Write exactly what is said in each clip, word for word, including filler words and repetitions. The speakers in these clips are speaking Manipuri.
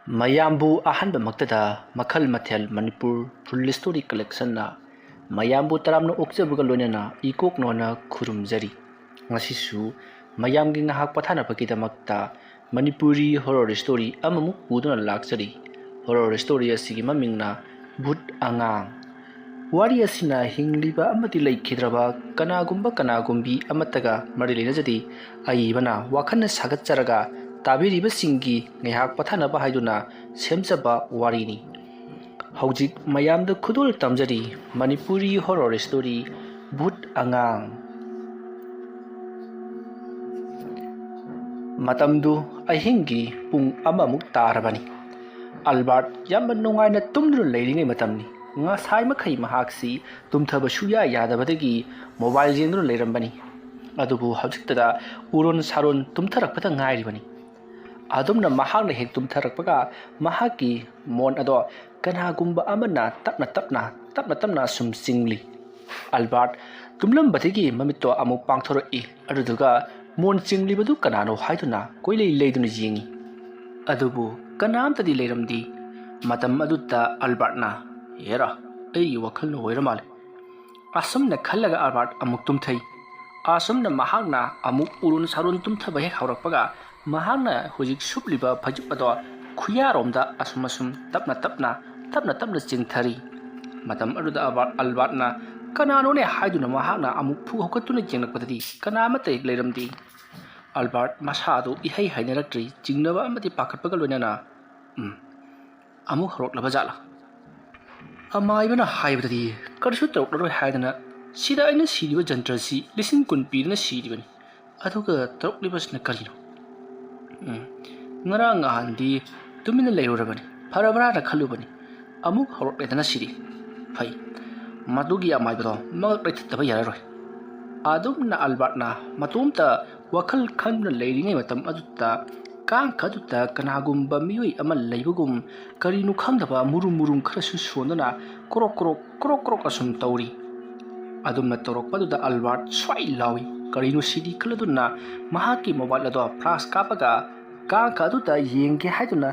ꯃꯌꯥꯝꯕꯨ ꯑꯍꯥꯟꯕꯃꯛꯇꯗ ꯃꯈꯜ ꯃꯊꯦꯜ ꯃꯅꯤꯄꯨꯔ ꯐꯨꯜ ꯁ꯭ꯇꯣꯔꯤ ꯀꯂꯦꯛꯁꯟꯅ ꯃꯌꯥꯝꯕꯨ ꯇꯔꯥꯝꯅ ꯑꯣꯛꯆꯕꯒ ꯂꯣꯏꯅꯅ ꯏꯀꯣꯛꯅꯣꯅ ꯈꯨꯔꯨꯝꯖꯔꯤ꯫ ꯉꯁꯤꯁꯨ ꯃꯌꯥꯝꯒꯤ ꯉꯥꯏꯍꯥꯛ ꯄꯣꯊꯥꯅꯕꯒꯤꯗꯃꯛꯇ ꯃꯅꯤꯄꯨꯔꯤ ꯍꯣꯔꯣꯔ ꯁ꯭ꯇꯣꯔꯤ ꯑꯃꯃꯨꯛ ꯄꯨꯗꯨꯅ ꯂꯥꯛꯆꯔꯤ꯫ ꯍꯣꯔꯣꯔ ꯁ꯭ꯇꯣꯔꯤ ꯑꯁꯤꯒꯤ ꯃꯃꯤꯡꯅ ꯚꯨꯠ ꯑꯉꯥꯡ꯫ ꯋꯥꯔꯤ ꯑꯁꯤꯅ ꯍꯤꯡꯂꯤꯕ ꯑꯃꯗꯤ ꯂꯩꯈꯤꯗ꯭ꯔꯕ ꯀꯅꯥꯒꯨꯝꯕ ꯀꯅꯥꯒꯨꯝꯕꯤ ꯑꯃꯠꯇꯒ ꯃꯔꯤ ꯂꯩꯅꯖꯗꯦ꯫ ꯑꯏꯕꯅ ꯋꯥꯈꯜꯅ ꯁꯥꯒꯠꯆꯔꯒ ꯇꯥꯕꯤꯔꯤꯕꯁꯤꯡꯒꯤ ꯉꯥꯏꯍꯥꯛ ꯄꯣꯊꯥꯅꯕ ꯍꯥꯏꯗꯨꯅ ꯁꯦꯝꯖꯕ ꯋꯥꯔꯤꯅꯤ꯫ ꯍꯧꯖꯤꯛ ꯃꯌꯥꯝꯗ ꯈꯨꯗꯣꯜ ꯇꯝꯖꯔꯤ ꯃꯅꯤꯄꯨꯔꯤ ꯍꯣꯔꯣꯔ ꯁ꯭ꯇꯣꯔꯤ ꯚꯨꯠ ꯑꯉꯥꯡ꯫ ꯃꯇꯝꯗꯨ ꯑꯍꯤꯡꯒꯤ ꯄꯨꯡ ꯑꯃꯃꯨꯛ ꯇꯥꯔꯕꯅꯤ꯫ ꯑꯜꯕꯥꯔꯠ ꯌꯥꯝꯅ ꯅꯨꯡꯉꯥꯏꯅ ꯇꯨꯝꯗꯨꯅ ꯂꯩꯔꯤꯉꯩ ꯃꯇꯝꯅꯤ꯫ ꯉꯁꯥꯏ ꯃꯈꯩ ꯃꯍꯥꯛꯁꯤ ꯇꯨꯝꯊꯕ ꯁꯨꯌꯥ ꯌꯥꯗꯕꯗꯒꯤ ꯃꯣꯕꯥꯏꯜ ꯌꯦꯡꯗꯨꯅ ꯂꯩꯔꯝꯕꯅꯤ꯫ ꯑꯗꯨꯕꯨ ꯍꯧꯖꯤꯛꯇꯗ ꯎꯔꯣꯟ ꯁꯥꯔꯣꯟ ꯇꯨꯝꯊꯔꯛꯄꯗ ꯉꯥꯏꯔꯤꯕꯅꯤ꯫ ꯑꯗꯨꯝꯅ ꯃꯍꯥꯛꯅ ꯍꯦꯛ ꯇꯨꯝꯊꯔꯛꯄꯒ ꯃꯍꯥꯛꯀꯤ ꯃꯣꯟ ꯑꯗꯣ ꯀꯅꯥꯒꯨꯝꯕ ꯑꯃꯅ ꯇꯞꯅ ꯇꯞꯅ, ꯇꯞꯅ ꯇꯞꯅ ꯁꯨꯝ ꯆꯤꯡꯂꯤ꯫ ꯑꯜꯕꯥꯔꯠ ꯇꯨꯝꯂꯝꯕꯗꯒꯤ ꯃꯃꯤꯠꯇꯣ ꯑꯃꯨꯛ ꯄꯥꯡꯊꯣꯔꯛꯏ꯫ ꯑꯗꯨꯗꯨꯒ ꯃꯣꯟ ꯆꯤꯡꯂꯤꯕꯗꯨ ꯀꯅꯥꯅꯣ ꯍꯥꯏꯗꯨꯅ ꯀꯣꯏꯂꯩ ꯂꯩꯗꯨꯅ ꯌꯦꯡꯉꯤ꯫ ꯑꯗꯨꯕꯨ ꯀꯅꯥꯝꯇꯗꯤ ꯂꯩꯔꯝꯗꯦ꯫ ꯃꯇꯝ ꯑꯗꯨꯗ ꯑꯜꯕꯥꯔꯠꯅ, "ꯍꯦꯔꯥ, ꯑꯩꯒꯤ ꯋꯥꯈꯜꯅ ꯑꯣꯏꯔ ꯃꯥꯜꯂꯦ"꯫ ꯑꯁꯨꯝꯅ ꯈꯜꯂꯒ ꯑꯜꯕꯥꯔꯠ ꯑꯃꯨꯛ ꯇꯨꯝꯊꯩ꯫ ꯑꯁꯨꯝꯅ ꯃꯍꯥꯛꯅ ꯑꯃꯨꯛ ꯎꯔꯨꯟ ꯁꯥꯔꯨꯟ ꯇꯨꯝꯊꯕ ꯍꯦꯛ ꯍꯧꯔꯛꯄꯒ, ꯃꯍꯥꯛꯅ ꯍꯧꯖꯤꯛ ꯁꯨꯞꯂꯤꯕ ꯐꯩꯖꯨꯞ ꯑꯗꯣ ꯈꯨꯌꯥꯔꯣꯝꯗ ꯑꯁꯨꯝ ꯑꯁꯨꯝ ꯇꯞꯅ ꯇꯞꯅ, ꯇꯞꯅ ꯇꯞꯅ ꯆꯤꯡꯊꯔꯤ꯫ ꯃꯇꯝ ꯑꯗꯨꯗ ꯑꯜꯕꯥꯔꯠ, ꯑꯜꯕꯥꯔꯠꯅ "ꯀꯅꯥꯅꯣꯅꯦ?" ꯍꯥꯏꯗꯨꯅ ꯃꯍꯥꯛꯅ ꯑꯃꯨꯛ ꯐꯨ ꯍꯧꯒꯠꯇꯨꯅ ꯌꯦꯡꯂꯛꯄꯗꯗꯤ ꯀꯅꯥ ꯑꯃꯠꯇ ꯍꯦꯛ ꯂꯩꯔꯝꯗꯦ꯫ ꯑꯜꯕꯥꯔꯠ ꯃꯁꯥꯗꯨ ꯏꯍꯩ ꯍꯩꯅꯔꯛꯇ꯭ꯔꯤ, ꯆꯤꯡꯅꯕ ꯑꯃꯗꯤ ꯄꯥꯈꯠꯄꯒ ꯂꯣꯏꯅꯅ, "ꯎꯝ, ꯑꯃꯨꯛ ꯍꯧꯔꯛꯂꯕ ꯖꯥꯠꯂꯥ?" ꯑꯃꯥꯏꯕꯅ ꯍꯥꯏꯕꯗꯗꯤ ꯀꯔꯤꯁꯨ ꯇꯧꯔꯛꯂꯔꯣꯏ ꯍꯥꯏꯗꯅ ꯁꯤꯗ ꯑꯩꯅ ꯁꯤꯔꯤꯕ ꯖꯟꯇ꯭ꯔꯁꯤ ꯂꯤꯁꯤꯡ ꯀꯨꯟ ꯄꯤꯗꯨꯅ ꯁꯤꯔꯤꯕꯅꯤ꯫ ꯑꯗꯨꯒ ꯇꯧꯔꯛꯂꯤꯕꯁꯤꯅ ꯀꯔꯤꯅꯣ? ꯎꯝ, ꯉꯔꯥꯡ ꯅꯍꯥꯟꯗꯤ ꯇꯨꯃꯤꯟꯅ ꯂꯩꯔꯨꯔꯕꯅꯤ, ꯐꯔꯕ꯭ꯔꯥꯅ ꯈꯜꯂꯨꯕꯅꯤ, ꯑꯃꯨꯛ ꯍꯧꯔꯛꯂꯦꯗꯅ ꯁꯤꯗꯤ꯫ ꯐꯩ, ꯃꯗꯨꯒꯤ ꯑꯃꯥꯏꯕꯗꯣ ꯃꯉꯛ ꯂꯩꯊꯠꯇꯕ ꯌꯥꯔꯔꯣꯏ꯫ ꯑꯗꯨꯝꯅ ꯑꯜꯕꯥꯔꯠꯅ ꯃꯇꯣꯝꯇ ꯋꯥꯈꯜ ꯈꯟꯗꯨꯅ ꯂꯩꯔꯤꯉꯩ ꯃꯇꯝ ꯑꯗꯨꯗ ꯀꯥꯡ ꯈꯗꯨꯗ ꯀꯅꯥꯒꯨꯝꯕ ꯃꯤꯑꯣꯏ ꯑꯃ ꯂꯩꯕꯒꯨꯝ ꯀꯔꯤꯅꯣ ꯈꯪꯗꯕ ꯃꯨꯔꯨꯝ ꯃꯨꯔꯨꯝ ꯈꯔꯁꯨ ꯁꯣꯟꯗꯨꯅ ꯀ꯭ꯔꯣꯛ ꯀ꯭ꯔꯣꯛ ꯀ꯭ꯔꯣꯛ ꯀ꯭ꯔꯣꯛ ꯑꯁꯨꯝ ꯇꯧꯔꯤ꯫ ꯑꯗꯨꯝꯅ ꯇꯧꯔꯛꯄꯗꯨꯗ ꯑꯜꯕꯥꯔꯠ ꯁ꯭ꯋꯥꯏ ꯂꯥꯎꯏ꯫ ꯀꯔꯤꯅꯣ ꯁꯤꯗꯤ ꯈꯜꯂꯗꯨꯅ ꯃꯍꯥꯛꯀꯤ ꯃꯣꯕꯥꯏꯜ ꯑꯗꯣ ꯐ꯭ꯂꯥꯁ ꯀꯥꯞꯄꯒ ꯀꯥꯡ ꯈꯗꯨꯗ ꯌꯦꯡꯒꯦ ꯍꯥꯏꯗꯨꯅ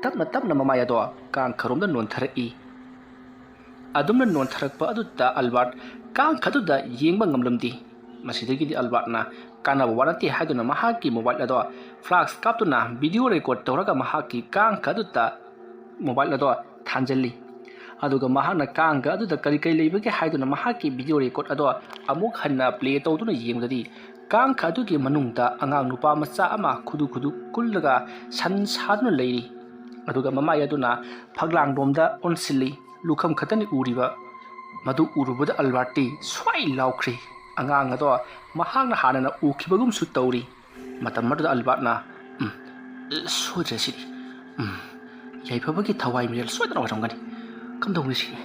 ꯇꯞꯅ ꯇꯞꯅ ꯃꯃꯥꯏ ꯑꯗꯣ ꯀꯥꯡꯈꯔꯣꯝꯗ ꯅꯣꯟꯊꯔꯛꯏ꯫ ꯑꯗꯨꯝꯅ ꯅꯣꯟꯊꯔꯛꯄ ꯑꯗꯨꯗ ꯑꯜꯕꯥꯔꯠ ꯀꯥꯡꯈ ꯑꯗꯨꯗ ꯌꯦꯡꯕ ꯉꯝꯂꯝꯗꯦ꯫ ꯃꯁꯤꯗꯒꯤꯗꯤ ꯑꯜꯕꯥꯔꯠꯅ ꯀꯥꯟꯅꯕ ꯋꯥ ꯅꯠꯇꯦ ꯍꯥꯏꯗꯨꯅ ꯃꯍꯥꯛꯀꯤ ꯃꯣꯕꯥꯏꯜ ꯑꯗꯣ ꯐ꯭ꯂꯥꯁ ꯀꯥꯞꯇꯨꯅ ꯚꯤꯗꯤꯑꯣ ꯔꯦꯀꯣꯔꯗ ꯇꯧꯔꯒ ꯃꯍꯥꯛꯀꯤ ꯀꯥꯡꯈ ꯑꯗꯨꯗ ꯃꯣꯕꯥꯏꯜ ꯑꯗꯣ ꯊꯥꯟꯖꯜꯂꯤ꯫ ꯑꯗꯨꯒ ꯃꯍꯥꯛꯅ ꯀꯥꯡꯈ ꯑꯗꯨꯗ ꯀꯔꯤ ꯀꯔꯤ ꯂꯩꯕꯒꯦ ꯍꯥꯏꯗꯨꯅ ꯃꯍꯥꯛꯀꯤ ꯚꯤꯗꯤꯑꯣ ꯔꯦꯀꯣꯔꯗ ꯑꯗꯣ ꯑꯃꯨꯛ ꯍꯟꯅ ꯄ꯭ꯂꯦ ꯇꯧꯗꯨꯅ ꯌꯦꯡꯂꯗꯤ, ꯀꯥꯡꯈ ꯑꯗꯨꯒꯤ ꯃꯅꯨꯡꯗ ꯑꯉꯥꯡ ꯅꯨꯄꯥ ꯃꯆꯥ ꯑꯃ ꯈꯨꯗꯨ ꯈꯨꯗꯨ ꯀꯨꯜꯂꯒ ꯁꯟ ꯁꯥꯗꯨꯅ ꯂꯩꯔꯤ꯫ ꯑꯗꯨꯒ ꯃꯃꯥꯏ ꯑꯗꯨꯅ ꯐꯛꯂꯥꯡꯂꯣꯝꯗ ꯑꯣꯟꯁꯤꯜꯂꯤ꯫ ꯂꯨꯈꯝ ꯈꯛꯇꯅꯤ ꯎꯔꯤꯕ꯫ ꯃꯗꯨ ꯎꯔꯨꯕꯗ ꯑꯜꯕꯥꯔꯠꯇꯤ ꯁ꯭ꯋꯥꯏ ꯂꯥꯎꯈ꯭ꯔꯤ꯫ ꯑꯉꯥꯡ ꯑꯗꯣ ꯃꯍꯥꯛꯅ ꯍꯥꯟꯅꯅ ꯎꯈꯤꯕꯒꯨꯝꯁꯨ ꯇꯧꯔꯤ꯫ ꯃꯇꯝ ꯑꯗꯨꯗ ꯑꯜꯕꯥꯔꯠꯅ, "ꯎꯝ, ꯁꯣꯏꯗ꯭ꯔꯦ ꯁꯤꯗꯤ꯫ ꯎꯝ, ꯌꯥꯏꯐꯕꯒꯤ ꯊꯋꯥꯏ ꯃꯤꯔꯦꯜ ꯁꯣꯏꯗꯅ ꯑꯣꯏꯔꯝꯒꯅꯤ꯫ ꯀꯝꯗꯧꯅꯤ ꯁꯤꯗꯤ?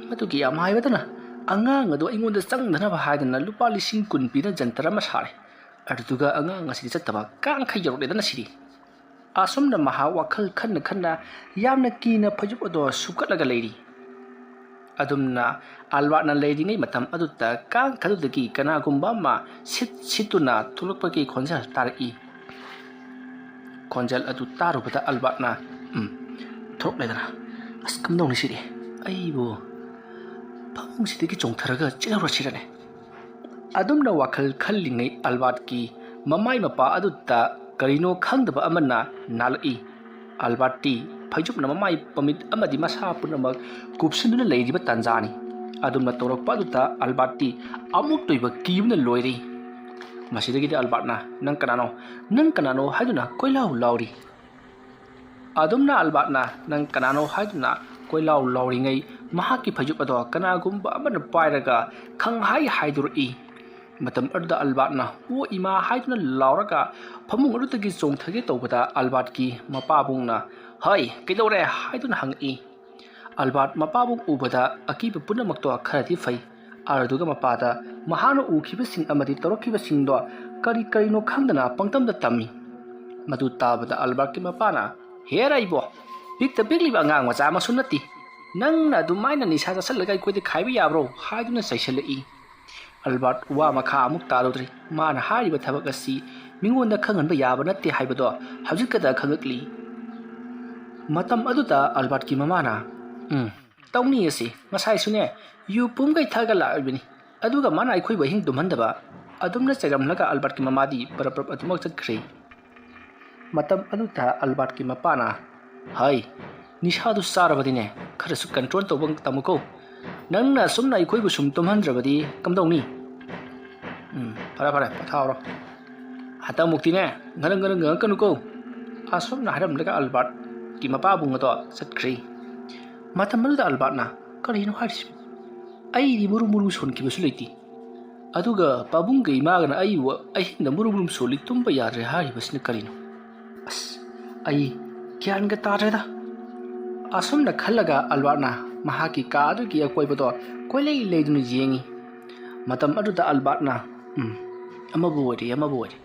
ꯃꯗꯨꯒꯤ ꯑꯃꯥꯏꯕꯗꯅ ꯑꯉꯥꯡ ꯑꯗꯨ ꯑꯩꯉꯣꯟꯗ ꯆꯪꯗꯅꯕ ꯍꯥꯏꯗꯅ ꯂꯨꯄꯥ ꯂꯤꯁꯤꯡ ꯀꯨꯟ ꯄꯤꯅ ꯖꯟꯇꯔ ꯑꯃ ꯁꯥꯔꯦ꯫ ꯑꯗꯨꯗꯨꯒ ꯑꯉꯥꯡ ꯑꯁꯤꯗꯤ ꯆꯠꯇꯕ ꯀꯥꯡꯈꯩ ꯌꯧꯔꯛꯂꯦꯗꯅ ꯁꯤꯗꯤ꯫" ꯑꯁꯨꯝꯅ ꯃꯍꯥꯛ ꯋꯥꯈꯜ ꯈꯟꯅ ꯈꯟꯅ ꯌꯥꯝꯅ ꯀꯤꯅ ꯐꯩꯖꯨꯞ ꯑꯗꯣ ꯁꯨꯞꯀꯠꯂꯒ ꯂꯩꯔꯤ꯫ ꯑꯗꯨꯝꯅ ꯑꯜꯕꯥꯔꯠꯅ ꯂꯩꯔꯤꯉꯩ ꯃꯇꯝ ꯑꯗꯨꯗ ꯀꯥꯡꯈ ꯑꯗꯨꯗꯒꯤ ꯀꯅꯥꯒꯨꯝꯕ ꯑꯃ ꯁꯤꯠ ꯁꯤꯠꯇꯨꯅ ꯊꯣꯛꯂꯛꯄꯒꯤ ꯈꯣꯟꯖꯦꯜ ꯇꯥꯔꯛꯏ꯫ ꯈꯣꯟꯖꯦꯜ ꯑꯗꯨ ꯇꯥꯔꯨꯕꯗ ꯑꯜꯕꯥꯔꯠꯅ, "ꯎꯝ, ꯊꯣꯛꯂꯦꯗꯅ꯫ ꯑꯁ, ꯀꯝꯗꯧꯅꯤ ꯁꯤꯗꯤ? ꯑꯩꯕꯨ ꯐꯃꯨꯡꯁꯤꯗꯒꯤ ꯆꯣꯡꯊꯔꯒ ꯆꯦꯜꯍꯧꯔꯁꯤꯔꯅꯦ?" ꯑꯗꯨꯝꯅ ꯋꯥꯈꯜ ꯈꯜꯂꯤꯉꯩ ꯑꯜꯕꯥꯔꯠꯀꯤ ꯃꯃꯥꯏ ꯃꯄꯥ ꯑꯗꯨꯗ ꯀꯔꯤꯅꯣ ꯈꯪꯗꯕ ꯑꯃꯅ ꯅꯥꯜꯂꯛꯏ꯫ ꯑꯜꯕꯥꯔꯠꯇꯤ ꯐꯩꯖꯨꯞꯅ ꯃꯃꯥꯏ ꯃꯃꯤꯠ ꯑꯃꯗꯤ ꯃꯁꯥ ꯄꯨꯝꯅꯃꯛ ꯀꯨꯞꯁꯤꯟꯗꯨꯅ ꯂꯩꯔꯤꯕ ꯇꯥꯟꯖꯥꯅꯤ꯫ ꯑꯗꯨꯝꯅ ꯇꯧꯔꯛꯄ ꯑꯗꯨꯗ ꯑꯜꯕꯥꯔꯠꯇꯤ ꯑꯃꯨꯛꯇ ꯑꯣꯏꯕ ꯀꯤꯕꯅ ꯂꯣꯏꯔꯤ꯫ ꯃꯁꯤꯗꯒꯤꯗꯤ ꯑꯜꯕꯥꯔꯠꯅ, "ꯅꯪ ꯀꯅꯥꯅꯣ? ꯅꯪ ꯀꯅꯥꯅꯣ?" ꯍꯥꯏꯗꯨꯅ ꯀꯣꯏꯂꯥꯎ ꯂꯥꯎꯔꯤ꯫ ꯑꯗꯨꯝꯅ ꯑꯜꯕꯥꯔꯠꯅ "ꯅꯪ ꯀꯅꯥꯅꯣ?" ꯍꯥꯏꯗꯨꯅ ꯀꯣꯏꯂꯥꯎ ꯂꯥꯎꯔꯤꯉꯩ ꯃꯍꯥꯛꯀꯤ ꯐꯩꯖꯨꯞ ꯑꯗꯣ ꯀꯅꯥꯒꯨꯝꯕ ꯑꯃꯅ ꯄꯥꯏꯔꯒ ꯈꯪꯍꯥꯏ ꯍꯥꯏꯗꯣꯔꯛꯏ꯫ ꯃꯇꯝ ꯑꯗꯨꯗ ꯑꯜꯕꯥꯔꯠꯅ "ꯑꯣ ꯏꯃꯥ" ꯍꯥꯏꯗꯨꯅ ꯂꯥꯎꯔꯒ ꯐꯃꯨꯡ ꯑꯗꯨꯗꯒꯤ ꯆꯣꯡꯊꯒꯦ ꯇꯧꯕꯗ ꯑꯜꯕꯥꯔꯠꯀꯤ ꯃꯄꯥꯕꯨꯡꯅ, "ꯍꯩ, ꯀꯩꯗꯧꯔꯦ?" ꯍꯥꯏꯗꯨꯅ ꯍꯪꯉꯛꯏ꯫ ꯑꯜꯕꯥꯔꯠ ꯃꯄꯥꯕꯨꯡ ꯎꯕꯗ ꯑꯀꯤꯕ ꯄꯨꯝꯅꯃꯛꯇꯣ ꯈꯔꯗꯤ ꯐꯩ꯫ ꯑꯗꯨꯒ ꯃꯄꯥꯗ ꯃꯍꯥꯛꯅ ꯎꯈꯤꯕꯁꯤꯡ ꯑꯃꯗꯤ ꯇꯧꯔꯛꯈꯤꯕꯁꯤꯡꯗꯣ ꯀꯔꯤ ꯀꯔꯤꯅꯣ ꯈꯪꯗꯅ ꯄꯪꯇꯝꯗ ꯇꯝꯃꯤ꯫ ꯃꯗꯨ ꯇꯥꯕꯗ ꯑꯜꯕꯥꯔꯠꯀꯤ ꯃꯄꯥꯅ, "ꯍꯦꯔꯥ ꯏꯕꯣ, ꯄꯤꯛꯇ ꯄꯤꯛꯂꯤꯕ ꯑꯉꯥꯡ ꯃꯆꯥ ꯑꯃꯁꯨ ꯅꯠꯇꯦ꯫ ꯅꯪꯅ ꯑꯗꯨꯃꯥꯏꯅ ꯅꯤꯁꯥ ꯆꯥꯁꯤꯜꯂꯒ ꯑꯩꯈꯣꯏꯗ ꯈꯥꯏꯕ ꯌꯥꯕ꯭ꯔꯣ?" ꯍꯥꯏꯗꯨꯅ ꯆꯩꯁꯤꯜꯂꯛꯏ꯫ ꯑꯜꯕꯥꯔꯠ ꯋꯥ ꯃꯈꯥ ꯑꯃꯨꯛ ꯇꯥꯔꯨꯗ꯭ꯔꯦ꯫ ꯃꯥꯅ ꯍꯥꯏꯔꯤꯕ ꯊꯕꯛ ꯑꯁꯤ ꯃꯤꯉꯣꯟꯗ ꯈꯪꯍꯟꯕ ꯌꯥꯕ ꯅꯠꯇꯦ ꯍꯥꯏꯕꯗꯣ ꯍꯧꯖꯤꯛꯈꯛꯇ ꯈꯪꯉꯛꯂꯤ꯫ ꯃꯇꯝ ꯑꯗꯨꯗ ꯑꯜꯕꯥꯔꯠꯀꯤ ꯃꯃꯥꯅ, "ꯎꯝ, ꯇꯧꯅꯤ ꯑꯁꯤ꯫ ꯉꯁꯥꯏꯁꯨꯅꯦ, ꯌꯨ ꯄꯨꯝꯈꯩ ꯊꯛꯑꯒ ꯂꯥꯛꯂꯤꯕꯅꯤ꯫ ꯑꯗꯨꯒ ꯃꯥꯅ ꯑꯩꯈꯣꯏꯕꯨ ꯑꯍꯤꯡ ꯇꯨꯝꯍꯟꯗꯕ꯫" ꯑꯗꯨꯝꯅ ꯆꯩꯔꯝꯂꯒ ꯑꯜꯕꯥꯔꯠꯀꯤ ꯃꯃꯥꯗꯤ ꯄꯔꯞ ꯄꯔꯞ ꯑꯗꯨꯃꯛ ꯆꯠꯈ꯭ꯔꯦ꯫ ꯃꯇꯝ ꯑꯗꯨꯗ ꯑꯜꯕꯥꯔꯠꯀꯤ ꯃꯄꯥꯅ, "ꯍꯥꯏ, ꯅꯤꯁꯥꯗꯨ ꯆꯥꯔꯕꯗꯤꯅꯦ, ꯈꯔꯁꯨ ꯀꯟꯇ꯭ꯔꯣꯜ ꯇꯧꯕ ꯇꯝꯃꯨꯀꯣ꯫ ꯅꯪꯅ ꯑꯁꯨꯝꯅ ꯑꯩꯈꯣꯏꯕꯨ ꯁꯨꯝ ꯇꯨꯝꯍꯟꯗ꯭ꯔꯕꯗꯤ ꯀꯝꯗꯧꯅꯤ? ꯎꯝ, ꯐꯔꯦ, ꯐꯔꯦ, ꯄꯣꯊꯥꯔꯣ꯫ ꯍꯟꯗꯛꯃꯨꯛꯇꯤꯅꯦ, ꯉꯔꯪ ꯉꯔꯪ ꯉꯪꯉꯛꯀꯅꯨꯀꯣ꯫" ꯑꯁꯨꯝꯅ ꯍꯥꯏꯔꯝꯂꯒ ꯑꯜꯕꯥꯔꯠꯀꯤ ꯃꯄꯥꯕꯨꯡ ꯑꯗꯣ ꯆꯠꯈ꯭ꯔꯦ꯫ ꯃꯇꯝ ꯑꯗꯨꯗ ꯑꯜꯕꯥꯔꯠꯅ, "ꯀꯔꯤꯅꯣ ꯍꯥꯏꯔꯤꯁꯤꯕꯨ? ꯑꯩꯗꯤ ꯃꯨꯔꯨ ꯃꯨꯔꯨ ꯁꯣꯟꯈꯤꯕꯁꯨ ꯂꯩꯇꯦ꯫ ꯑꯗꯨꯒ ꯄꯥꯕꯨꯡꯒ ꯏꯃꯥꯒꯅ ꯑꯩꯕꯨ ꯑꯍꯤꯡꯗ ꯃꯨꯔꯨ ꯃꯨꯔꯨ ꯁꯣꯜꯂꯤ, ꯇꯨꯝꯕ ꯌꯥꯗ꯭ꯔꯦ ꯍꯥꯏꯔꯤꯕꯁꯤꯅ ꯀꯔꯤꯅꯣ? ꯑꯁ, ꯑꯩ ꯒ꯭ꯌꯥꯟꯒ ꯇꯥꯗ꯭ꯔꯦꯗ꯫" ꯑꯁꯨꯝꯅ ꯈꯜꯂꯒ ꯑꯜꯕꯥꯔꯠꯅ ꯃꯍꯥꯛꯀꯤ ꯀꯥ ꯑꯗꯨꯒꯤ ꯑꯀꯣꯏꯕꯗꯣ ꯀꯣꯏꯂꯩ ꯂꯩꯗꯨꯅ ꯌꯦꯡꯉꯤ꯫ ꯃꯇꯝ ꯑꯗꯨꯗ ꯑꯜꯕꯥꯔꯠꯅ, "ꯎꯝ, ꯑꯃꯕꯨ ꯑꯣꯏꯔꯦ, ꯑꯃꯕꯨ ꯑꯣꯏꯔꯦ꯫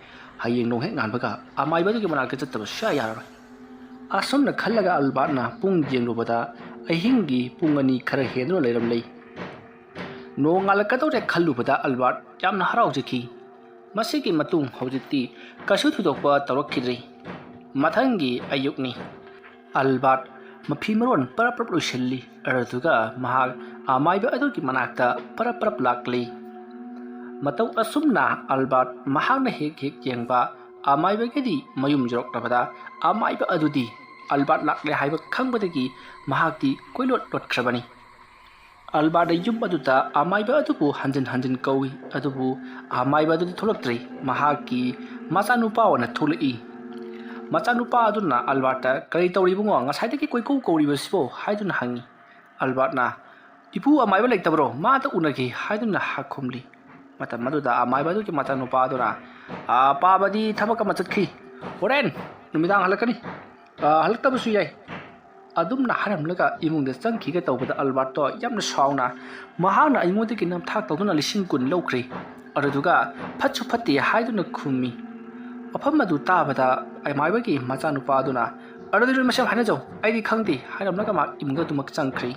ꯍꯌꯦꯡ ꯅꯣꯡ ꯍꯦꯛ ꯉꯥꯟꯕꯒ ꯑꯃꯥꯏꯕ ꯑꯗꯨꯒꯤ ꯃꯅꯥꯛꯇ ꯆꯠꯇꯕ ꯁꯨꯡꯌꯥ ꯌꯥꯔꯔꯣꯏ꯫" ꯑꯁꯨꯝꯅ ꯈꯜꯂꯒ ꯑꯜꯕꯥꯔꯠꯅ ꯄꯨꯡ ꯌꯦꯡꯂꯨꯕꯗ ꯑꯍꯤꯡꯒꯤ ꯄꯨꯡ ꯑꯅꯤ ꯈꯔ ꯍꯦꯟꯗꯨꯅ ꯂꯩꯔꯝꯂꯦ꯫ ꯅꯣꯡ ꯉꯥꯜꯂꯛꯀꯗꯧꯔꯦ ꯈꯜꯂꯨꯕꯗ ꯑꯜꯕꯥꯔꯠ ꯌꯥꯝꯅ ꯍꯔꯥꯎꯖꯈꯤ꯫ ꯃꯁꯤꯒꯤ ꯃꯇꯨꯡ ꯍꯧꯖꯤꯛꯇꯤ ꯀꯩꯁꯨ ꯊꯣꯏꯗꯣꯛꯄ ꯇꯧꯔꯛꯈꯤꯗ꯭ꯔꯦ꯫ ꯃꯊꯪꯒꯤ ꯑꯌꯨꯛꯅꯤ꯫ ꯑꯜꯕꯥꯔꯠ ꯃꯐꯤ ꯃꯔꯣꯟ ꯄꯔꯞ ꯄꯔꯞ ꯂꯣꯏꯁꯤꯜꯂꯤ꯫ ꯑꯗꯨꯗꯨꯒ ꯃꯍꯥꯛ ꯑꯃꯥꯏꯕ ꯑꯗꯨꯒꯤ ꯃꯅꯥꯛꯇ ꯄꯔꯞ ꯄꯔꯞ ꯂꯥꯛꯂꯤ꯫ ꯃꯇꯧ ꯑꯁꯨꯝꯅ ꯑꯜꯕꯥꯔꯠ ꯃꯍꯥꯛꯅ ꯍꯦꯛ ꯍꯦꯛ ꯌꯦꯡꯕ ꯑꯃꯥꯏꯕꯒꯤꯗꯤ ꯃꯌꯨꯝ ꯌꯧꯔꯛꯂꯕꯗ ꯑꯃꯥꯏꯕ ꯑꯗꯨꯗꯤ ꯑꯜꯕꯥꯔꯠ ꯂꯥꯛꯂꯦ ꯍꯥꯏꯕ ꯈꯪꯕꯗꯒꯤ ꯃꯍꯥꯛꯇꯤ ꯀꯣꯏꯂꯣꯠ ꯂꯣꯠꯈ꯭ꯔꯕꯅꯤ꯫ ꯑꯜꯕꯥꯔꯠꯅ ꯌꯨꯝ ꯑꯗꯨꯗ ꯑꯃꯥꯏꯕ ꯑꯗꯨꯕꯨ ꯍꯟꯖꯤꯟ ꯍꯟꯖꯤꯟ ꯀꯧꯏ, ꯑꯗꯨꯕꯨ ꯑꯃꯥꯏꯕ ꯑꯗꯨꯗꯤ ꯊꯣꯛꯂꯛꯇ꯭ꯔꯦ꯫ ꯃꯍꯥꯛꯀꯤ ꯃꯆꯥꯅꯨꯄꯥ ꯑꯣꯏꯅ ꯊꯣꯛꯂꯛꯏ꯫ ꯃꯆꯥꯅꯨꯄꯥ ꯑꯗꯨꯅ ꯑꯜꯕꯥꯔꯠꯇ, "ꯀꯔꯤ ꯇꯧꯔꯤ ꯏꯕꯨꯡꯉꯣ? ꯉꯁꯥꯏꯗꯒꯤ ꯀꯣꯏꯀꯧ ꯀꯧꯔꯤꯕꯁꯤꯕꯣ?" ꯍꯥꯏꯗꯨꯅ ꯍꯪꯉꯤ꯫ ꯑꯜꯕꯥꯔꯠꯅ, "ꯏꯄꯨ ꯑꯃꯥꯏꯕ ꯂꯩꯇꯕ꯭ꯔꯣ? ꯃꯥꯇ ꯎꯅꯒꯦ" ꯍꯥꯏꯗꯨꯅ ꯍꯥ ꯈꯨꯝꯂꯤ꯫ ꯃꯇꯝ ꯑꯗꯨꯗ ꯑꯃꯥꯏꯕ ꯑꯗꯨꯒꯤ ꯃꯆꯥꯅꯨꯄꯥ ꯑꯗꯨꯅ, "ꯑ, ꯄꯥꯕꯗꯤ ꯊꯕꯛ ꯑꯃ ꯆꯠꯈꯤ꯫ ꯍꯣꯔꯦꯟ ꯅꯨꯃꯤꯗꯥꯡ ꯍꯜꯂꯛꯀꯅꯤ꯫ ꯑ, ꯍꯜꯂꯛꯇꯕꯁꯨ ꯌꯥꯏ꯫" ꯑꯗꯨꯝꯅ ꯍꯥꯏꯔꯝꯂꯒ ꯏꯃꯨꯡꯗ ꯆꯪꯈꯤꯒꯦ ꯇꯧꯕꯗ ꯑꯜꯕꯥꯔꯠꯇꯣ ꯌꯥꯝꯅ ꯁꯥꯎꯅ, "ꯃꯍꯥꯛꯅ ꯑꯩꯉꯣꯟꯗꯒꯤ ꯅꯝꯊꯥꯛ ꯇꯧꯗꯨꯅ ꯂꯤꯁꯤꯡ ꯀꯨꯟ ꯂꯧꯈ꯭ꯔꯦ, ꯑꯗꯨꯗꯨꯒ ꯐꯠꯁꯨ ꯐꯠꯇꯦ" ꯍꯥꯏꯗꯨꯅ ꯈꯨꯝꯃꯤ꯫ ꯋꯥꯐꯝ ꯑꯗꯨ ꯇꯥꯕꯗ ꯑꯃꯥꯏꯕꯒꯤ ꯃꯆꯥꯅꯨꯄꯥ ꯑꯗꯨꯅ, "ꯑꯗꯨꯗꯤ ꯅꯣꯏ ꯃꯁꯦꯜ ꯍꯥꯏꯅꯖꯧ, ꯑꯩꯗꯤ ꯈꯪꯗꯦ" ꯍꯥꯏꯔꯝꯂꯒ ꯃꯍꯥꯛ ꯏꯃꯨꯡꯗ ꯑꯗꯨꯃꯛ ꯆꯪꯈ꯭ꯔꯦ꯫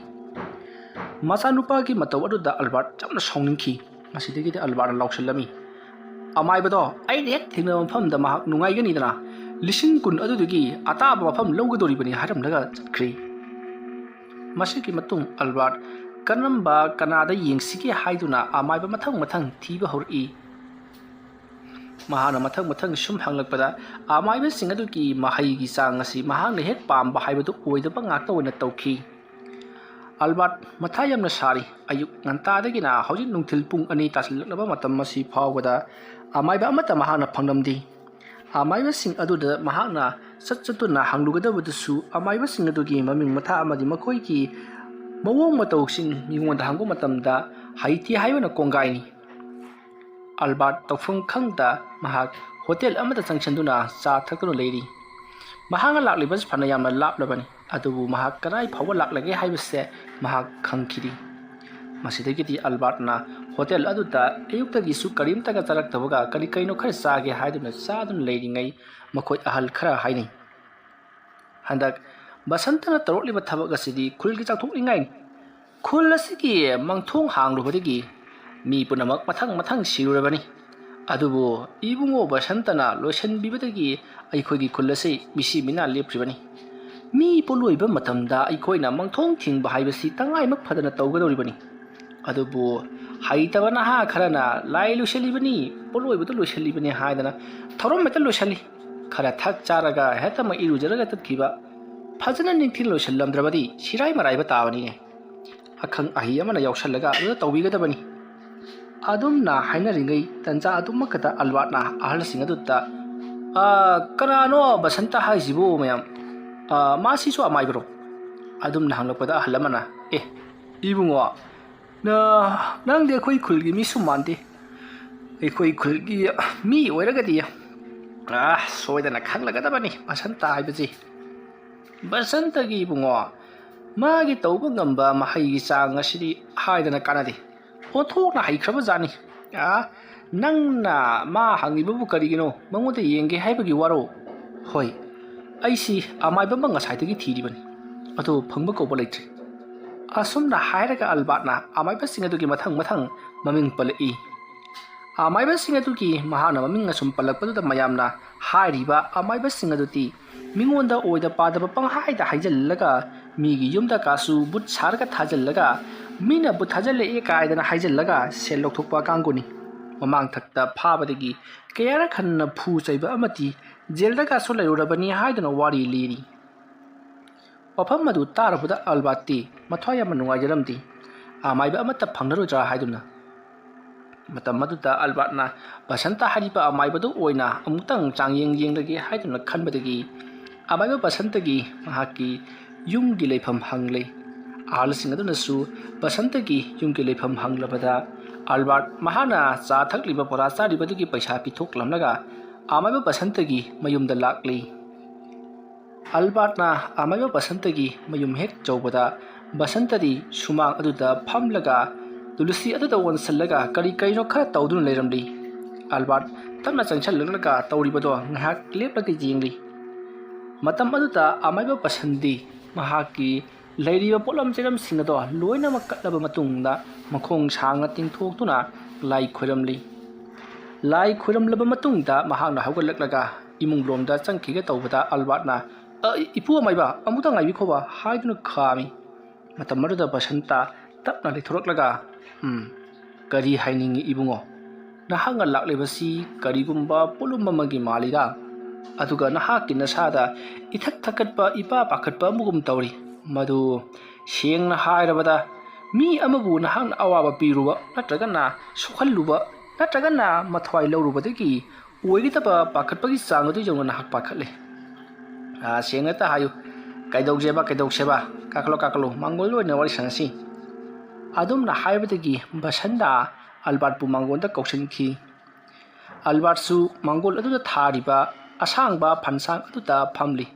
ꯃꯆꯥꯅꯨꯄꯥꯒꯤ ꯃꯇꯧ ꯑꯗꯨꯗ ꯑꯜꯕꯥꯔꯠ ꯌꯥꯝꯅ ꯁꯥꯎꯅꯤꯡꯈꯤ꯫ ꯃꯁꯤꯗꯒꯤꯗꯤ ꯑꯜꯕꯥꯔꯠꯅ ꯂꯥꯎꯁꯤꯜꯂꯝꯃꯤ, "ꯑꯃꯥꯏꯕꯗꯣ ꯑꯩꯅ ꯍꯦꯛ ꯊꯦꯡꯅꯕ ꯃꯐꯝꯗ ꯃꯍꯥꯛ ꯅꯨꯡꯉꯥꯏꯒꯅꯤꯗꯅ, ꯂꯤꯁꯤꯡ ꯀꯨꯟ ꯑꯗꯨꯗꯒꯤ ꯑꯇꯥꯕ ꯃꯐꯝ ꯂꯧꯒꯗꯧꯔꯤꯕꯅꯤ" ꯍꯥꯏꯔꯝꯂꯒ ꯆꯠꯈ꯭ꯔꯤ꯫ ꯃꯁꯤꯒꯤ ꯃꯇꯨꯡ ꯑꯜꯕꯥꯔꯠ ꯀꯔꯝꯕ ꯀꯅꯥꯗ ꯌꯦꯡꯁꯤꯒꯦ ꯍꯥꯏꯗꯨꯅ ꯑꯃꯥꯏꯕ ꯃꯊꯪ ꯃꯊꯪ ꯊꯤꯕ ꯍꯧꯔꯛꯏ꯫ ꯃꯍꯥꯛꯅ ꯃꯊꯪ ꯃꯊꯪ ꯁꯨꯝ ꯍꯪꯂꯛꯄꯗ, ꯑꯃꯥꯏꯕꯁꯤꯡ ꯑꯗꯨꯒꯤ ꯃꯍꯩꯒꯤ ꯆꯥꯡ ꯑꯁꯤ ꯃꯍꯥꯛꯅ ꯍꯦꯛ ꯄꯥꯝꯕ ꯍꯥꯏꯕꯗꯨ ꯑꯣꯏꯗꯕ ꯉꯥꯛꯇ ꯑꯣꯏꯅ ꯇꯧꯈꯤ꯫ ꯑꯜꯕꯥꯔꯠ ꯃꯊꯥ ꯌꯥꯝꯅ ꯁꯥꯔꯤ꯫ ꯑꯌꯨꯛ ꯉꯟꯇꯥꯗꯒꯤꯅ ꯍꯧꯖꯤꯛ ꯅꯨꯡꯊꯤꯜ ꯄꯨꯡ ꯑꯅꯤ ꯇꯥꯁꯤꯜꯂꯛꯂꯕ ꯃꯇꯝ ꯑꯁꯤ ꯐꯥꯎꯕꯗ ꯑꯃꯥꯏꯕ ꯑꯃꯠꯇ ꯃꯍꯥꯛꯅ ꯐꯪꯂꯝꯗꯦ꯫ ꯑꯃꯥꯏꯕꯁꯤꯡ ꯑꯗꯨꯗ ꯃꯍꯥꯛꯅ ꯆꯠ ꯆꯠꯇꯨꯅ ꯍꯪꯂꯨꯒꯗꯕꯗꯨꯁꯨ ꯑꯃꯥꯏꯕꯁꯤꯡ ꯑꯗꯨꯒꯤ ꯃꯃꯤꯡ ꯃꯊꯥ ꯑꯃꯗꯤ ꯃꯈꯣꯏꯒꯤ ꯃꯑꯣꯡ ꯃꯇꯧꯁꯤꯡ ꯃꯤꯉꯣꯟꯗ ꯍꯪꯕ ꯃꯇꯝꯗ ꯍꯩꯇꯦ ꯍꯥꯏꯕꯅ ꯀꯣꯡꯒꯥꯏꯅꯤ꯫ ꯑꯜꯕꯥꯔꯠ ꯇꯧꯐꯝ ꯈꯪꯗ ꯃꯍꯥꯛ ꯍꯣꯇꯦꯜ ꯑꯃꯗ ꯆꯪꯁꯤꯟꯗꯨꯅ ꯆꯥ ꯊꯛꯇꯨꯅ ꯂꯩꯔꯤ꯫ ꯃꯍꯥꯛꯅ ꯂꯥꯛꯂꯤꯕꯁꯤ ꯐꯅ ꯌꯥꯝꯅ ꯂꯥꯞꯂꯕꯅꯤ, ꯑꯗꯨꯕꯨ ꯃꯍꯥꯛ ꯀꯗꯥꯏ ꯐꯥꯎꯕ ꯂꯥꯛꯂꯒꯦ ꯍꯥꯏꯕꯁꯦ ꯃꯍꯥꯛ ꯈꯪꯈꯤꯗꯦ꯫ ꯃꯁꯤꯗꯒꯤꯗꯤ ꯑꯜꯕꯥꯔꯠꯅ ꯍꯣꯇꯦꯜ ꯑꯗꯨꯗ ꯑꯌꯨꯛꯇꯒꯤꯁꯨ ꯀꯔꯤꯝꯇꯒ ꯆꯥꯔꯛꯇꯕꯒ ꯀꯔꯤ ꯀꯔꯤꯅꯣ ꯈꯔ ꯆꯥꯒꯦ ꯍꯥꯏꯗꯨꯅ ꯆꯥꯗꯨꯅ ꯂꯩꯔꯤꯉꯩ ꯃꯈꯣꯏ ꯑꯍꯜ ꯈꯔ ꯍꯥꯏꯅꯩ, "ꯍꯟꯗꯛ ꯕꯁꯟꯇꯅ ꯇꯧꯔꯛꯂꯤꯕ ꯊꯕꯛ ꯑꯁꯤꯗꯤ ꯈꯨꯜꯒꯤ ꯆꯥꯎꯊꯣꯛꯅꯤꯡꯉꯥꯏꯅꯤ꯫ ꯈꯨꯜ ꯑꯁꯤꯒꯤ ꯃꯪꯊꯣꯡ ꯍꯥꯡꯂꯨꯕꯗꯒꯤ ꯃꯤ ꯄꯨꯝꯅꯃꯛ ꯃꯊꯪ ꯃꯊꯪ ꯁꯤꯔꯨꯔꯕꯅꯤ꯫ ꯑꯗꯨꯕꯨ ꯏꯕꯨꯡꯉꯣ ꯕꯁꯟꯇꯅ ꯂꯣꯏꯁꯤꯟꯕꯤꯕꯗꯒꯤ ꯑꯩꯈꯣꯏꯒꯤ ꯈꯨꯜ ꯑꯁꯤ ꯃꯤꯁꯤ ꯃꯤꯅꯥ ꯂꯦꯞꯇ꯭ꯔꯤꯕꯅꯤ꯫ ꯃꯤ ꯄꯣꯠꯂꯣꯏꯕ ꯃꯇꯝꯗ ꯑꯩꯈꯣꯏꯅ ꯃꯪꯊꯣꯡ ꯊꯤꯡꯕ ꯍꯥꯏꯕꯁꯤ ꯇꯉꯥꯏꯃꯛ ꯐꯗꯅ ꯇꯧꯒꯗꯧꯔꯤꯕꯅꯤ꯫ ꯑꯗꯨꯕꯨ ꯍꯩꯇꯕ ꯅꯍꯥ ꯈꯔꯅ ꯂꯥꯏ ꯂꯣꯏꯁꯤꯜꯂꯤꯕꯅꯤ, ꯄꯣꯠꯂꯣꯏꯕꯗ ꯂꯣꯏꯁꯤꯜꯂꯤꯕꯅꯤ ꯍꯥꯏꯗꯅ ꯊꯧꯔꯝ ꯍꯦꯛꯇ ꯂꯣꯏꯁꯤꯜꯂꯤ꯫ ꯈꯔ ꯊꯛ ꯆꯥꯔꯒ ꯍꯦꯛꯇꯃꯛ ꯏꯔꯨꯖꯔꯒ ꯆꯠꯈꯤꯕ꯫ ꯐꯖꯅ ꯅꯤꯡꯊꯤꯅ ꯂꯣꯏꯁꯤꯜꯂꯝꯗ꯭ꯔꯕꯗꯤ ꯁꯤꯔꯥꯏ ꯃꯔꯥꯏꯕ ꯇꯥꯕꯅꯤꯅꯦ꯫ ꯑꯈꯪ ꯑꯍꯩ ꯑꯃꯅ ꯌꯥꯎꯁꯜꯂꯒ ꯑꯗꯨꯗ ꯇꯧꯕꯤꯒꯗꯕꯅꯤ"꯫ ꯑꯗꯨꯝꯅ ꯍꯥꯏꯅꯔꯤꯉꯩ ꯇꯟꯖꯥ ꯑꯗꯨꯃꯛꯀꯗ ꯑꯜꯕꯥꯔꯠꯅ ꯑꯍꯜꯁꯤꯡ ꯑꯗꯨꯗ, "ꯑ, ꯀꯅꯥꯅꯣ ꯕꯁꯟꯇ ꯍꯥꯏꯁꯤꯕꯨ ꯃꯌꯥꯝ? ꯑ, ꯃꯥꯁꯤꯁꯨ ꯑꯃꯥꯏꯕꯔꯣ?" ꯑꯗꯨꯝꯅ ꯍꯪꯂꯛꯄꯗ ꯑꯍꯜ ꯑꯃꯅ, "ꯑꯦ, ꯏꯕꯨꯡꯉꯣ, ꯅ-, ꯅꯪꯗꯤ ꯑꯩꯈꯣꯏ ꯈꯨꯜꯒꯤ ꯃꯤꯁꯨ ꯃꯥꯟꯗꯦ꯫ ꯑꯩꯈꯣꯏ ꯈꯨꯜꯒꯤ ꯃꯤ ꯑꯣꯏꯔꯒꯗꯤ, ꯑ, ꯁꯣꯏꯗꯅ ꯈꯪꯂꯒꯗꯕꯅꯤ ꯕꯁꯟꯇ ꯍꯥꯏꯕꯁꯤ꯫ ꯕꯁꯟꯇꯒꯤ ꯏꯕꯨꯡꯉꯣ, ꯃꯥꯒꯤ ꯇꯧꯕ ꯉꯝꯕ ꯃꯍꯩꯒꯤ ꯆꯥꯡ ꯑꯁꯤꯗꯤ ꯍꯥꯏꯗꯅ ꯀꯥꯟꯅꯗꯦ꯫ ꯑꯣꯟꯊꯣꯛꯅ ꯍꯩꯈ꯭ꯔꯕ ꯖꯥꯠꯅꯤ꯫ ꯑ, ꯅꯪꯅ ꯃꯥ ꯍꯪꯉꯤꯕꯕꯨ ꯀꯔꯤꯒꯤꯅꯣ? ꯃꯉꯣꯟꯗ ꯌꯦꯡꯒꯦ ꯍꯥꯏꯕꯒꯤ ꯋꯥꯔꯣ?" "ꯍꯣꯏ, ꯑꯩꯁꯤ ꯑꯃꯥꯏꯕ ꯑꯃ ꯉꯁꯥꯏꯗꯒꯤ ꯊꯤꯔꯤꯕꯅꯤ, ꯑꯗꯨ ꯐꯪꯕ ꯀꯧꯕ ꯂꯩꯇ꯭ꯔꯤ"꯫ ꯑꯁꯨꯝꯅ ꯍꯥꯏꯔꯒ ꯑꯜꯕꯥꯔꯠꯅ ꯑꯃꯥꯏꯕꯁꯤꯡ ꯑꯗꯨꯒꯤ ꯃꯊꯪ ꯃꯊꯪ ꯃꯃꯤꯡ ꯄꯜꯂꯛꯏ꯫ ꯑꯃꯥꯏꯕꯁꯤꯡ ꯑꯗꯨꯒꯤ ꯃꯍꯥꯛꯅ ꯃꯃꯤꯡ ꯑꯁꯨꯝ ꯄꯜꯂꯛꯄꯗꯨꯗ ꯃꯌꯥꯝꯅ ꯍꯥꯏꯔꯤꯕ ꯑꯃꯥꯏꯕꯁꯤꯡ ꯑꯗꯨꯗꯤ ꯃꯤꯉꯣꯟꯗ ꯑꯣꯏꯗ ꯄꯥꯗꯕ ꯄꯪꯍꯥꯏꯗ ꯍꯥꯏꯖꯤꯜꯂꯒ ꯃꯤꯒꯤ ꯌꯨꯝꯗ ꯀꯥꯁꯨ ꯕꯨꯠ ꯁꯥꯔꯒ ꯊꯥꯖꯤꯜꯂꯒ ꯃꯤꯅ ꯕꯨꯠ ꯊꯥꯖꯤꯜꯂꯛꯑꯦ ꯀꯥꯏꯗꯅ ꯍꯥꯏꯖꯤꯜꯂꯒ ꯁꯦꯜ ꯂꯧꯊꯣꯛꯄ ꯀꯥꯡꯕꯨꯅꯤ꯫ ꯃꯃꯥꯡꯊꯛꯇ ꯐꯥꯕꯗꯒꯤ ꯀꯌꯥꯔꯛ ꯍꯟꯅ ꯐꯨ ꯆꯩꯕ ꯑꯃꯗꯤ ꯖꯦꯜꯗ ꯀꯥꯁꯨ ꯂꯩꯔꯨꯔꯕꯅꯤ ꯍꯥꯏꯗꯨꯅ ꯋꯥꯔꯤ ꯂꯤꯔꯤ꯫ ꯋꯥꯐꯝ ꯑꯗꯨ ꯇꯥꯔꯨꯕꯗ ꯑꯜꯕꯥꯔꯠꯇꯤ ꯃꯊ꯭ꯋꯥꯏ ꯌꯥꯝꯅ ꯅꯨꯡꯉꯥꯏꯖꯔꯝꯗꯦ꯫ ꯑꯃꯥꯏꯕ ꯑꯃꯠꯇ ꯐꯪꯂꯔꯣꯏꯗ꯭ꯔꯥ ꯍꯥꯏꯗꯨꯅ꯫ ꯃꯇꯝ ꯑꯗꯨꯗ ꯑꯜꯕꯥꯔꯠꯅ ꯕꯁꯟꯇ ꯍꯥꯏꯔꯤꯕ ꯑꯃꯥꯏꯕꯗꯨ ꯑꯣꯏꯅ ꯑꯃꯨꯛꯇꯪ ꯆꯥꯡꯌꯦꯡ ꯌꯦꯡꯂꯒꯦ ꯍꯥꯏꯗꯨꯅ ꯈꯟꯕꯗꯒꯤ ꯑꯃꯥꯏꯕ ꯕꯁꯟꯇꯒꯤ ꯃꯍꯥꯛꯀꯤ ꯌꯨꯝꯒꯤ ꯂꯩꯐꯝ ꯍꯪꯂꯦ꯫ ꯑꯍꯜꯁꯤꯡ ꯑꯗꯨꯅꯁꯨ ꯕꯁꯟꯇꯒꯤ ꯌꯨꯝꯒꯤ ꯂꯩꯐꯝ ꯍꯪꯂꯕꯗ ꯑꯜꯕꯥꯔꯠ ꯃꯍꯥꯛꯅ ꯆꯥ ꯊꯛꯂꯤꯕ ꯕꯣꯔꯥ ꯆꯥꯔꯤꯕꯗꯨꯒꯤ ꯄꯩꯁꯥ ꯄꯤꯊꯣꯛꯂꯝꯂꯒ ꯑꯃꯥꯏꯕ ꯕꯁꯟꯇꯒꯤ ꯃꯌꯨꯝꯗ ꯂꯥꯛꯂꯤ꯫ ꯑꯜꯕꯥꯔꯠꯅ ꯑꯃꯥꯏꯕ ꯕꯁꯟꯇꯒꯤ ꯃꯌꯨꯝ ꯍꯦꯛ ꯌꯧꯕꯗ ꯕꯁꯟꯇꯗꯤ ꯁꯨꯃꯥꯡ ꯑꯗꯨꯗ ꯐꯝꯂꯒ ꯇꯨꯂꯁꯤ ꯑꯗꯨꯗ ꯑꯣꯟꯁꯤꯜꯂꯒ ꯀꯔꯤ ꯀꯔꯤꯅꯣ ꯈꯔ ꯇꯧꯗꯨꯅ ꯂꯩꯔꯝꯂꯤ꯫ ꯑꯜꯕꯥꯔꯠ ꯇꯞꯅ ꯆꯪꯁꯤꯜꯂꯛꯂꯒ ꯇꯧꯔꯤꯕꯗꯣ ꯉꯥꯏꯍꯥꯛ ꯂꯦꯞꯂꯒ ꯌꯦꯡꯂꯤ꯫ ꯃꯇꯝ ꯑꯗꯨꯗ ꯑꯃꯥꯏꯕ ꯕꯁꯟꯇꯗꯤ ꯃꯍꯥꯛꯀꯤ ꯂꯩꯔꯤꯕ ꯄꯣꯠꯂꯝ ꯆꯩꯔꯝꯁꯤꯡ ꯑꯗꯣ ꯂꯣꯏꯅꯃꯛ ꯀꯠꯂꯕ ꯃꯇꯨꯡꯗ ꯃꯈꯣꯡ ꯁꯥꯡꯅ ꯇꯤꯡꯊꯣꯛꯇꯨꯅ ꯂꯥꯏ ꯈꯣꯏꯔꯝꯂꯤ꯫ ꯂꯥꯏ ꯈꯣꯏꯔꯝꯂꯕ ꯃꯇꯨꯡꯗ ꯃꯍꯥꯛꯅ ꯍꯧꯒꯠꯂꯛꯂꯒ ꯏꯃꯨꯡ ꯂꯣꯝꯗ ꯆꯪꯈꯤꯒꯦ ꯇꯧꯕꯗ ꯑꯜꯕꯥꯔꯠꯅ, "ꯑ, ꯏꯄꯨ ꯑꯃꯥꯏꯕ, ꯑꯃꯨꯛꯇ ꯉꯥꯏꯕꯤꯈꯣꯕ" ꯍꯥꯏꯗꯨꯅ ꯈꯥꯝꯃꯤ꯫ ꯃꯇꯝ ꯑꯗꯨꯗ ꯕꯁꯟꯇ ꯇꯞꯅ ꯂꯩꯊꯣꯔꯛꯂꯒ, "ꯎꯝ, ꯀꯔꯤ ꯍꯥꯏꯅꯤꯡꯉꯤ ꯏꯕꯨꯡꯉꯣ? ꯅꯍꯥꯛꯅ ꯂꯥꯛꯂꯤꯕꯁꯤ ꯀꯔꯤꯒꯨꯝꯕ ꯄꯣꯠꯂꯨꯝ ꯑꯃꯒꯤ ꯃꯥꯜꯂꯤꯗ꯫ ꯑꯗꯨꯒ ꯅꯍꯥꯛꯀꯤ ꯅꯁꯥꯗ ꯏꯊꯛ ꯊꯛꯀꯠꯄ, ꯏꯄꯥ ꯄꯥꯈꯠꯄ ꯑꯃꯒꯨꯝ ꯇꯧꯔꯤ꯫ ꯃꯗꯨ ꯁꯦꯡꯅ ꯍꯥꯏꯔꯕꯗ ꯃꯤ ꯑꯃꯕꯨ ꯅꯍꯥꯛꯅ ꯑꯋꯥꯕ ꯄꯤꯔꯨꯕ ꯅꯠꯇ꯭ꯔꯒꯅ ꯁꯣꯛꯍꯜꯂꯨꯕ ꯅꯠꯇ꯭ꯔꯒꯅ ꯃꯊ꯭ꯋꯥꯏ ꯂꯧꯔꯨꯕꯗꯒꯤ ꯑꯣꯏꯒꯗꯕ ꯄꯥꯈꯠꯄꯒꯤ ꯆꯥꯡ ꯑꯗꯨ ꯌꯧꯅ ꯅꯍꯥꯛ ꯄꯥꯈꯠꯂꯦ꯫ ꯑꯥ, ꯁꯦꯡꯅꯇ ꯍꯥꯏꯌꯨ, ꯀꯩꯗꯧꯁꯦꯕ, ꯀꯩꯗꯧꯁꯦꯕ? ꯀꯥꯈꯠꯂꯣ, ꯀꯥꯈꯠꯂꯣ, ꯃꯥꯡꯒꯣꯜ ꯑꯣꯏꯅ ꯋꯥꯔꯤ ꯁꯥꯟꯅꯁꯤ꯫" ꯑꯗꯨꯝꯅ ꯍꯥꯏꯕꯗꯒꯤ ꯕꯁꯟꯗ ꯑꯜꯕꯥꯔꯠꯄꯨ ꯃꯥꯡꯒꯣꯜꯗ ꯀꯧꯁꯤꯟꯈꯤ꯫ ꯑꯜꯕꯥꯔꯠꯁꯨ ꯃꯥꯡꯒꯣꯜ ꯑꯗꯨꯗ ꯊꯥꯔꯤꯕ ꯑꯁꯥꯡꯕ ꯐꯟꯁꯥꯡ ꯑꯗꯨꯗ ꯐꯝꯂꯤ꯫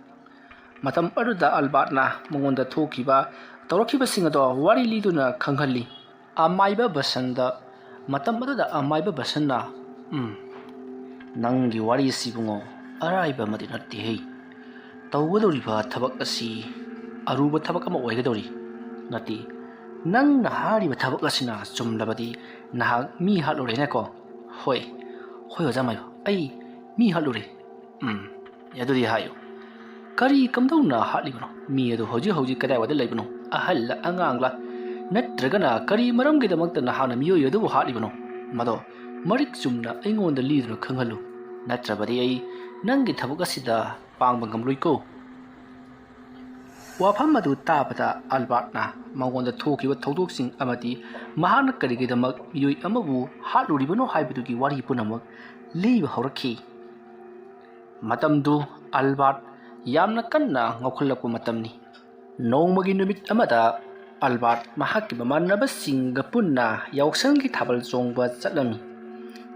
ꯃꯇꯝ ꯑꯗꯨꯗ ꯑꯜꯕꯥꯔꯠꯅ ꯃꯉꯣꯟꯗ ꯊꯣꯛꯈꯤꯕ, ꯇꯧꯔꯛꯈꯤꯕꯁꯤꯡ ꯑꯗꯣ ꯋꯥꯔꯤ ꯂꯤꯗꯨꯅ ꯈꯪꯍꯜꯂꯤ꯫ ꯑꯃꯥꯏꯕ ꯕꯁꯟꯗ꯫ ꯃꯇꯝ ꯑꯗꯨꯗ ꯑꯃꯥꯏꯕ ꯕꯁꯟꯅ, "ꯎꯝ, ꯅꯪꯒꯤ ꯋꯥꯔꯤꯁꯤ ꯏꯕꯨꯡꯉꯣ, ꯑꯔꯥꯏꯕ ꯑꯃꯗꯤ ꯅꯠꯇꯦꯍꯦ꯫ ꯇꯧꯒꯗꯧꯔꯤꯕ ꯊꯕꯛ ꯑꯁꯤ ꯑꯔꯨꯕ ꯊꯕꯛ ꯑꯃ ꯑꯣꯏꯒꯗꯧꯔꯤ꯫ ꯅꯠꯇꯦ, ꯅꯪꯅ ꯍꯥꯏꯔꯤꯕ ꯊꯕꯛ ꯑꯁꯤꯅ ꯆꯨꯝꯂꯕꯗꯤ ꯅꯍꯥꯛ ꯃꯤ ꯍꯥꯠꯂꯨꯔꯦꯅꯦꯀꯣ?" "ꯍꯣꯏ, ꯍꯣꯏ, ꯑꯣꯖꯥ ꯃꯥꯏꯕ, ꯑꯩ ꯃꯤ ꯍꯥꯠꯂꯨꯔꯦ꯫" "ꯎꯝ, ꯑꯗꯨꯗꯤ ꯍꯥꯏꯌꯨ, ꯀꯔꯤ ꯀꯝꯗꯧꯅ ꯍꯥꯠꯂꯤꯕꯅꯣ? ꯃꯤ ꯑꯗꯨ ꯍꯧꯖꯤꯛ ꯍꯧꯖꯤꯛ ꯀꯗꯥꯏꯋꯥꯏꯗ ꯂꯩꯕꯅꯣ? ꯑꯍꯜꯂ ꯑꯉꯥꯡꯂ? ꯅꯠꯇ꯭ꯔꯒꯅ ꯀꯔꯤ ꯃꯔꯝꯒꯤꯗꯃꯛꯇ ꯅꯍꯥꯛꯅ ꯃꯤꯑꯣꯏ ꯑꯗꯨꯕꯨ ꯍꯥꯠꯂꯤꯕꯅꯣ? ꯃꯗꯣ ꯃꯔꯤꯛ ꯆꯨꯝꯅ ꯑꯩꯉꯣꯟꯗ ꯂꯤꯗꯨꯅ ꯈꯪꯍꯜꯂꯨ꯫ ꯅꯠꯇ꯭ꯔꯕꯗꯤ ꯑꯩ ꯅꯪꯒꯤ ꯊꯕꯛ ꯑꯁꯤꯗ ꯄꯥꯡꯕ ꯉꯝꯂꯣꯏꯀꯣ꯫" ꯋꯥꯐꯝ ꯑꯗꯨ ꯇꯥꯕꯗ ꯑꯜꯕꯥꯔꯠꯅ ꯃꯉꯣꯟꯗ ꯊꯣꯛꯈꯤꯕ ꯊꯧꯗꯣꯛꯁꯤꯡ ꯑꯃꯗꯤ ꯃꯍꯥꯛꯅ ꯀꯔꯤꯒꯤꯗꯃꯛ ꯃꯤꯑꯣꯏ ꯑꯃꯕꯨ ꯍꯥꯠꯂꯨꯔꯤꯕꯅꯣ ꯍꯥꯏꯕꯗꯨꯒꯤ ꯋꯥꯔꯤ ꯄꯨꯝꯅꯃꯛ ꯂꯤꯕ ꯍꯧꯔꯛꯈꯤ꯫ ꯃꯇꯝꯗꯨ ꯑꯜꯕꯥꯔꯠ ꯌꯥꯝꯅ ꯀꯟꯅ ꯉꯥꯎꯈꯠꯂꯛꯄ ꯃꯇꯝꯅꯤ꯫ ꯅꯣꯡꯃꯒꯤ ꯅꯨꯃꯤꯠ ꯑꯃꯗ ꯑꯜꯕꯥꯔꯠ ꯃꯍꯥꯛꯀꯤ ꯃꯃꯥꯟꯅꯕꯁꯤꯡꯒ ꯄꯨꯟꯅ ꯌꯥꯎꯁꯪꯒꯤ ꯊꯥꯕꯜ ꯆꯣꯡꯕ ꯆꯠꯂꯝꯃꯤ꯫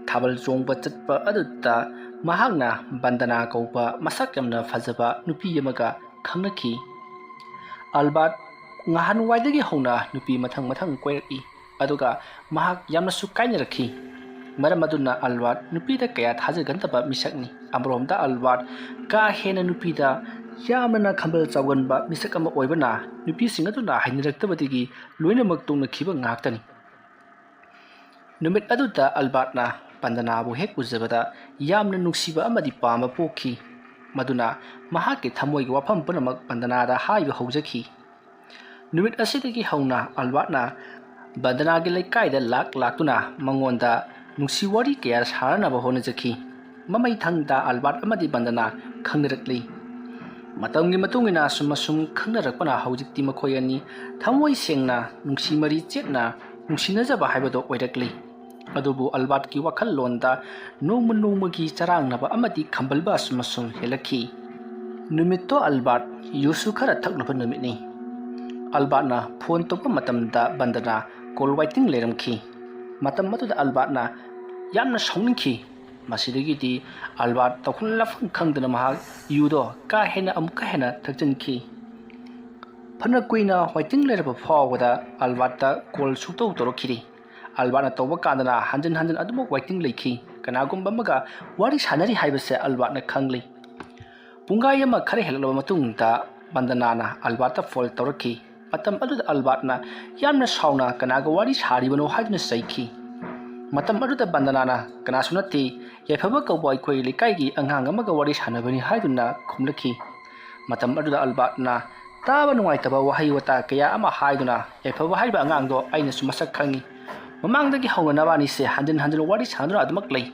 ꯊꯥꯕꯜ ꯆꯣꯡꯕ ꯆꯠꯄ ꯑꯗꯨꯗ ꯃꯍꯥꯛꯅ ꯕꯟꯗꯅꯥ ꯀꯧꯕ ꯃꯁꯛ ꯌꯥꯝꯅ ꯐꯖꯕ ꯅꯨꯄꯤ ꯑꯃꯒ ꯈꯪꯅꯈꯤ꯫ ꯑꯜꯕꯥꯔꯠ ꯉꯍꯥꯟꯋꯥꯏꯗꯒꯤ ꯍꯧꯅ ꯅꯨꯄꯤ ꯃꯊꯪ ꯃꯊꯪ ꯀꯣꯏꯔꯛꯏ, ꯑꯗꯨꯒ ꯃꯍꯥꯛ ꯌꯥꯝꯅꯁꯨ ꯀꯥꯏꯅꯔꯛꯈꯤ꯫ ꯃꯔꯝ ꯑꯗꯨꯅ ꯑꯜꯕꯥꯔꯠ ꯅꯨꯄꯤꯗ ꯀꯌꯥ ꯊꯥꯖꯒꯟꯗꯕ ꯃꯤꯁꯛꯅꯤ꯫ ꯑꯃꯔꯣꯝꯗ ꯑꯜꯕꯥꯔꯠ ꯀꯥ ꯍꯦꯟꯅ ꯅꯨꯄꯤꯗ ꯌꯥꯝꯅ ꯈꯝꯕꯜ ꯆꯥꯎꯒꯟꯕ ꯃꯤꯁꯛ ꯑꯃ ꯑꯣꯏꯕꯅ ꯅꯨꯄꯤꯁꯤꯡ ꯑꯗꯨꯅ ꯍꯩꯅꯔꯛꯇꯕꯗꯒꯤ ꯂꯣꯏꯅꯃꯛ ꯇꯣꯛꯅꯈꯤꯕ ꯉꯥꯛꯇꯅꯤ꯫ ꯅꯨꯃꯤꯠ ꯑꯗꯨꯗ ꯑꯜꯕꯥꯔꯠꯅ ꯕꯟꯗꯅꯥꯕꯨ ꯍꯦꯛ ꯎꯖꯕꯗ ꯌꯥꯝꯅ ꯅꯨꯡꯁꯤꯕ ꯑꯃꯗꯤ ꯄꯥꯝꯕ ꯄꯣꯛꯈꯤ꯫ ꯃꯗꯨꯅ ꯃꯍꯥꯛꯀꯤ ꯊꯃꯣꯏꯒꯤ ꯋꯥꯐꯝ ꯄꯨꯝꯅꯃꯛ ꯕꯟꯗꯅꯥꯗ ꯍꯥꯏꯕ ꯍꯧꯖꯈꯤ꯫ ꯅꯨꯃꯤꯠ ꯑꯁꯤꯗꯒꯤ ꯍꯧꯅ ꯑꯜꯕꯥꯔꯠꯅ ꯕꯟꯗꯅꯥꯒꯤ ꯂꯩꯀꯥꯏꯗ ꯂꯥꯛ ꯂꯥꯛꯇꯨꯅ ꯃꯉꯣꯟꯗ ꯅꯨꯡꯁꯤ ꯋꯥꯔꯤ ꯀꯌꯥ ꯁꯥꯔꯅꯕ ꯍꯣꯠꯅꯖꯈꯤ꯫ ꯃꯃꯩ ꯊꯪꯗ ꯑꯜꯕꯥꯔꯠ ꯑꯃꯗꯤ ꯕꯟꯗꯅꯥ ꯈꯪꯅꯔꯛꯂꯤ꯫ ꯃꯇꯝꯒꯤ ꯃꯇꯨꯡ ꯏꯟꯅ ꯑꯁꯨꯝ ꯑꯁꯨꯝ ꯈꯪꯅꯔꯛꯄꯅ ꯍꯧꯖꯤꯛꯇꯤ ꯃꯈꯣꯏ ꯑꯅꯤ ꯊꯃꯣꯏ ꯁꯦꯡꯅ ꯅꯨꯡꯁꯤ ꯃꯔꯤ ꯆꯦꯠꯅ ꯅꯨꯡꯁꯤꯅꯖꯕ ꯍꯥꯏꯕꯗꯨ ꯑꯣꯏꯔꯛꯂꯤ꯫ ꯑꯗꯨꯕꯨ ꯑꯜꯕꯥꯔꯠꯀꯤ ꯋꯥꯈꯜꯂꯣꯟꯗ ꯅꯣꯡꯃ ꯅꯣꯡꯃꯒꯤ ꯆꯔꯥꯡꯅꯕ ꯑꯃꯗꯤ ꯈꯝꯕꯜꯕ ꯑꯁꯨꯝ ꯑꯁꯨꯝ ꯍꯦꯜꯂꯛꯈꯤ꯫ ꯅꯨꯃꯤꯠꯇꯣ ꯑꯜꯕꯥꯔꯠ ꯌꯨꯁꯨ ꯈꯔ ꯊꯛꯂꯨꯕ ꯅꯨꯃꯤꯠꯅꯤ꯫ ꯑꯜꯕꯥꯔꯠꯅ ꯐꯣꯟ ꯇꯧꯕ ꯃꯇꯝꯗ ꯕꯟꯗꯅꯥ ꯀꯣꯜ ꯋꯥꯏꯇꯤꯡ ꯂꯩꯔꯝꯈꯤ꯫ ꯃꯇꯝ ꯑꯗꯨꯗ ꯑꯜꯕꯥꯔꯠꯅ ꯌꯥꯝꯅ ꯁꯥꯎꯅꯤꯡꯈꯤ꯫ ꯃꯁꯤꯗꯒꯤꯗꯤ ꯑꯜꯕꯥꯔꯠ ꯇꯧꯐꯝ ꯂꯥꯛꯐꯝ ꯈꯪꯗꯅ ꯃꯍꯥꯛ ꯌꯨꯗꯣ ꯀꯥ ꯍꯦꯟꯅ ꯑꯃꯨꯛꯀ ꯍꯦꯟꯅ ꯊꯛꯆꯤꯟꯈꯤ꯫ ꯐꯅ ꯀꯨꯏꯅ ꯋꯥꯏꯇꯤꯡ ꯂꯩꯔꯕ ꯐꯥꯎꯕꯗ ꯑꯜꯕꯥꯔꯠꯇ ꯀꯣꯜ ꯁꯨꯛꯇꯧ ꯇꯧꯔꯛꯈꯤꯗꯦ꯫ ꯑꯜꯕꯥꯔꯠꯅ ꯇꯧꯕ ꯀꯥꯟꯗꯅ ꯍꯟꯖꯤꯟ ꯍꯟꯖꯤꯟ ꯑꯗꯨꯃꯛ ꯋꯥꯏꯇꯤꯡ ꯂꯩꯈꯤ꯫ ꯀꯅꯥꯒꯨꯝꯕ ꯑꯃꯒ ꯋꯥꯔꯤ ꯁꯥꯟꯅꯔꯤ ꯍꯥꯏꯕꯁꯦ ꯑꯜꯕꯥꯔꯠꯅ ꯈꯪꯂꯤ꯫ ꯄꯨꯡꯈꯥꯏ ꯑꯃ ꯈꯔ ꯍꯦꯜꯂꯛꯂꯕ ꯃꯇꯨꯡꯗ ꯕꯟꯗꯅꯥꯅ ꯑꯜꯕꯥꯔꯠꯇ ꯐꯣꯟ ꯇꯧꯔꯛꯈꯤ꯫ ꯃꯇꯝ ꯑꯗꯨꯗ ꯑꯜꯕꯥꯔꯠꯅ ꯌꯥꯝꯅ ꯁꯥꯎꯅ ꯀꯅꯥꯒ ꯋꯥꯔꯤ ꯁꯥꯔꯤꯕꯅꯣ ꯍꯥꯏꯗꯨꯅ ꯆꯩꯈꯤ꯫ ꯃꯇꯝ ꯑꯗꯨꯗ ꯕꯟꯗꯅꯥꯅ, "ꯀꯅꯥꯁꯨ ꯅꯠꯇꯦ, ꯌꯥꯏꯐꯕ ꯀꯧꯕ ꯑꯩꯈꯣꯏ ꯂꯩꯀꯥꯏꯒꯤ ꯑꯉꯥꯡ ꯑꯃꯒ ꯋꯥꯔꯤ ꯁꯥꯟꯅꯕꯅꯤ" ꯍꯥꯏꯗꯨꯅ ꯈꯨꯝꯂꯛꯈꯤ꯫ ꯃꯇꯝ ꯑꯗꯨꯗ ꯑꯜꯕꯥꯔꯠꯅ, "ꯇꯥꯕ ꯅꯨꯡꯉꯥꯏꯇꯕ ꯋꯥꯍꯩ ꯋꯥꯇꯥ ꯀꯌꯥ ꯑꯃ ꯍꯥꯏꯗꯨꯅ, ꯌꯥꯏꯐꯕ ꯍꯥꯏꯔꯤꯕ ꯑꯉꯥꯡꯗꯣ ꯑꯩꯅꯁꯨ ꯃꯁꯛ ꯈꯪꯉꯤ꯫ ꯃꯃꯥꯡꯗꯒꯤ ꯍꯧꯅ ꯅꯕꯥꯅꯤꯁꯦ ꯍꯟꯖꯤꯟ ꯍꯟꯖꯤꯟ ꯋꯥꯔꯤ ꯁꯥꯟꯅꯗꯨꯅ ꯑꯗꯨꯃꯛ ꯂꯩ꯫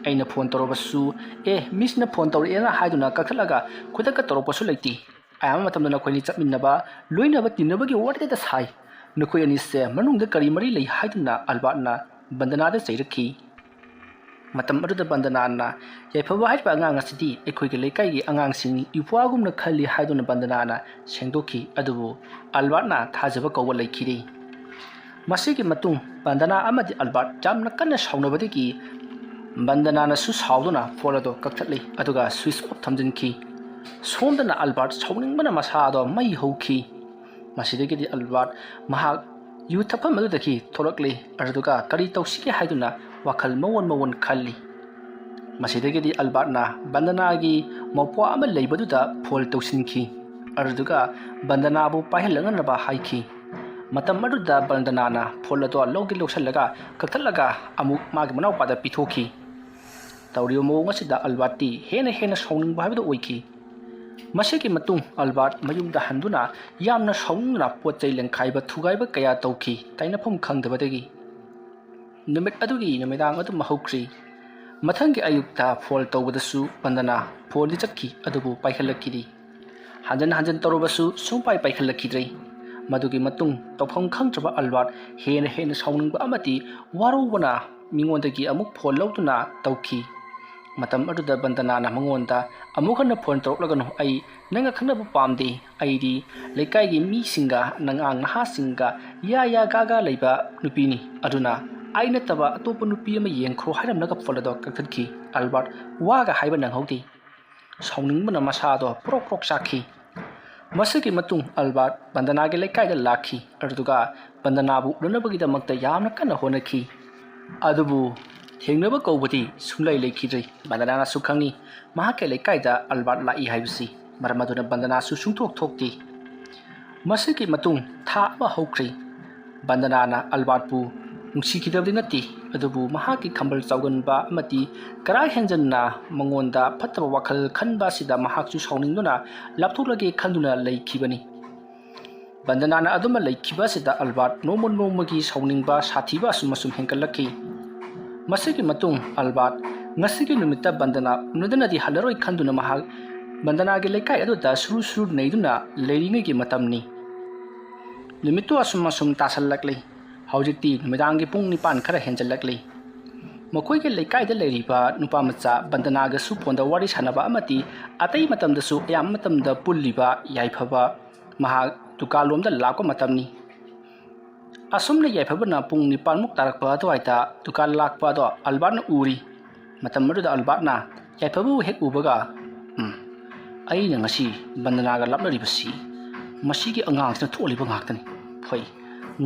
ꯑꯩꯅ ꯐꯣꯟ ꯇꯧꯔꯕꯁꯨ, 'ꯑꯦ, ꯃꯤꯁꯅ ꯐꯣꯟ ꯇꯧꯔꯛꯑꯦꯅ' ꯍꯥꯏꯗꯨꯅ ꯀꯛꯊꯠꯂꯒ ꯈꯨꯗꯛꯇ ꯇꯧꯔꯛꯄꯁꯨ ꯂꯩꯇꯦ꯫ ꯑꯌꯥꯝꯕ ꯃꯇꯝꯗ ꯅꯈꯣꯏꯅꯤ ꯆꯠꯃꯤꯟꯅꯕ, ꯂꯣꯏꯅꯕ, ꯇꯤꯟꯅꯕꯒꯤ ꯋꯥꯔꯤꯗ ꯁꯥꯏ꯫ ꯅꯈꯣꯏ ꯑꯅꯤꯁꯦ ꯃꯅꯨꯡꯗ ꯀꯔꯤ ꯃꯔꯤ ꯂꯩ?" ꯍꯥꯏꯗꯨꯅ ꯑꯜꯕꯥꯔꯠꯅ ꯕꯟꯗꯅꯥꯗ ꯆꯩꯔꯛꯈꯤ꯫ ꯃꯇꯝ ꯑꯗꯨꯗ ꯕꯟꯗꯅꯥꯅ, "ꯌꯥꯏꯐꯕ ꯍꯥꯏꯔꯤꯕ ꯑꯉꯥꯡ ꯑꯁꯤꯗꯤ ꯑꯩꯈꯣꯏꯒꯤ ꯂꯩꯀꯥꯏꯒꯤ ꯑꯉꯥꯡꯁꯤꯡ ꯏꯄ꯭ꯋꯥꯒꯨꯝꯅ ꯈꯜꯂꯤ" ꯍꯥꯏꯗꯨꯅ ꯕꯟꯗꯅꯥꯅ ꯁꯦꯡꯗꯣꯛꯈꯤ꯫ ꯑꯗꯨꯕꯨ ꯑꯜꯕꯥꯔꯠꯅ ꯊꯥꯖꯕ ꯀꯧꯕ ꯂꯩꯈꯤꯗꯦ꯫ ꯃꯁꯤꯒꯤ ꯃꯇꯨꯡ ꯕꯟꯗꯅꯥ ꯑꯃꯗꯤ ꯑꯜꯕꯥꯔꯠ ꯌꯥꯝꯅ ꯀꯟꯅ ꯁꯥꯎꯅꯕꯗꯒꯤ ꯕꯟꯗꯅꯥꯅꯁꯨ ꯁꯥꯎꯗꯨꯅ ꯐꯣꯟ ꯑꯗꯨ ꯀꯛꯊꯠꯂꯤ, ꯑꯗꯨꯒ ꯁ꯭ꯋꯤꯆ ꯑꯣꯐ ꯊꯝꯖꯤꯟꯈꯤ꯫ ꯁꯣꯝꯗꯅ ꯑꯜꯕꯥꯔꯠ ꯁꯥꯎꯅꯤꯡꯕꯅ ꯃꯁꯥꯗꯣ ꯃꯩ ꯍꯧꯈꯤ꯫ ꯃꯁꯤꯗꯒꯤꯗꯤ ꯑꯜꯕꯥꯔꯠ ꯃꯍꯥꯛ ꯌꯨ ꯊꯛꯐꯝ ꯑꯗꯨꯗꯒꯤ ꯊꯣꯛꯂꯛꯂꯤ, ꯑꯗꯨꯒ ꯀꯔꯤ ꯇꯧꯁꯤꯒꯦ ꯍꯥꯏꯗꯨꯅ ꯋꯥꯈꯜ ꯃꯑꯣꯟ ꯃꯑꯣꯟ ꯈꯜꯂꯤ꯫ ꯃꯁꯤꯗꯒꯤꯗꯤ ꯑꯜꯕꯥꯔꯠꯅ ꯕꯟꯗꯅꯥꯒꯤ ꯃꯧꯄ꯭ꯋꯥ ꯑꯃ ꯂꯩꯕꯗꯨꯗ ꯐꯣꯟ ꯇꯧꯁꯤꯟꯈꯤ, ꯑꯗꯨꯗꯨꯒ ꯕꯟꯗꯅꯥꯕꯨ ꯄꯥꯏꯍꯜꯂꯛꯅꯅꯕ ꯍꯥꯏꯈꯤ꯫ ꯃꯇꯝ ꯑꯗꯨꯗ ꯕꯟꯗꯅꯥꯅ ꯐꯣꯟ ꯑꯗꯣ ꯂꯧꯒꯦ ꯂꯧꯁꯤꯜꯂꯒ ꯀꯛꯊꯠꯂꯒ ꯑꯃꯨꯛ ꯃꯥꯒꯤ ꯃꯅꯥꯎꯄꯥꯗ ꯄꯤꯊꯣꯛꯈꯤ꯫ ꯇꯧꯔꯤꯕ ꯃꯑꯣꯡ ꯑꯁꯤꯗ ꯑꯜꯕꯥꯔꯠꯇꯤ ꯍꯦꯟꯅ ꯍꯦꯟꯅ ꯁꯥꯎꯅꯤꯡꯕ ꯍꯥꯏꯕꯗꯨ ꯑꯣꯏꯈꯤ꯫ ꯃꯁꯤꯒꯤ ꯃꯇꯨꯡ ꯑꯜꯕꯥꯔꯠ ꯃꯌꯨꯝꯗ ꯍꯟꯗꯨꯅ ꯌꯥꯝꯅ ꯁꯥꯎꯅꯤꯡꯗꯨꯅ ꯄꯣꯠ ꯆꯩ ꯂꯦꯟꯈꯥꯏꯕ ꯊꯨꯒꯥꯏꯕ ꯀꯌꯥ ꯇꯧꯈꯤ, ꯇꯥꯏꯅꯐꯝ ꯈꯪꯗꯕꯗꯒꯤ꯫ ꯅꯨꯃꯤꯠ ꯑꯗꯨꯒꯤ ꯅꯨꯃꯤꯗꯥꯡ ꯑꯗꯨꯝ ꯍꯧꯈ꯭ꯔꯤ꯫ ꯃꯊꯪꯒꯤ ꯑꯌꯨꯛꯇ ꯐꯣꯟ ꯇꯧꯕꯗꯁꯨ ꯕꯟꯗꯅꯥ ꯐꯣꯟꯗꯤ ꯆꯠꯈꯤ, ꯑꯗꯨꯕꯨ ꯄꯥꯏꯈꯠꯂꯛꯈꯤꯗꯦ꯫ ꯍꯟꯖꯤꯟ ꯍꯟꯖꯤꯟ ꯇꯧꯔꯕꯁꯨ ꯁꯨꯡꯄꯥꯏ ꯄꯥꯏꯈꯠꯂꯛꯈꯤꯗ꯭ꯔꯦ꯫ ꯃꯗꯨꯒꯤ ꯃꯇꯨꯡ ꯇꯧꯐꯝ ꯈꯪꯗ꯭ꯔꯕ ꯑꯜꯕꯥꯔꯠ ꯍꯦꯟꯅ ꯍꯦꯟꯅ ꯁꯥꯎꯅꯤꯡꯕ ꯑꯃꯗꯤ ꯋꯥꯔꯧꯕꯅ ꯃꯤꯉꯣꯟꯗꯒꯤ ꯑꯃꯨꯛ ꯐꯣꯟ ꯂꯧꯗꯨꯅ ꯇꯧꯈꯤ꯫ ꯃꯇꯝ ꯑꯗꯨꯗ ꯕꯟꯗꯅꯥꯅ ꯃꯉꯣꯟꯗ, "ꯑꯃꯨꯛ ꯍꯟꯅ ꯐꯣꯟ ꯇꯧꯔꯛꯂꯒꯅꯨ, ꯑꯩ ꯅꯪꯒ ꯈꯪꯅꯕ ꯄꯥꯝꯗꯦ꯫ ꯑꯩꯗꯤ ꯂꯩꯀꯥꯏꯒꯤ ꯃꯤꯁꯤꯡꯒ, ꯑꯉꯥꯡ ꯅꯍꯥꯁꯤꯡꯒ ꯌꯥ ꯌꯥ ꯒꯥ ꯒꯥ ꯂꯩꯕ ꯅꯨꯄꯤꯅꯤ꯫ ꯑꯗꯨꯅ ꯑꯩ ꯅꯠꯇꯕ ꯑꯇꯣꯞꯄ ꯅꯨꯄꯤ ꯑꯃ ꯌꯦꯡꯈ꯭ꯔꯣ" ꯍꯥꯏꯔꯝꯂꯒ ꯐꯣꯟ ꯑꯗꯣ ꯀꯛꯊꯠꯈꯤ꯫ ꯑꯜꯕꯥꯔꯠ ꯋꯥꯒ ꯍꯥꯏꯕ ꯅꯪꯍꯧꯗꯦ꯫ ꯁꯥꯎꯅꯤꯡꯕꯅ ꯃꯁꯥꯗꯣ ꯄ꯭ꯔꯣꯛ ꯄ꯭ꯔꯣꯛ ꯆꯥꯛꯈꯤ꯫ ꯃꯁꯤꯒꯤ ꯃꯇꯨꯡ ꯑꯜꯕꯥꯔꯠ ꯕꯟꯗꯅꯥꯒꯤ ꯂꯩꯀꯥꯏꯗ ꯂꯥꯛꯈꯤ, ꯑꯗꯨꯒ ꯕꯟꯗꯅꯥꯕꯨ ꯎꯅꯅꯕꯒꯤꯗꯃꯛꯇ ꯌꯥꯝꯅ ꯀꯟꯅ ꯍꯣꯠꯅꯈꯤ꯫ ꯑꯗꯨꯕꯨ ꯊꯦꯡꯅꯕ ꯀꯧꯕꯗꯤ ꯁꯨꯡꯂꯩ ꯂꯩꯈꯤꯗ꯭ꯔꯦ꯫ ꯕꯟꯗꯅꯥꯅꯁꯨ ꯈꯪꯏ, ꯃꯍꯥꯛꯀꯤ ꯂꯩꯀꯥꯏꯗ ꯑꯜꯕꯥꯔꯠ ꯂꯥꯛꯏ ꯍꯥꯏꯕꯁꯤ꯫ ꯃꯔꯝ ꯑꯗꯨꯅ ꯕꯟꯗꯅꯥꯁꯨ ꯁꯨꯡꯊꯣꯛ ꯊꯣꯛꯇꯦ꯫ ꯃꯁꯤꯒꯤ ꯃꯇꯨꯡ ꯊꯥ ꯑꯃ ꯍꯧꯈ꯭ꯔꯦ꯫ ꯕꯟꯗꯅꯥꯅ ꯑꯜꯕꯥꯔꯠꯄꯨ ꯅꯨꯡꯁꯤꯈꯤꯗꯕꯗꯤ ꯅꯠꯇꯦ, ꯑꯗꯨꯕꯨ ꯃꯍꯥꯛꯀꯤ ꯈꯝꯕꯜ ꯆꯥꯎꯒꯟꯕ ꯑꯃꯗꯤ ꯀꯔꯥ ꯍꯦꯟꯖꯟꯅ ꯃꯉꯣꯟꯗ ꯐꯠꯇꯕ ꯋꯥꯈꯜ ꯈꯟꯕ ꯑꯁꯤꯗ ꯃꯍꯥꯛꯁꯨ ꯁꯥꯎꯅꯤꯡꯗꯨꯅ ꯂꯥꯞꯊꯣꯛꯂꯒꯦ ꯈꯟꯗꯨꯅ ꯂꯩꯈꯤꯕꯅꯤ꯫ ꯕꯟꯗꯅꯥꯅ ꯑꯗꯨꯃ ꯂꯩꯈꯤꯕ ꯑꯁꯤꯗ ꯑꯜꯕꯥꯔꯠ ꯅꯣꯡꯃ ꯅꯣꯡꯃꯒꯤ ꯁꯥꯎꯅꯤꯡꯕ ꯁꯥꯊꯤꯕ ꯑꯁꯨꯝ ꯑꯁꯨꯝ ꯍꯦꯟꯒꯠꯂꯛꯈꯤ꯫ ꯃꯁꯤꯒꯤ ꯃꯇꯨꯡ ꯑꯜꯕꯥꯔꯠ ꯉꯁꯤꯒꯤ ꯅꯨꯃꯤꯠꯇ ꯕꯟꯗꯅꯥ ꯎꯅꯗꯅꯗꯤ ꯍꯜꯂꯔꯣꯏ ꯈꯟꯗꯨꯅ ꯃꯍꯥꯛ ꯕꯟꯗꯅꯥꯒꯤ ꯂꯩꯀꯥꯏ ꯑꯗꯨꯗ ꯁꯨꯔꯨ ꯁꯨꯔꯨ ꯅꯩꯗꯨꯅ ꯂꯩꯔꯤꯉꯩꯒꯤ ꯃꯇꯝꯅꯤ꯫ ꯅꯨꯃꯤꯠꯇꯨ ꯑꯁꯨꯝ ꯑꯁꯨꯝ ꯇꯥꯁꯜꯂꯛꯂꯤ꯫ ꯍꯧꯖꯤꯛꯇꯤ ꯅꯨꯃꯤꯗꯥꯡꯒꯤ ꯄꯨꯡ ꯅꯤꯄꯥꯟ ꯈꯔ ꯍꯦꯟꯖꯜꯂꯛꯂꯤ꯫ ꯃꯈꯣꯏꯒꯤ ꯂꯩꯀꯥꯏꯗ ꯂꯩꯔꯤꯕ ꯅꯨꯄꯥ ꯃꯆꯥ ꯕꯟꯗꯅꯥꯒꯁꯨ ꯐꯣꯟꯗ ꯋꯥꯔꯤ ꯁꯥꯟꯅꯕ ꯑꯃꯗꯤ ꯑꯇꯩ ꯃꯇꯝꯗꯁꯨ ꯑꯌꯥꯝꯕ ꯃꯇꯝꯗ ꯄꯨꯜꯂꯤꯕ ꯌꯥꯏꯐꯕ ꯃꯍꯥꯛ ꯗꯨꯀꯥꯟꯂꯣꯝꯗ ꯂꯥꯛꯄ ꯃꯇꯝꯅꯤ꯫ ꯑꯁꯨꯝꯅ ꯌꯥꯏꯐꯕꯅ ꯄꯨꯡ ꯅꯤꯄꯥꯟꯃꯨꯛ ꯇꯥꯔꯛꯄ ꯑꯗꯨꯋꯥꯏꯗ ꯗꯨꯀꯥꯟ ꯂꯥꯛꯄ ꯑꯗꯣ ꯑꯜꯕꯥꯔꯠꯅ ꯎꯔꯤ꯫ ꯃꯇꯝ ꯑꯗꯨꯗ ꯑꯜꯕꯥꯔꯠꯅ ꯌꯥꯏꯐꯕꯕꯨ ꯍꯦꯛ ꯎꯕꯒ, "ꯎꯝ, ꯑꯩꯅ ꯉꯁꯤ ꯕꯟꯗꯅꯥꯒ ꯂꯥꯞꯅꯔꯤꯕꯁꯤ ꯃꯁꯤꯒꯤ ꯑꯉꯥꯡꯁꯤꯅ ꯊꯣꯛꯍꯜꯂꯤꯕ ꯉꯥꯛꯇꯅꯤ꯫ ꯍꯣꯏ,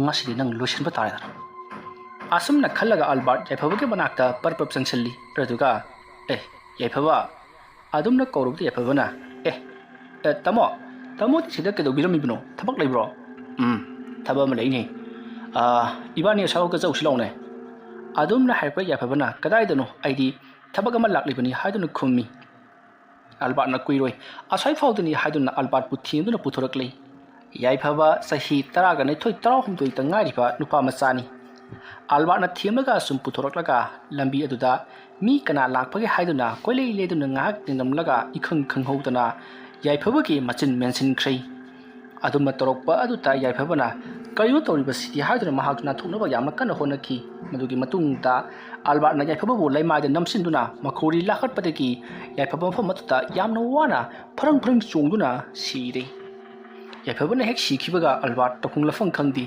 ꯉꯁꯤꯗꯤ ꯅꯪ ꯂꯣꯏꯁꯤꯟꯕ ꯇꯥꯔꯦꯗꯅ"꯫ ꯑꯁꯨꯝꯅ ꯈꯜꯂꯒ ꯑꯜꯕꯥꯔꯠ ꯌꯥꯏꯐꯕꯒꯤ ꯃꯅꯥꯛꯇ ꯄꯔꯞ ꯄꯔꯞ ꯆꯪꯁꯤꯜꯂꯤ꯫ ꯑꯗꯨꯒ, "ꯑꯦ, ꯌꯥꯏꯐꯕ", ꯑꯗꯨꯝꯅ ꯀꯧꯔꯨꯕꯗ ꯌꯥꯏꯐꯕꯅ, "ꯑꯦ, ꯑꯦ, ꯇꯥꯃꯣ, ꯇꯥꯃꯣꯗꯤ ꯁꯤꯗ ꯀꯩꯗꯧꯕꯤꯔꯝꯃꯤꯕꯅꯣ? ꯊꯕꯛ ꯂꯩꯕ꯭ꯔꯣ?" "ꯎꯝ, ꯊꯕꯛ ꯑꯃ ꯂꯩꯅꯦ꯫ ꯑꯥ, ꯏꯕꯥꯅꯤ ꯑꯁꯥꯏꯐꯥꯎꯗ ꯆꯧꯁꯤ ꯂꯥꯎꯅꯦ"꯫ ꯑꯗꯨꯝꯅ ꯍꯥꯏꯔꯛꯄ ꯌꯥꯏꯐꯕꯅ, "ꯀꯗꯥꯏꯗꯅꯣ? ꯑꯩꯗꯤ ꯊꯕꯛ ꯑꯃ ꯂꯥꯛꯂꯤꯕꯅꯤ" ꯍꯥꯏꯗꯨꯅ ꯈꯨꯝꯃꯤ꯫ ꯑꯜꯕꯥꯔꯠꯅ "ꯀꯨꯏꯔꯣꯏ, ꯑꯁ꯭ꯋꯥꯏ ꯐꯥꯎꯗꯅꯤ" ꯍꯥꯏꯗꯨꯅ ꯑꯜꯕꯥꯔꯠꯄꯨ ꯊꯦꯝꯗꯨꯅ ꯄꯨꯊꯣꯔꯛꯂꯤ꯫ ꯌꯥꯏꯐꯕ ꯆꯍꯤ ꯇꯔꯥꯒ ꯅꯤꯊꯣꯏ, ꯇꯔꯥꯍꯨꯝꯗꯣꯏꯇ ꯉꯥꯏꯔꯤꯕ ꯅꯨꯄꯥ ꯃꯆꯥꯅꯤ꯫ ꯑꯜꯕꯥꯔꯠꯅ ꯊꯦꯝꯂꯒ ꯁꯨꯝ ꯄꯨꯊꯣꯔꯛꯂꯒ ꯂꯝꯕꯤ ꯑꯗꯨꯗ ꯃꯤ ꯀꯅꯥ ꯂꯥꯛꯄꯒꯦ ꯍꯥꯏꯗꯨꯅ ꯀꯣꯏꯂꯩ ꯂꯩꯗꯨꯅ ꯉꯥꯏꯍꯥꯛ ꯌꯦꯡꯂꯝꯂꯒ ꯏꯈꯪ ꯈꯪꯍꯧꯗꯅ ꯌꯥꯏꯐꯕꯒꯤ ꯃꯆꯤꯟ ꯃꯦꯟꯁꯤꯟꯈ꯭ꯔꯦ꯫ ꯑꯗꯨꯝꯅ ꯇꯧꯔꯛꯄ ꯑꯗꯨꯗ ꯌꯥꯏꯐꯕꯅ "ꯀꯔꯤꯅꯣ ꯇꯧꯔꯤꯕꯁꯤꯗꯤ?" ꯍꯥꯏꯗꯨꯅ ꯃꯍꯥꯛ ꯅꯥꯟꯊꯣꯛꯅꯕ ꯌꯥꯝꯅ ꯀꯟꯅ ꯍꯣꯠꯅꯈꯤ꯫ ꯃꯗꯨꯒꯤ ꯃꯇꯨꯡꯗ ꯑꯜꯕꯥꯔꯠꯅ ꯌꯥꯏꯐꯕꯕꯨ ꯂꯩꯃꯥꯏꯗ ꯅꯝꯁꯤꯟꯗꯨꯅ ꯃꯈꯧꯔꯤ ꯂꯥꯛꯈꯠꯄꯗꯒꯤ ꯌꯥꯏꯐꯕ ꯃꯐꯝ ꯑꯗꯨꯗ ꯌꯥꯝꯅ ꯋꯥꯅ ꯐꯔꯪ ꯐꯔꯪ ꯆꯣꯡꯗꯨꯅ ꯁꯤꯔꯦ꯫ ꯌꯥꯏꯐꯕꯅ ꯍꯦꯛ ꯁꯤꯈꯤꯕꯒ ꯑꯜꯕꯥꯔꯠ ꯇꯧꯐꯝ ꯂꯥꯛꯐꯝ ꯈꯪꯗꯦ꯫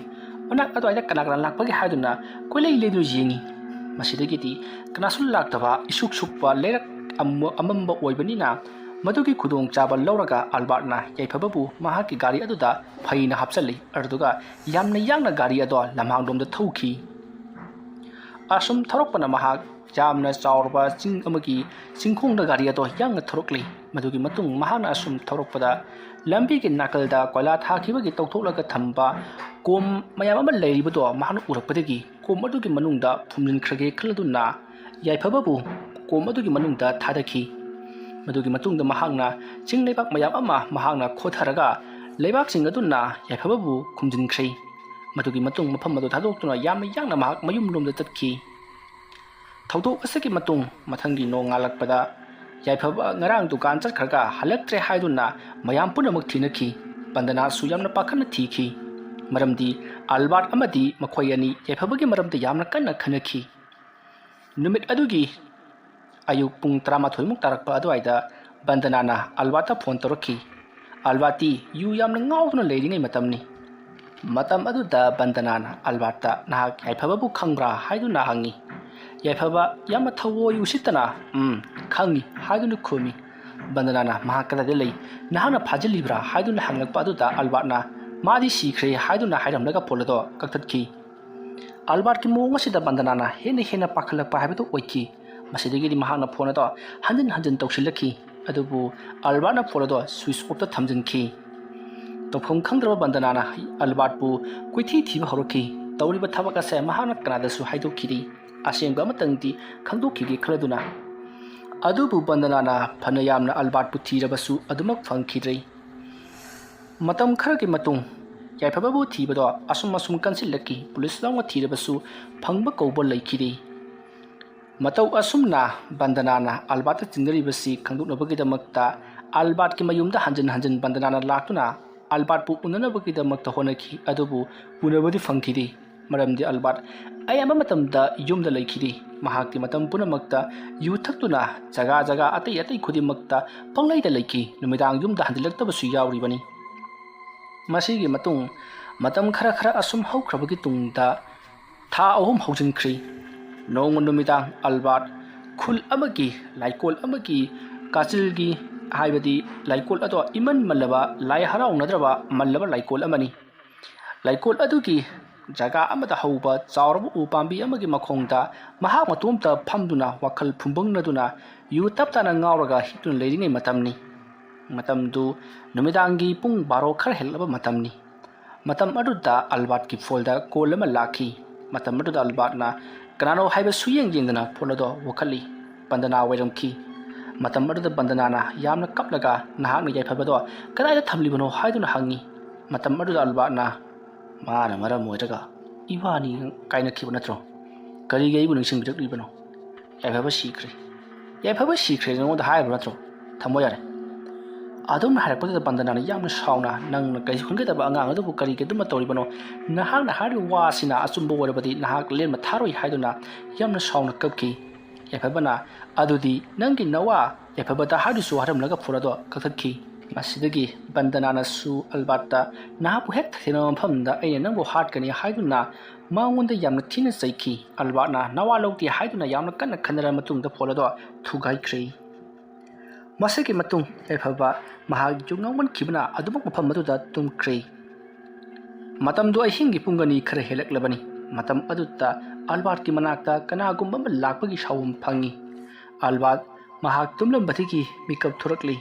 ꯃꯅꯥꯛ ꯑꯗꯨꯋꯥꯏꯗ ꯀꯅꯥ ꯀꯅꯥ ꯂꯥꯛꯄꯒꯦ ꯍꯥꯏꯗꯨꯅ ꯀꯣꯏꯂꯩ ꯂꯩꯗꯨꯅ ꯌꯦꯡꯉꯤ꯫ ꯃꯁꯤꯗꯒꯤꯗꯤ ꯀꯅꯥꯁꯨ ꯂꯥꯛꯇꯕ ꯏꯁꯨꯛ ꯁꯨꯛꯄ ꯂꯩꯔꯛ ꯑꯃ-, ꯑꯃꯝꯕ ꯑꯣꯏꯕꯅꯤꯅ ꯃꯗꯨꯒꯤ ꯈꯨꯗꯣꯡꯆꯥꯕ ꯂꯧꯔꯒ ꯑꯜꯕꯥꯔꯠꯅ ꯌꯥꯏꯐꯕꯕꯨ ꯃꯍꯥꯛꯀꯤ ꯒꯥꯔꯤ ꯑꯗꯨꯗ ꯐꯩꯅ ꯍꯥꯞꯆꯜꯂꯤ꯫ ꯑꯗꯨꯗꯨꯒ ꯌꯥꯝꯅ ꯌꯥꯡꯅ ꯒꯥꯔꯤ ꯑꯗꯣ ꯂꯝꯍꯥꯡꯂꯣꯝꯗ ꯊꯧꯈꯤ꯫ ꯑꯁꯨꯝ ꯊꯧꯔꯛꯄꯅ ꯃꯍꯥꯛ ꯌꯥꯝꯅ ꯆꯥꯎꯔꯕ ꯆꯤꯡ ꯑꯃꯒꯤ ꯆꯤꯡꯈꯣꯡꯗ ꯒꯥꯔꯤ ꯑꯗꯣ ꯌꯥꯡꯅ ꯊꯧꯔꯛꯂꯤ꯫ ꯃꯗꯨꯒꯤ ꯃꯇꯨꯡ ꯃꯍꯥꯛꯅ ꯑꯁꯨꯝ ꯊꯧꯔꯛꯄꯗ ꯂꯝꯕꯤꯒꯤ ꯅꯥꯀꯜꯗ ꯀꯣꯏꯂꯥ ꯊꯥꯈꯤꯕꯒꯤ ꯇꯧꯊꯣꯛꯂꯒ ꯊꯝꯕ ꯀꯣꯝ ꯃꯌꯥꯝ ꯑꯃ ꯂꯩꯔꯤꯕꯗꯣ ꯃꯍꯥꯛꯅ ꯎꯔꯛꯄꯗꯒꯤ ꯀꯣꯝ ꯑꯗꯨꯒꯤ ꯃꯅꯨꯡꯗ ꯐꯨꯝꯖꯤꯟꯈ꯭ꯔꯒꯦ ꯈꯜꯂꯗꯨꯅ ꯌꯥꯏꯐꯕꯕꯨ ꯀꯣꯝ ꯑꯗꯨꯒꯤ ꯃꯅꯨꯡꯗ ꯊꯥꯗꯈꯤ꯫ ꯃꯗꯨꯒꯤ ꯃꯇꯨꯡꯗ ꯃꯍꯥꯛꯅ ꯆꯤꯡ ꯂꯩꯕꯥꯛ ꯃꯌꯥꯝ ꯑꯃ ꯃꯍꯥꯛꯅ ꯈꯣꯊꯔꯒ ꯂꯩꯕꯥꯛꯁꯤꯡ ꯑꯗꯨꯅ ꯌꯥꯏꯐꯕꯕꯨ ꯈꯨꯝꯖꯤꯟꯈ꯭ꯔꯦ꯫ ꯃꯗꯨꯒꯤ ꯃꯇꯨꯡ ꯃꯐꯝ ꯑꯗꯨ ꯊꯥꯗꯣꯛꯇꯨꯅ ꯌꯥꯝꯅ ꯌꯥꯡꯅ ꯃꯍꯥꯛ ꯃꯌꯨꯝꯂꯣꯝꯗ ꯆꯠꯈꯤ꯫ ꯊꯧꯗꯣꯛ ꯑꯁꯤꯒꯤ ꯃꯇꯨꯡ ꯃꯊꯪꯒꯤ ꯅꯣꯡꯉꯥꯜꯂꯛꯄꯗ ꯌꯥꯏꯐꯕ ꯉꯔꯥꯡ ꯗꯨꯀꯥꯟ ꯆꯠꯈ꯭ꯔꯒ ꯍꯜꯂꯛꯇ꯭ꯔꯦ ꯍꯥꯏꯗꯨꯅ ꯃꯌꯥꯝ ꯄꯨꯝꯅꯃꯛ ꯊꯤꯅꯈꯤ꯫ ꯕꯟꯗꯅꯥꯁꯨ ꯌꯥꯝꯅ ꯄꯥꯈꯠꯅ ꯊꯤꯈꯤ, ꯃꯔꯝꯗꯤ ꯑꯜꯕꯥꯔꯠ ꯑꯃꯗꯤ ꯃꯈꯣꯏ ꯑꯅꯤ ꯌꯥꯏꯐꯕꯒꯤ ꯃꯔꯝꯗ ꯌꯥꯝꯅ ꯀꯟꯅ ꯈꯟꯅꯈꯤ꯫ ꯅꯨꯃꯤꯠ ꯑꯗꯨꯒꯤ ꯑꯌꯨꯛ ꯄꯨꯡ ꯇꯔꯥꯃꯥꯊꯣꯏꯃꯨꯛ ꯇꯥꯔꯛꯄ ꯑꯗꯨꯋꯥꯏꯗ ꯕꯟꯗꯅꯥꯅ ꯑꯜꯕꯥꯔꯠꯇ ꯐꯣꯟ ꯇꯧꯔꯛꯈꯤ꯫ ꯑꯜꯕꯥꯔꯠꯇꯤ ꯌꯨ ꯌꯥꯝꯅ ꯉꯥꯎꯗꯨꯅ ꯂꯩꯔꯤꯉꯩ ꯃꯇꯝꯅꯤ꯫ ꯃꯇꯝ ꯑꯗꯨꯗ ꯕꯟꯗꯅꯥꯅ ꯑꯜꯕꯥꯔꯠꯇ "ꯅꯍꯥꯛ ꯌꯥꯏꯐꯕꯕꯨ ꯈꯪꯕ꯭ꯔꯥ?" ꯍꯥꯏꯗꯨꯅ ꯍꯪꯉꯤ꯫ ꯌꯥꯏꯐꯕ ꯌꯥꯝꯅ ꯊꯑꯣꯏ ꯎꯁꯤꯠꯇꯅ "ꯎꯝ, ꯈꯪꯉꯤ" ꯍꯥꯏꯗꯨꯅ ꯈꯨꯝꯃꯤ꯫ ꯕꯟꯗꯅꯥꯅ "ꯃꯍꯥꯛ ꯀꯗꯥꯏꯗ ꯂꯩ? ꯅꯍꯥꯛꯅ ꯐꯥꯖꯤꯜꯂꯤꯕ꯭ꯔꯥ?" ꯍꯥꯏꯗꯨꯅ ꯍꯪꯂꯛꯄ ꯑꯗꯨꯗ ꯑꯜꯕꯥꯔꯠꯅ "ꯃꯥꯗꯤ ꯁꯤꯈ꯭ꯔꯦ" ꯍꯥꯏꯗꯨꯅ ꯍꯥꯏꯔꯝꯂꯒ ꯐꯣꯟ ꯑꯗꯣ ꯀꯛꯊꯠꯈꯤ꯫ ꯑꯜꯕꯥꯔꯠꯀꯤ ꯃꯑꯣꯡ ꯑꯁꯤꯗ ꯕꯟꯗꯅꯥꯅ ꯍꯦꯟꯅ ꯍꯦꯟꯅ ꯄꯥꯈꯠꯂꯛꯄ ꯍꯥꯏꯕꯗꯨ ꯑꯣꯏꯈꯤ꯫ ꯃꯁꯤꯗꯒꯤꯗꯤ ꯃꯍꯥꯛꯅ ꯐꯣꯟ ꯑꯗꯣ ꯍꯟꯖꯤꯟ ꯍꯟꯖꯤꯟ ꯇꯧꯁꯤꯜꯂꯛꯈꯤ, ꯑꯗꯨꯕꯨ ꯑꯜꯕꯥꯔꯠꯅ ꯐꯣꯟ ꯑꯗꯣ ꯁ꯭ꯋꯤꯆ ꯑꯣꯐꯇ ꯊꯝꯖꯤꯟꯈꯤ꯫ ꯇꯧꯐꯝ ꯈꯪꯗ꯭ꯔꯕ ꯕꯟꯗꯅꯥꯅ ꯑꯜꯕꯥꯔꯠꯄꯨ ꯀꯣꯏꯊꯤ ꯊꯤꯕ ꯍꯧꯔꯛꯈꯤ꯫ ꯇꯧꯔꯤꯕ ꯊꯕꯛ ꯑꯁꯦ ꯃꯍꯥꯛꯅ ꯀꯅꯥꯗꯁꯨ ꯍꯥꯏꯗꯣꯛꯈꯤꯗꯦ꯫ ꯑꯁꯦꯡꯕ ꯑꯃꯇꯪꯗꯤ ꯈꯪꯗꯣꯛꯈꯤꯒꯦ ꯈꯜꯂꯗꯨꯅ꯫ ꯑꯗꯨꯕꯨ ꯕꯟꯗꯅꯥꯅ ꯐꯅ ꯌꯥꯝꯅ ꯑꯜꯕꯥꯔꯠꯄꯨ ꯊꯤꯔꯕꯁꯨ ꯑꯗꯨꯃꯛ ꯐꯪꯈꯤꯗ꯭ꯔꯦ꯫ ꯃꯇꯝ ꯈꯔꯒꯤ ꯃꯇꯨꯡ ꯌꯥꯏꯐꯕꯕꯨ ꯊꯤꯕꯗꯣ ꯑꯁꯨꯝ ꯑꯁꯨꯝ ꯀꯟꯁꯤꯜꯂꯛꯈꯤ꯫ ꯄꯨꯂꯤꯁ ꯌꯥꯎꯅ ꯊꯤꯔꯕꯁꯨ ꯐꯪꯕ ꯀꯧꯕ ꯂꯩꯈꯤꯗꯦ꯫ ꯃꯇꯧ ꯑꯁꯨꯝꯅ ꯕꯟꯗꯅꯥꯅ ꯑꯜꯕꯥꯔꯠꯇ ꯆꯤꯡꯅꯔꯤꯕꯁꯤ ꯈꯪꯗꯣꯛꯅꯕꯒꯤꯗꯃꯛꯇ ꯑꯜꯕꯥꯔꯠꯀꯤ ꯃꯌꯨꯝꯗ ꯍꯟꯖꯤꯟ ꯍꯟꯖꯤꯟ ꯕꯟꯗꯅꯥꯅ ꯂꯥꯛꯇꯨꯅ ꯑꯜꯕꯥꯔꯠꯄꯨ ꯎꯅꯅꯕꯒꯤꯗꯃꯛꯇ ꯍꯣꯠꯅꯈꯤ, ꯑꯗꯨꯕꯨ ꯎꯅꯕꯗꯤ ꯐꯪꯈꯤꯗꯦ꯫ ꯃꯔꯝꯗꯤ ꯑꯜꯕꯥꯔꯠ ꯑꯌꯥꯝꯕ ꯃꯇꯝꯗ ꯌꯨꯝꯗ ꯂꯩꯈꯤꯗꯦ꯫ ꯃꯍꯥꯛꯇꯤ ꯃꯇꯝ ꯄꯨꯝꯅꯃꯛꯇ ꯌꯨ ꯊꯛꯇꯨꯅ ꯖꯒꯥ ꯖꯒꯥ ꯑꯇꯩ ꯑꯇꯩ ꯈꯨꯗꯤꯡꯃꯛꯇ ꯄꯪꯂꯩꯗ ꯂꯩꯈꯤ꯫ ꯅꯨꯃꯤꯗꯥꯡ ꯌꯨꯝꯗ ꯍꯟꯖꯤꯜꯂꯛꯇꯕꯁꯨ ꯌꯥꯎꯔꯤꯕꯅꯤ꯫ ꯃꯁꯤꯒꯤ ꯃꯇꯨꯡ ꯃꯇꯝ ꯈꯔ ꯈꯔ ꯑꯁꯨꯝ ꯍꯧꯈ꯭ꯔꯕꯒꯤ ꯇꯨꯡꯗ ꯊꯥ ꯑꯍꯨꯝ ꯍꯧꯖꯤꯟꯈ꯭ꯔꯤ꯫ ꯅꯣꯡꯃ ꯅꯨꯃꯤꯗꯥꯡ ꯑꯜꯕꯥꯔꯠ ꯈꯨꯜ ꯑꯃꯒꯤ ꯂꯥꯏꯀꯣꯜ ꯑꯃꯒꯤ ꯀꯥꯆꯤꯜꯒꯤ, ꯍꯥꯏꯕꯗꯤ ꯂꯥꯏꯀꯣꯜ ꯑꯗꯣ ꯏꯃꯟ ꯃꯜꯂꯕ, ꯂꯥꯏ ꯍꯔꯥꯎꯅꯗ꯭ꯔꯕ ꯃꯜꯂꯕ ꯂꯥꯏꯀꯣꯜ ꯑꯃꯅꯤ꯫ ꯂꯥꯏꯀꯣꯜ ꯑꯗꯨꯒꯤ ꯖꯒꯥ ꯑꯃꯗ ꯍꯧꯕ ꯆꯥꯎꯔꯕ ꯎ ꯄꯥꯝꯕꯤ ꯑꯃꯒꯤ ꯃꯈꯣꯡꯗ ꯃꯍꯥꯛ ꯃꯇꯣꯝꯇ ꯐꯝꯗꯨꯅ ꯋꯥꯈꯜ ꯐꯨꯝꯕꯪꯅꯗꯨꯅ ꯌꯨ ꯇꯞ ꯇꯥꯅ ꯉꯥꯎꯔꯒ ꯍꯤꯞꯇꯨꯅ ꯂꯩꯔꯤꯉꯩ ꯃꯇꯝꯅꯤ꯫ ꯃꯇꯝꯗꯨ ꯅꯨꯃꯤꯗꯥꯡꯒꯤ ꯄꯨꯡ ꯕꯥꯔꯣ ꯈꯔ ꯍꯦꯜꯂꯕ ꯃꯇꯝꯅꯤ꯫ ꯃꯇꯝ ꯑꯗꯨꯗ ꯑꯜꯕꯥꯔꯠꯀꯤ ꯐꯣꯟꯗ ꯀꯣꯜ ꯑꯃ ꯂꯥꯛꯈꯤ꯫ ꯃꯇꯝ ꯑꯗꯨꯗ ꯑꯜꯕꯥꯔꯠꯅ ꯀꯅꯥꯅꯣ ꯍꯥꯏꯕ ꯁꯨꯌꯦꯡ ꯌꯦꯡꯗꯅ ꯐꯣꯟ ꯑꯗꯣ ꯋꯥꯈꯠꯂꯤ꯫ ꯕꯟꯗꯅꯥ ꯑꯣꯏꯔꯝꯈꯤ꯫ ꯃꯇꯝ ꯑꯗꯨꯗ ꯕꯟꯗꯅꯥꯅ ꯌꯥꯝꯅ ꯀꯞꯂꯒ, "ꯅꯍꯥꯛꯅ ꯌꯥꯏꯐꯕꯗꯣ ꯀꯗꯥꯏꯗ ꯊꯝꯂꯤꯕꯅꯣ?" ꯍꯥꯏꯗꯨꯅ ꯍꯪꯉꯤ꯫ ꯃꯇꯝ ꯑꯗꯨꯗ ꯑꯜꯕꯥꯔꯠꯅ, "ꯃꯥꯅ ꯃꯔꯝ ꯑꯣꯏꯔꯒ ꯏꯕꯥꯅꯤ ꯀꯥꯏꯅꯈꯤꯕ ꯅꯠꯇ꯭ꯔꯣ? ꯀꯔꯤꯒꯤ ꯑꯩꯕꯨ ꯅꯤꯡꯁꯤꯡꯕꯤꯔꯛꯂꯤꯕꯅꯣ? ꯌꯥꯏꯐꯕ ꯁꯤꯈ꯭ꯔꯦ꯫ ꯌꯥꯏꯐꯕ ꯁꯤꯈ꯭ꯔꯦ ꯅꯉꯣꯟꯗ ꯍꯥꯏꯕ ꯅꯠꯇ꯭ꯔꯣ? ꯊꯝꯃꯣ ꯌꯥꯔꯦ"꯫ ꯑꯗꯨꯝꯅ ꯍꯥꯏꯔꯛꯄꯗꯨꯗ ꯕꯟꯗꯅꯥꯅ ꯌꯥꯝꯅ ꯁꯥꯎꯅ, "ꯅꯪꯅ ꯀꯩꯁꯨ ꯈꯟꯒꯗꯕ ꯑꯉꯥꯡ ꯑꯗꯨꯕꯨ ꯀꯔꯤꯒꯤ ꯑꯗꯨꯝꯅ ꯇꯧꯔꯤꯕꯅꯣ? ꯅꯍꯥꯛꯅ ꯍꯥꯏꯔꯤꯕ ꯋꯥꯁꯤꯅ ꯑꯆꯨꯝꯕ ꯑꯣꯏꯔꯕꯗꯤ ꯅꯍꯥꯛ ꯂꯦꯝꯅ ꯊꯥꯔꯣꯏ" ꯍꯥꯏꯗꯨꯅ ꯌꯥꯝꯅ ꯁꯥꯎꯅ ꯀꯞꯈꯤ꯫ ꯌꯥꯏꯐꯕꯅ, "ꯑꯗꯨꯗꯤ ꯅꯪꯒꯤ ꯅꯋꯥ ꯌꯥꯏꯐꯕꯗ ꯍꯥꯏꯗꯨꯁꯨ" ꯍꯥꯏꯔꯝꯂꯒ ꯐꯣꯟ ꯑꯗꯣ ꯀꯛꯊꯠꯈꯤ꯫ ꯃꯁꯤꯗꯒꯤ ꯕꯟꯗꯅꯥꯅꯁꯨ ꯑꯜꯕꯥꯔꯠꯇ, "ꯅꯍꯥꯛꯄꯨ ꯍꯦꯛ ꯊꯦꯡꯅꯕ ꯃꯐꯝꯗ ꯑꯩꯅ ꯅꯪꯕꯨ ꯍꯥꯠꯀꯅꯤ" ꯍꯥꯏꯗꯨꯅ ꯃꯉꯣꯟꯗ ꯌꯥꯝꯅ ꯊꯤꯅ ꯆꯩꯈꯤ꯫ ꯑꯜꯕꯥꯔꯠꯅ ꯅꯋꯥ ꯂꯧꯗꯦ ꯍꯥꯏꯗꯨꯅ ꯌꯥꯝꯅ ꯀꯟꯅ ꯈꯟꯅꯔꯕ ꯃꯇꯨꯡꯗ ꯐꯣꯟ ꯑꯗꯣ ꯊꯨꯒꯥꯏꯈ꯭ꯔꯦ꯫ ꯃꯁꯤꯒꯤ ꯃꯇꯨꯡ ꯌꯥꯏꯐꯕ ꯃꯍꯥꯛ ꯌꯨ ꯉꯥꯎꯃꯟꯈꯤꯕꯅ ꯑꯗꯨꯃꯛ ꯃꯐꯝ ꯑꯗꯨꯗ ꯇꯨꯝꯈ꯭ꯔꯦ꯫ ꯃꯇꯝꯗꯨ ꯑꯍꯤꯡꯒꯤ ꯄꯨꯡ ꯑꯅꯤ ꯈꯔ ꯍꯦꯜꯂꯛꯂꯕꯅꯤ꯫ ꯃꯇꯝ ꯑꯗꯨꯗ ꯑꯜꯕꯥꯔꯠꯀꯤ ꯃꯅꯥꯛꯇ ꯀꯅꯥꯒꯨꯝꯕ ꯑꯃ ꯂꯥꯛꯄꯒꯤ ꯁꯥꯎꯕ ꯐꯪꯉꯤ꯫ ꯑꯜꯕꯥꯔꯠ ꯃꯍꯥꯛ ꯇꯨꯝꯂꯝꯕꯗꯒꯤ ꯃꯤꯀꯞ ꯊꯣꯔꯛꯂꯤ꯫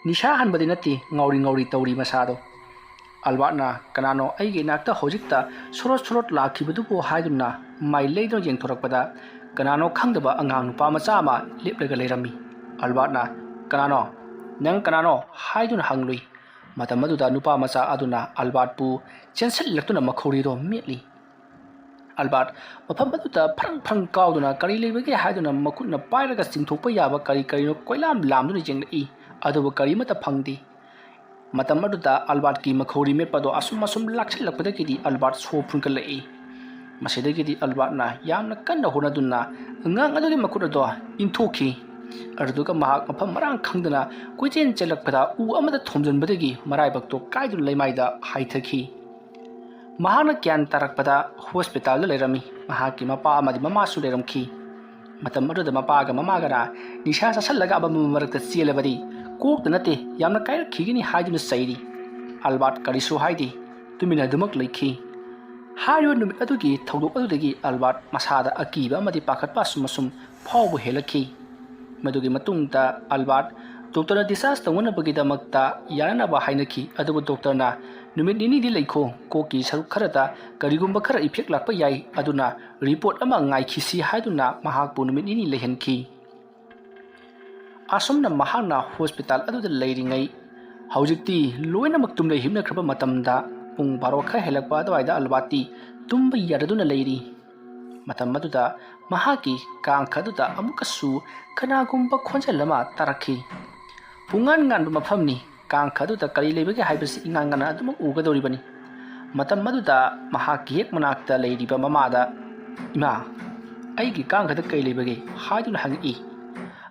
ꯅꯤꯁꯥ ꯍꯥꯟꯕꯗꯤ ꯅꯠꯇꯦ, ꯉꯥꯎꯔꯤ ꯉꯥꯎꯔꯤ ꯇꯧꯔꯤ ꯃꯁꯥꯗꯣ꯫ ꯑꯜꯕꯥꯔꯠꯅ, "ꯀꯅꯥꯅꯣ ꯑꯩꯒꯤ ꯏꯅꯥꯛꯇ ꯍꯧꯖꯤꯛꯇ ꯁꯣꯔꯣꯠ ꯁꯣꯔꯣꯠ ꯂꯥꯛꯈꯤꯕꯗꯨꯕꯨ?" ꯍꯥꯏꯗꯨꯅ ꯃꯥꯏ ꯂꯩꯗꯨꯅ ꯌꯦꯡꯊꯣꯔꯛꯄꯗ, ꯀꯅꯥꯅꯣ ꯈꯪꯗꯕ ꯑꯉꯥꯡ ꯅꯨꯄꯥ ꯃꯆꯥ ꯑꯃ ꯂꯦꯞꯂꯒ ꯂꯩꯔꯝꯃꯤ꯫ ꯑꯜꯕꯥꯔꯠꯅ, "ꯀꯅꯥꯅꯣ? ꯅꯪ ꯀꯅꯥꯅꯣ?" ꯍꯥꯏꯗꯨꯅ ꯍꯪꯂꯨꯏ꯫ ꯃꯇꯝ ꯑꯗꯨꯗ ꯅꯨꯄꯥ ꯃꯆꯥ ꯑꯗꯨꯅ ꯑꯜꯕꯥꯔꯠꯄꯨ ꯆꯦꯟꯁꯤꯜꯂꯛꯇꯨꯅ ꯃꯈꯧꯔꯤꯗꯣ ꯃꯦꯠꯂꯤ꯫ ꯑꯜꯕꯥꯔꯠ ꯃꯐꯝ ꯑꯗꯨꯗ ꯐ꯭ꯔꯪ ꯐ꯭ꯔꯪ ꯀꯥꯎꯗꯨꯅ ꯀꯔꯤ ꯂꯩꯕꯒꯦ ꯍꯥꯏꯗꯨꯅ ꯃꯈꯨꯠꯅ ꯄꯥꯏꯔꯒ ꯆꯤꯡꯊꯣꯛꯄ ꯌꯥꯕ ꯀꯔꯤ ꯀꯔꯤꯅꯣ ꯀꯣꯏꯂꯥꯝ ꯂꯥꯝꯗꯨꯅ ꯌꯦꯡꯂꯛꯏ, ꯑꯗꯨꯕꯨ ꯀꯔꯤꯃꯠꯇ ꯐꯪꯗꯦ꯫ ꯃꯇꯝ ꯑꯗꯨꯗ ꯑꯜꯕꯥꯔꯠꯀꯤ ꯃꯈꯧꯔꯤ ꯃꯦꯠꯄꯗꯣ ꯑꯁꯨꯝ ꯑꯁꯨꯝ ꯂꯥꯛꯁꯤꯜꯂꯛꯄꯗꯒꯤꯗꯤ ꯑꯜꯕꯥꯔꯠ ꯁꯣꯔ ꯐꯨꯟꯒꯠꯂꯛꯏ꯫ ꯃꯁꯤꯗꯒꯤꯗꯤ ꯑꯜꯕꯥꯔꯠꯅ ꯌꯥꯝꯅ ꯀꯟꯅ ꯍꯣꯠꯅꯗꯨꯅ ꯑꯉꯥꯡ ꯑꯗꯨꯒꯤ ꯃꯈꯨꯠ ꯑꯗꯣ ꯏꯟꯊꯣꯛꯈꯤ꯫ ꯑꯗꯨꯗꯨꯒ ꯃꯍꯥꯛ ꯃꯐꯝ ꯃꯔꯥꯡ ꯈꯪꯗꯅ ꯀꯣꯏꯆꯦꯟ ꯆꯦꯜꯂꯛꯄꯗ ꯎ ꯑꯃꯗ ꯊꯣꯝꯖꯤꯟꯕꯗꯒꯤ ꯃꯔꯥꯏꯕꯛꯇꯣ ꯀꯥꯏꯗꯨꯅ ꯂꯩꯃꯥꯏꯗ ꯍꯥꯏꯊꯈꯤ꯫ ꯃꯍꯥꯛꯅ ꯒ꯭ꯌꯥꯟ ꯇꯥꯔꯛꯄꯗ ꯍꯣꯁꯄꯤꯇꯥꯜꯗ ꯂꯩꯔꯝꯃꯤ꯫ ꯃꯍꯥꯛꯀꯤ ꯃꯄꯥ ꯑꯃꯗꯤ ꯃꯃꯥꯁꯨ ꯂꯩꯔꯝꯈꯤ꯫ ꯃꯇꯝ ꯑꯗꯨꯗ ꯃꯄꯥꯒ ꯃꯃꯥꯒꯅ ꯅꯤꯁꯥ ꯆꯥꯁꯤꯜꯂꯒ ꯑꯃꯝꯕ ꯃꯔꯛꯇ ꯆꯦꯜꯂꯕꯗꯤ ꯀꯣꯛꯇ ꯅꯠꯇꯦ, ꯌꯥꯝꯅ ꯀꯥꯏꯔꯛꯈꯤꯒꯅꯤ ꯍꯥꯏꯗꯨꯅ ꯆꯩꯔꯤ꯫ ꯑꯜꯕꯥꯔꯠ ꯀꯔꯤꯁꯨ ꯍꯥꯏꯗꯦ, ꯇꯨꯃꯤꯟꯅ ꯑꯗꯨꯃꯛ ꯂꯩꯈꯤ꯫ ꯍꯥꯏꯔꯤꯕ ꯅꯨꯃꯤꯠ ꯑꯗꯨꯒꯤ ꯊꯧꯗꯣꯛ ꯑꯗꯨꯗꯒꯤ ꯑꯜꯕꯥꯔꯠ ꯃꯁꯥꯗ ꯑꯀꯤꯕ ꯑꯃꯗꯤ ꯄꯥꯈꯠꯄ ꯑꯁꯨꯝ ꯑꯁꯨꯝ ꯐꯥꯎꯕ ꯍꯦꯜꯂꯛꯈꯤ꯫ ꯃꯗꯨꯒꯤ ꯃꯇꯨꯡꯗ ꯑꯜꯕꯥꯔꯠ ꯗꯣꯛꯇꯔꯅ discharge ꯇꯧꯅꯅꯕꯒꯤꯗꯃꯛꯇ ꯌꯥꯅꯅꯕ ꯍꯥꯏꯅꯈꯤ꯫ ꯑꯗꯨꯕꯨ ꯗꯣꯛꯇꯔꯅ, "ꯅꯨꯃꯤꯠ ꯅꯤꯅꯤꯗꯤ ꯂꯩꯈꯣ, ꯀꯣꯛꯀꯤ ꯁꯔꯨꯛ ꯈꯔꯗ ꯀꯔꯤꯒꯨꯝꯕ ꯈꯔ effect ꯂꯥꯛꯄ ꯌꯥꯏ, ꯑꯗꯨꯅ report ꯑꯃ ꯉꯥꯏꯈꯤꯁꯤ" ꯍꯥꯏꯗꯨꯅ ꯃꯍꯥꯛꯄꯨ ꯅꯨꯃꯤꯠ ꯅꯤꯅꯤ ꯂꯩꯍꯟꯈꯤ꯫ ꯑꯁꯨꯝꯅ ꯃꯍꯥꯛꯅ hospital ꯑꯗꯨꯗ ꯂꯩꯔꯤꯉꯩ, ꯍꯧꯖꯤꯛꯇꯤ ꯂꯣꯏꯅꯃꯛ ꯇꯨꯝꯅ ꯍꯤꯞꯅꯈ꯭ꯔꯕ ꯃꯇꯝꯗ, ꯄꯨꯡ ꯕꯥꯔꯣ ꯈꯔ ꯍꯦꯜꯂꯛꯄ ꯑꯗꯨꯋꯥꯏꯗ ꯑꯜꯕꯥꯔꯠꯇꯤ ꯇꯨꯝꯕ ꯌꯥꯗꯗꯨꯅ ꯂꯩꯔꯤ꯫ ꯃꯇꯝ ꯑꯗꯨꯗ ꯃꯍꯥꯛꯀꯤ ꯀꯥꯡꯈ ꯑꯗꯨꯗ ꯑꯃꯨꯛꯀꯁꯨ ꯀꯅꯥꯒꯨꯝꯕ ꯈꯣꯟꯖꯦꯜ ꯑꯃ ꯇꯥꯔꯛꯈꯤ꯫ ꯄꯨꯡꯉꯥꯟ ꯉꯥꯟꯕ ꯃꯐꯝꯅꯤ꯫ ꯀꯥꯡꯈ ꯑꯗꯨꯗ ꯀꯔꯤ ꯂꯩꯕꯒꯦ ꯍꯥꯏꯕꯁꯤ ꯏꯉꯥꯟ ꯉꯥꯟꯅ ꯑꯗꯨꯃꯛ ꯎꯒꯗꯧꯔꯤꯕꯅꯤ꯫ ꯃꯇꯝ ꯑꯗꯨꯗ ꯃꯍꯥꯛꯀꯤ ꯍꯦꯛ ꯃꯅꯥꯛꯇ ꯂꯩꯔꯤꯕ ꯃꯃꯥꯗ, "ꯏꯃꯥ, ꯑꯩꯒꯤ ꯀꯥꯡꯈꯗ ꯀꯔꯤ ꯂꯩꯕꯒꯦ?" ꯍꯥꯏꯗꯨꯅ ꯍꯪꯉꯛꯏ꯫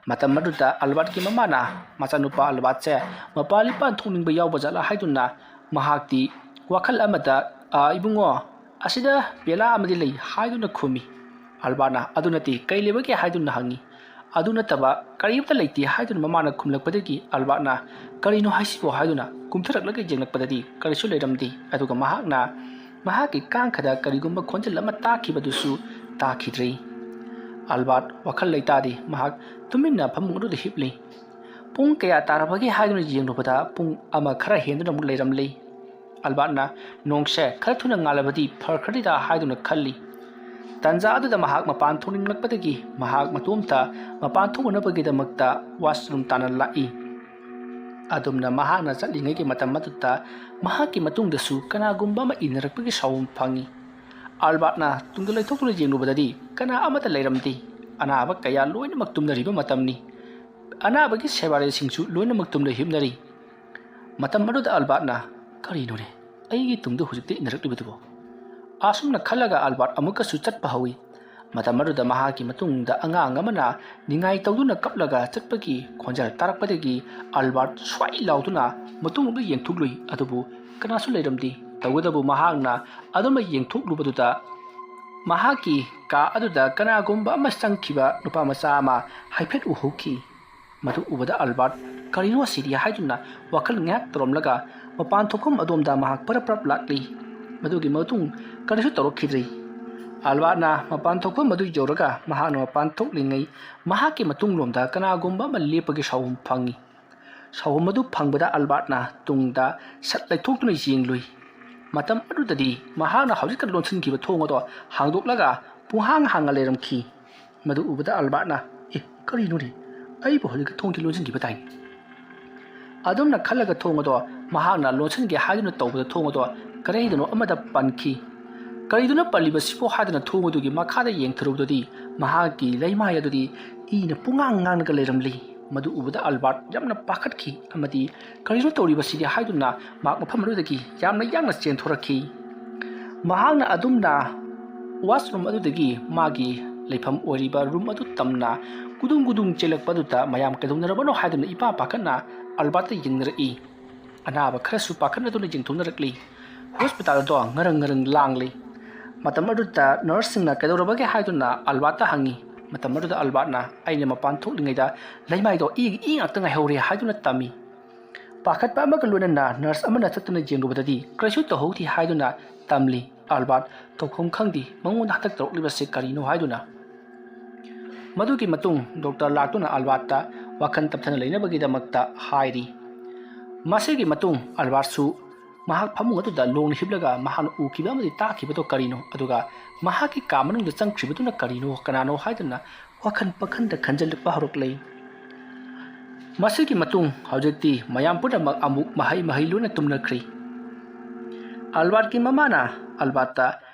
ꯃꯇꯝ ꯑꯗꯨꯗ ꯑꯜꯕꯥꯔꯠꯀꯤ ꯃꯃꯥꯅ ꯃꯆꯥꯅꯨꯄꯥ ꯑꯜꯕꯥꯔꯠꯁꯦ ꯃꯄꯥꯟ ꯏꯄꯥꯟ ꯊꯣꯛꯅꯤꯡꯕ ꯌꯥꯎꯕ ꯖꯥꯠꯂꯥ ꯍꯥꯏꯗꯨꯅ ꯃꯍꯥꯛꯇꯤ ꯋꯥꯈꯜ ꯑꯃꯗ, "ꯑ, ꯏꯕꯨꯡꯉꯣ, ꯑꯁꯤꯗ ꯕꯦꯂꯥ ꯑꯃꯗꯤ ꯂꯩ" ꯍꯥꯏꯗꯨꯅ ꯈꯨꯝꯃꯤ꯫ ꯑꯜꯕꯥꯔꯠꯅ, "ꯑꯗꯨ ꯅꯠꯇꯦ, ꯀꯔꯤ ꯂꯩꯕꯒꯦ?" ꯍꯥꯏꯗꯨꯅ ꯍꯪꯉꯤ꯫ "ꯑꯗꯨ ꯅꯠꯇꯕ ꯀꯔꯤꯝꯇ ꯂꯩꯇꯦ" ꯍꯥꯏꯗꯨꯅ ꯃꯃꯥꯅ ꯈꯨꯝꯂꯛꯄꯗꯒꯤ ꯑꯜꯕꯥꯔꯠꯅ, "ꯀꯔꯤꯅꯣ ꯍꯥꯏꯁꯤꯕꯣ?" ꯍꯥꯏꯗꯨꯅ ꯀꯨꯝꯊꯔꯛꯂꯒ ꯌꯦꯡꯂꯛꯄꯗꯗꯤ ꯀꯔꯤꯁꯨ ꯂꯩꯔꯝꯗꯦ꯫ ꯑꯗꯨꯒ ꯃꯍꯥꯛꯅ ꯃꯍꯥꯛꯀꯤ ꯀꯥꯡꯈꯗ ꯀꯔꯤꯒꯨꯝꯕ ꯈꯣꯟꯖꯦꯜ ꯑꯃ ꯇꯥꯈꯤꯕꯗꯨꯁꯨ ꯇꯥꯈꯤꯗ꯭ꯔꯦ꯫ ꯑꯜꯕꯥꯔꯠ ꯋꯥꯈꯜ ꯂꯩꯇꯥꯗꯦ꯫ ꯃꯍꯥꯛ ꯇꯨꯃꯤꯟꯅ ꯐꯃꯨꯡ ꯑꯗꯨꯗ ꯍꯤꯞꯂꯤ꯫ ꯄꯨꯡ ꯀꯌꯥ ꯇꯥꯔꯕꯒꯦ ꯍꯥꯏꯗꯨꯅ ꯌꯦꯡꯂꯨꯕꯗ ꯄꯨꯡ ꯑꯃ ꯈꯔ ꯍꯦꯟꯗꯨꯅ ꯑꯃꯨꯛ ꯂꯩꯔꯝꯂꯤ꯫ ꯑꯜꯕꯥꯔꯠꯅ, "ꯅꯣꯡꯁꯦ ꯈꯔ ꯊꯨꯅ ꯉꯥꯜꯂꯕꯗꯤ ꯐꯈ꯭ꯔꯅꯤꯗ" ꯍꯥꯏꯗꯨꯅ ꯈꯜꯂꯤ꯫ ꯇꯥꯟꯖꯥ ꯑꯗꯨꯗ ꯃꯍꯥꯛ ꯃꯄꯥꯟ ꯊꯣꯛꯅꯤꯡꯂꯛꯄꯗꯒꯤ ꯃꯍꯥꯛ ꯃꯇꯣꯝꯇ ꯃꯄꯥꯟ ꯊꯣꯛꯅꯅꯕꯒꯤꯗꯃꯛꯇ washroom ꯇꯥꯟꯅ ꯂꯥꯛꯏ꯫ ꯑꯗꯨꯝꯅ ꯃꯍꯥꯛꯅ ꯆꯠꯂꯤꯉꯩꯒꯤ ꯃꯇꯝ ꯑꯗꯨꯗ ꯃꯍꯥꯛꯀꯤ ꯃꯇꯨꯡꯗꯁꯨ ꯀꯅꯥꯒꯨꯝꯕ ꯑꯃ ꯏꯟꯅꯔꯛꯄꯒꯤ ꯁꯥꯎꯝ ꯐꯪꯏ꯫ ꯑꯜꯕꯥꯔꯠꯅ ꯇꯨꯡꯗ ꯂꯩꯊꯣꯛꯇꯨꯅ ꯌꯦꯡꯂꯨꯕꯗꯗꯤ ꯀꯅꯥ ꯑꯃꯠꯇ ꯂꯩꯔꯝꯗꯦ꯫ ꯑꯅꯥꯕ ꯀꯌꯥ ꯂꯣꯏꯅꯃꯛ ꯇꯨꯝꯅꯔꯤꯕ ꯃꯇꯝꯅꯤ꯫ ꯑꯅꯥꯕꯒꯤ ꯁꯦꯕꯥꯔꯤꯁꯤꯡꯁꯨ ꯂꯣꯏꯅꯃꯛ ꯇꯨꯝꯅ ꯍꯤꯞꯅꯔꯤ꯫ ꯃꯇꯝ ꯑꯗꯨꯗ ꯑꯜꯕꯥꯔꯠꯅ, "ꯀꯔꯤꯅꯣꯅꯦ? ꯑꯩꯒꯤ ꯇꯨꯡꯗ ꯍꯧꯖꯤꯛꯇ ꯏꯟꯅꯔꯛꯂꯤꯕꯗꯨꯕꯣ?" ꯑꯁꯨꯝꯅ ꯈꯜꯂꯒ ꯑꯜꯕꯥꯔꯠ ꯑꯃꯨꯛꯀꯁꯨ ꯆꯠꯄ ꯍꯧꯏ꯫ ꯃꯇꯝ ꯑꯗꯨꯗ ꯃꯍꯥꯛꯀꯤ ꯃꯇꯨꯡꯗ ꯑꯉꯥꯡ ꯑꯃꯅ ꯅꯤꯡꯉꯥꯏ ꯇꯧꯗꯨꯅ ꯀꯞꯂꯒ ꯆꯠꯄꯒꯤ ꯈꯣꯟꯖꯦꯜ ꯇꯥꯔꯛꯄꯗꯒꯤ ꯑꯜꯕꯥꯔꯠ ꯁ꯭ꯋꯥꯏ ꯂꯥꯎꯗꯨꯅ ꯃꯇꯨꯡꯗ ꯌꯦꯡꯊꯣꯛꯂꯨꯏ, ꯑꯗꯨꯕꯨ ꯀꯅꯥꯁꯨ ꯂꯩꯔꯝꯗꯦ꯫ ꯇꯧꯕꯇꯕꯨ ꯃꯍꯥꯛꯅ ꯑꯗꯨꯝꯅ ꯌꯦꯡꯊꯣꯛꯂꯨꯕꯗꯨꯗ ꯃꯍꯥꯛꯀꯤ ꯀꯥ ꯑꯗꯨꯗ ꯀꯅꯥꯒꯨꯝꯕ ꯑꯃ ꯆꯪꯈꯤꯕ ꯅꯨꯄꯥ ꯃꯆꯥ ꯑꯃ ꯍꯥꯏꯐꯦꯠ ꯎꯍꯧꯈꯤ꯫ ꯃꯗꯨ ꯎꯕꯗ ꯑꯜꯕꯥꯔꯠ, "ꯀꯔꯤꯅꯣ ꯑꯁꯤꯗꯤ?" ꯍꯥꯏꯗꯨꯅ ꯋꯥꯈꯜ ꯉꯥꯏꯍꯥꯛ ꯇꯧꯔꯝꯂꯒ ꯃꯄꯥꯟ ꯊꯣꯛꯐꯝ ꯑꯗꯣꯝꯗ ꯃꯍꯥꯛ ꯄꯔꯞ ꯄꯔꯞ ꯂꯥꯛꯂꯤ꯫ ꯃꯗꯨꯒꯤ ꯃꯇꯨꯡ ꯀꯔꯤꯁꯨ ꯇꯧꯔꯛꯈꯤꯗ꯭ꯔꯤ꯫ ꯑꯜꯕꯥꯔꯠꯅ ꯃꯄꯥꯟ ꯊꯣꯛꯐꯝ ꯑꯗꯨ ꯌꯧꯔꯒ ꯃꯍꯥꯛꯅ ꯃꯄꯥꯟ ꯊꯣꯛꯂꯤꯉꯩ ꯃꯍꯥꯛꯀꯤ ꯃꯇꯨꯡꯂꯣꯝꯗ ꯀꯅꯥꯒꯨꯝꯕ ꯑꯃ ꯂꯦꯞꯄꯒꯤ ꯁꯥꯎꯝ ꯐꯪꯏ꯫ ꯁꯥꯎꯍꯨꯝ ꯑꯗꯨ ꯐꯪꯕꯗ ꯑꯜꯕꯥꯔꯠꯅ ꯇꯨꯡꯗ ꯁꯠ ꯂꯩꯊꯣꯛꯇꯨꯅ ꯌꯦꯡꯂꯨꯏ꯫ ꯃꯇꯝ ꯑꯗꯨꯗꯗꯤ ꯃꯍꯥꯛꯅ ꯍꯧꯖꯤꯛꯇ ꯂꯣꯟꯁꯤꯟꯈꯤꯕ ꯊꯣꯡ ꯑꯗꯣ ꯍꯥꯡꯗꯣꯛꯂꯒ ꯄꯨꯡꯍꯥꯡ ꯍꯥꯡꯅ ꯂꯩꯔꯝꯈꯤ꯫ ꯃꯗꯨ ꯎꯕꯗ ꯑꯜꯕꯥꯔꯠꯅ, "ꯑꯦ, ꯀꯔꯤꯅꯣꯅꯦ? ꯑꯩꯕꯨ ꯍꯧꯖꯤꯛꯇ ꯊꯣꯡꯁꯤ ꯂꯣꯟꯁꯤꯟꯈꯤꯕ ꯇꯥꯏ꯫" ꯑꯗꯨꯝꯅ ꯈꯜꯂꯒ ꯊꯣꯡ ꯑꯗꯣ ꯃꯍꯥꯛꯅ ꯂꯣꯟꯁꯤꯟꯒꯦ ꯍꯥꯏꯗꯨꯅ ꯇꯧꯕꯗ ꯊꯣꯡ ꯑꯗꯣ ꯀꯔꯤꯗꯅꯣ ꯑꯃꯗ ꯄꯟꯈꯤ꯫ ꯀꯔꯤꯗꯨꯅ ꯄꯜꯂꯤꯕꯁꯤꯕꯣ ꯍꯥꯏꯗꯨꯅ ꯊꯣꯡ ꯑꯗꯨꯒꯤ ꯃꯈꯥꯗ ꯌꯦꯡꯊꯔꯨꯕꯗꯗꯤ ꯃꯍꯥꯛꯀꯤ ꯂꯩꯃꯥꯏ ꯑꯗꯨꯗꯤ ꯏꯅ ꯄꯨꯡꯉꯥꯡ ꯉꯥꯡꯂꯒ ꯂꯩꯔꯝꯂꯤ꯫ ꯃꯗꯨ ꯎꯕꯗ ꯑꯜꯕꯥꯔꯠ ꯌꯥꯝꯅ ꯄꯥꯈꯠꯈꯤ ꯑꯃꯗꯤ "ꯀꯔꯤꯅꯣ ꯇꯧꯔꯤꯕꯁꯤꯗꯤ?" ꯍꯥꯏꯗꯨꯅ ꯃꯍꯥꯛ ꯃꯐꯝ ꯑꯗꯨꯗꯒꯤ ꯌꯥꯝꯅ ꯌꯥꯡꯅ ꯆꯦꯟꯊꯣꯔꯛꯈꯤ꯫ ꯃꯍꯥꯛꯅ ꯑꯗꯨꯝꯅ ꯋꯥꯁꯔꯨꯝ ꯑꯗꯨꯗꯒꯤ ꯃꯥꯒꯤ ꯂꯩꯐꯝ ꯑꯣꯏꯔꯤꯕ ꯔꯨꯝ ꯑꯗꯨ ꯇꯝꯅ ꯒꯨꯗꯨꯡ ꯒꯨꯗꯨꯡ ꯆꯦꯜꯂꯛꯄ ꯑꯗꯨꯗ ꯃꯌꯥꯝ ꯀꯩꯗꯧꯅꯔꯕꯅꯣ ꯍꯥꯏꯗꯨꯅ ꯏꯄꯥ ꯄꯥꯈꯠꯅ ꯑꯜꯕꯥꯔꯠꯇ ꯌꯦꯡꯅꯔꯛꯏ꯫ ꯑꯅꯥꯕ ꯈꯔꯁꯨ ꯄꯥꯈꯠꯅꯗꯨꯅ ꯌꯦꯡꯊꯣꯛꯅꯔꯛꯂꯤ꯫ ꯍꯣꯁꯄꯤꯇꯥꯜ ꯑꯗꯣ ꯉꯔꯪ ꯉꯔꯪ ꯂꯥꯡꯂꯤ꯫ ꯃꯇꯝ ꯑꯗꯨꯗ ꯅꯔꯁꯁꯤꯡꯅ ꯀꯩꯗꯧꯔꯕꯒꯦ ꯍꯥꯏꯗꯨꯅ ꯑꯜꯕꯥꯔꯠꯇ ꯍꯪꯉꯤ꯫ ꯃꯇꯝ ꯑꯗꯨꯗ ꯑꯜꯕꯥꯔꯠꯅ "ꯑꯩꯅ ꯃꯄꯥꯟ ꯊꯣꯛꯂꯤꯉꯩꯗ ꯂꯩꯃꯥꯏꯗꯣ ꯏꯒꯤ ꯏ ꯉꯥꯛꯇ ꯉꯥꯏꯍꯧꯔꯦ" ꯍꯥꯏꯗꯨꯅ ꯇꯝꯃꯤ꯫ ꯄꯥꯈꯠꯄ ꯑꯃꯒ ꯂꯣꯏꯅꯅ ꯅꯔꯁ ꯑꯃꯅ ꯆꯠꯇꯨꯅ ꯌꯦꯡꯂꯨꯕꯗꯗꯤ ꯀꯔꯤꯁꯨ ꯇꯧꯍꯧꯗꯦ ꯍꯥꯏꯗꯨꯅ ꯇꯝꯂꯤ꯫ ꯑꯜꯕꯥꯔꯠ ꯇꯧꯐꯝ ꯈꯪꯗꯦ, ꯃꯉꯣꯟꯗ ꯍꯟꯗꯛ ꯇꯧꯔꯛꯂꯤꯕꯁꯤ ꯀꯔꯤꯅꯣ ꯍꯥꯏꯗꯨꯅ꯫ ꯃꯗꯨꯒꯤ ꯃꯇꯨꯡ ꯗꯣꯛꯇꯔ ꯂꯥꯛꯇꯨꯅ ꯑꯜꯕꯥꯔꯠꯇ ꯋꯥꯈꯜ ꯇꯞꯊꯅ ꯂꯩꯅꯕꯒꯤꯗꯃꯛꯇ ꯍꯥꯏꯔꯤ꯫ ꯃꯁꯤꯒꯤ ꯃꯇꯨꯡ ꯑꯜꯕꯥꯔꯠꯁꯨ ꯃꯍꯥꯛ ꯐꯃꯨꯡ ꯑꯗꯨꯗ ꯂꯣꯡꯅ ꯍꯤꯞꯂꯒ ꯃꯍꯥꯛꯅ ꯎꯈꯤꯕ ꯑꯃꯗꯤ ꯇꯥꯈꯤꯕꯗꯣ ꯀꯔꯤꯅꯣ, ꯑꯗꯨꯒ ꯃꯍꯥꯛꯀꯤ ꯀꯥ ꯃꯅꯨꯡꯗ ꯆꯪꯈ꯭ꯔꯤꯕꯗꯨꯅ ꯀꯔꯤꯅꯣ, ꯀꯅꯥꯅꯣ ꯍꯥꯏꯗꯨꯅ ꯋꯥꯈꯜ ꯄꯪꯈꯟꯗ ꯈꯟꯖꯤꯜꯂꯛꯄ ꯍꯧꯔꯛꯂꯦ꯫ ꯃꯁꯤꯒꯤ ꯃꯇꯨꯡ ꯍꯧꯖꯤꯛꯇꯤ ꯃꯌꯥꯝ ꯄꯨꯝꯅꯃꯛ ꯑꯃꯨꯛ ꯃꯍꯩ ꯃꯍꯩ ꯂꯣꯏꯅ ꯇꯨꯝꯅꯈ꯭ꯔꯤ꯫ ꯑꯜꯕꯥꯔꯠꯀꯤ ꯃꯃꯥꯅ ꯑꯜꯕꯥꯔꯠꯇ,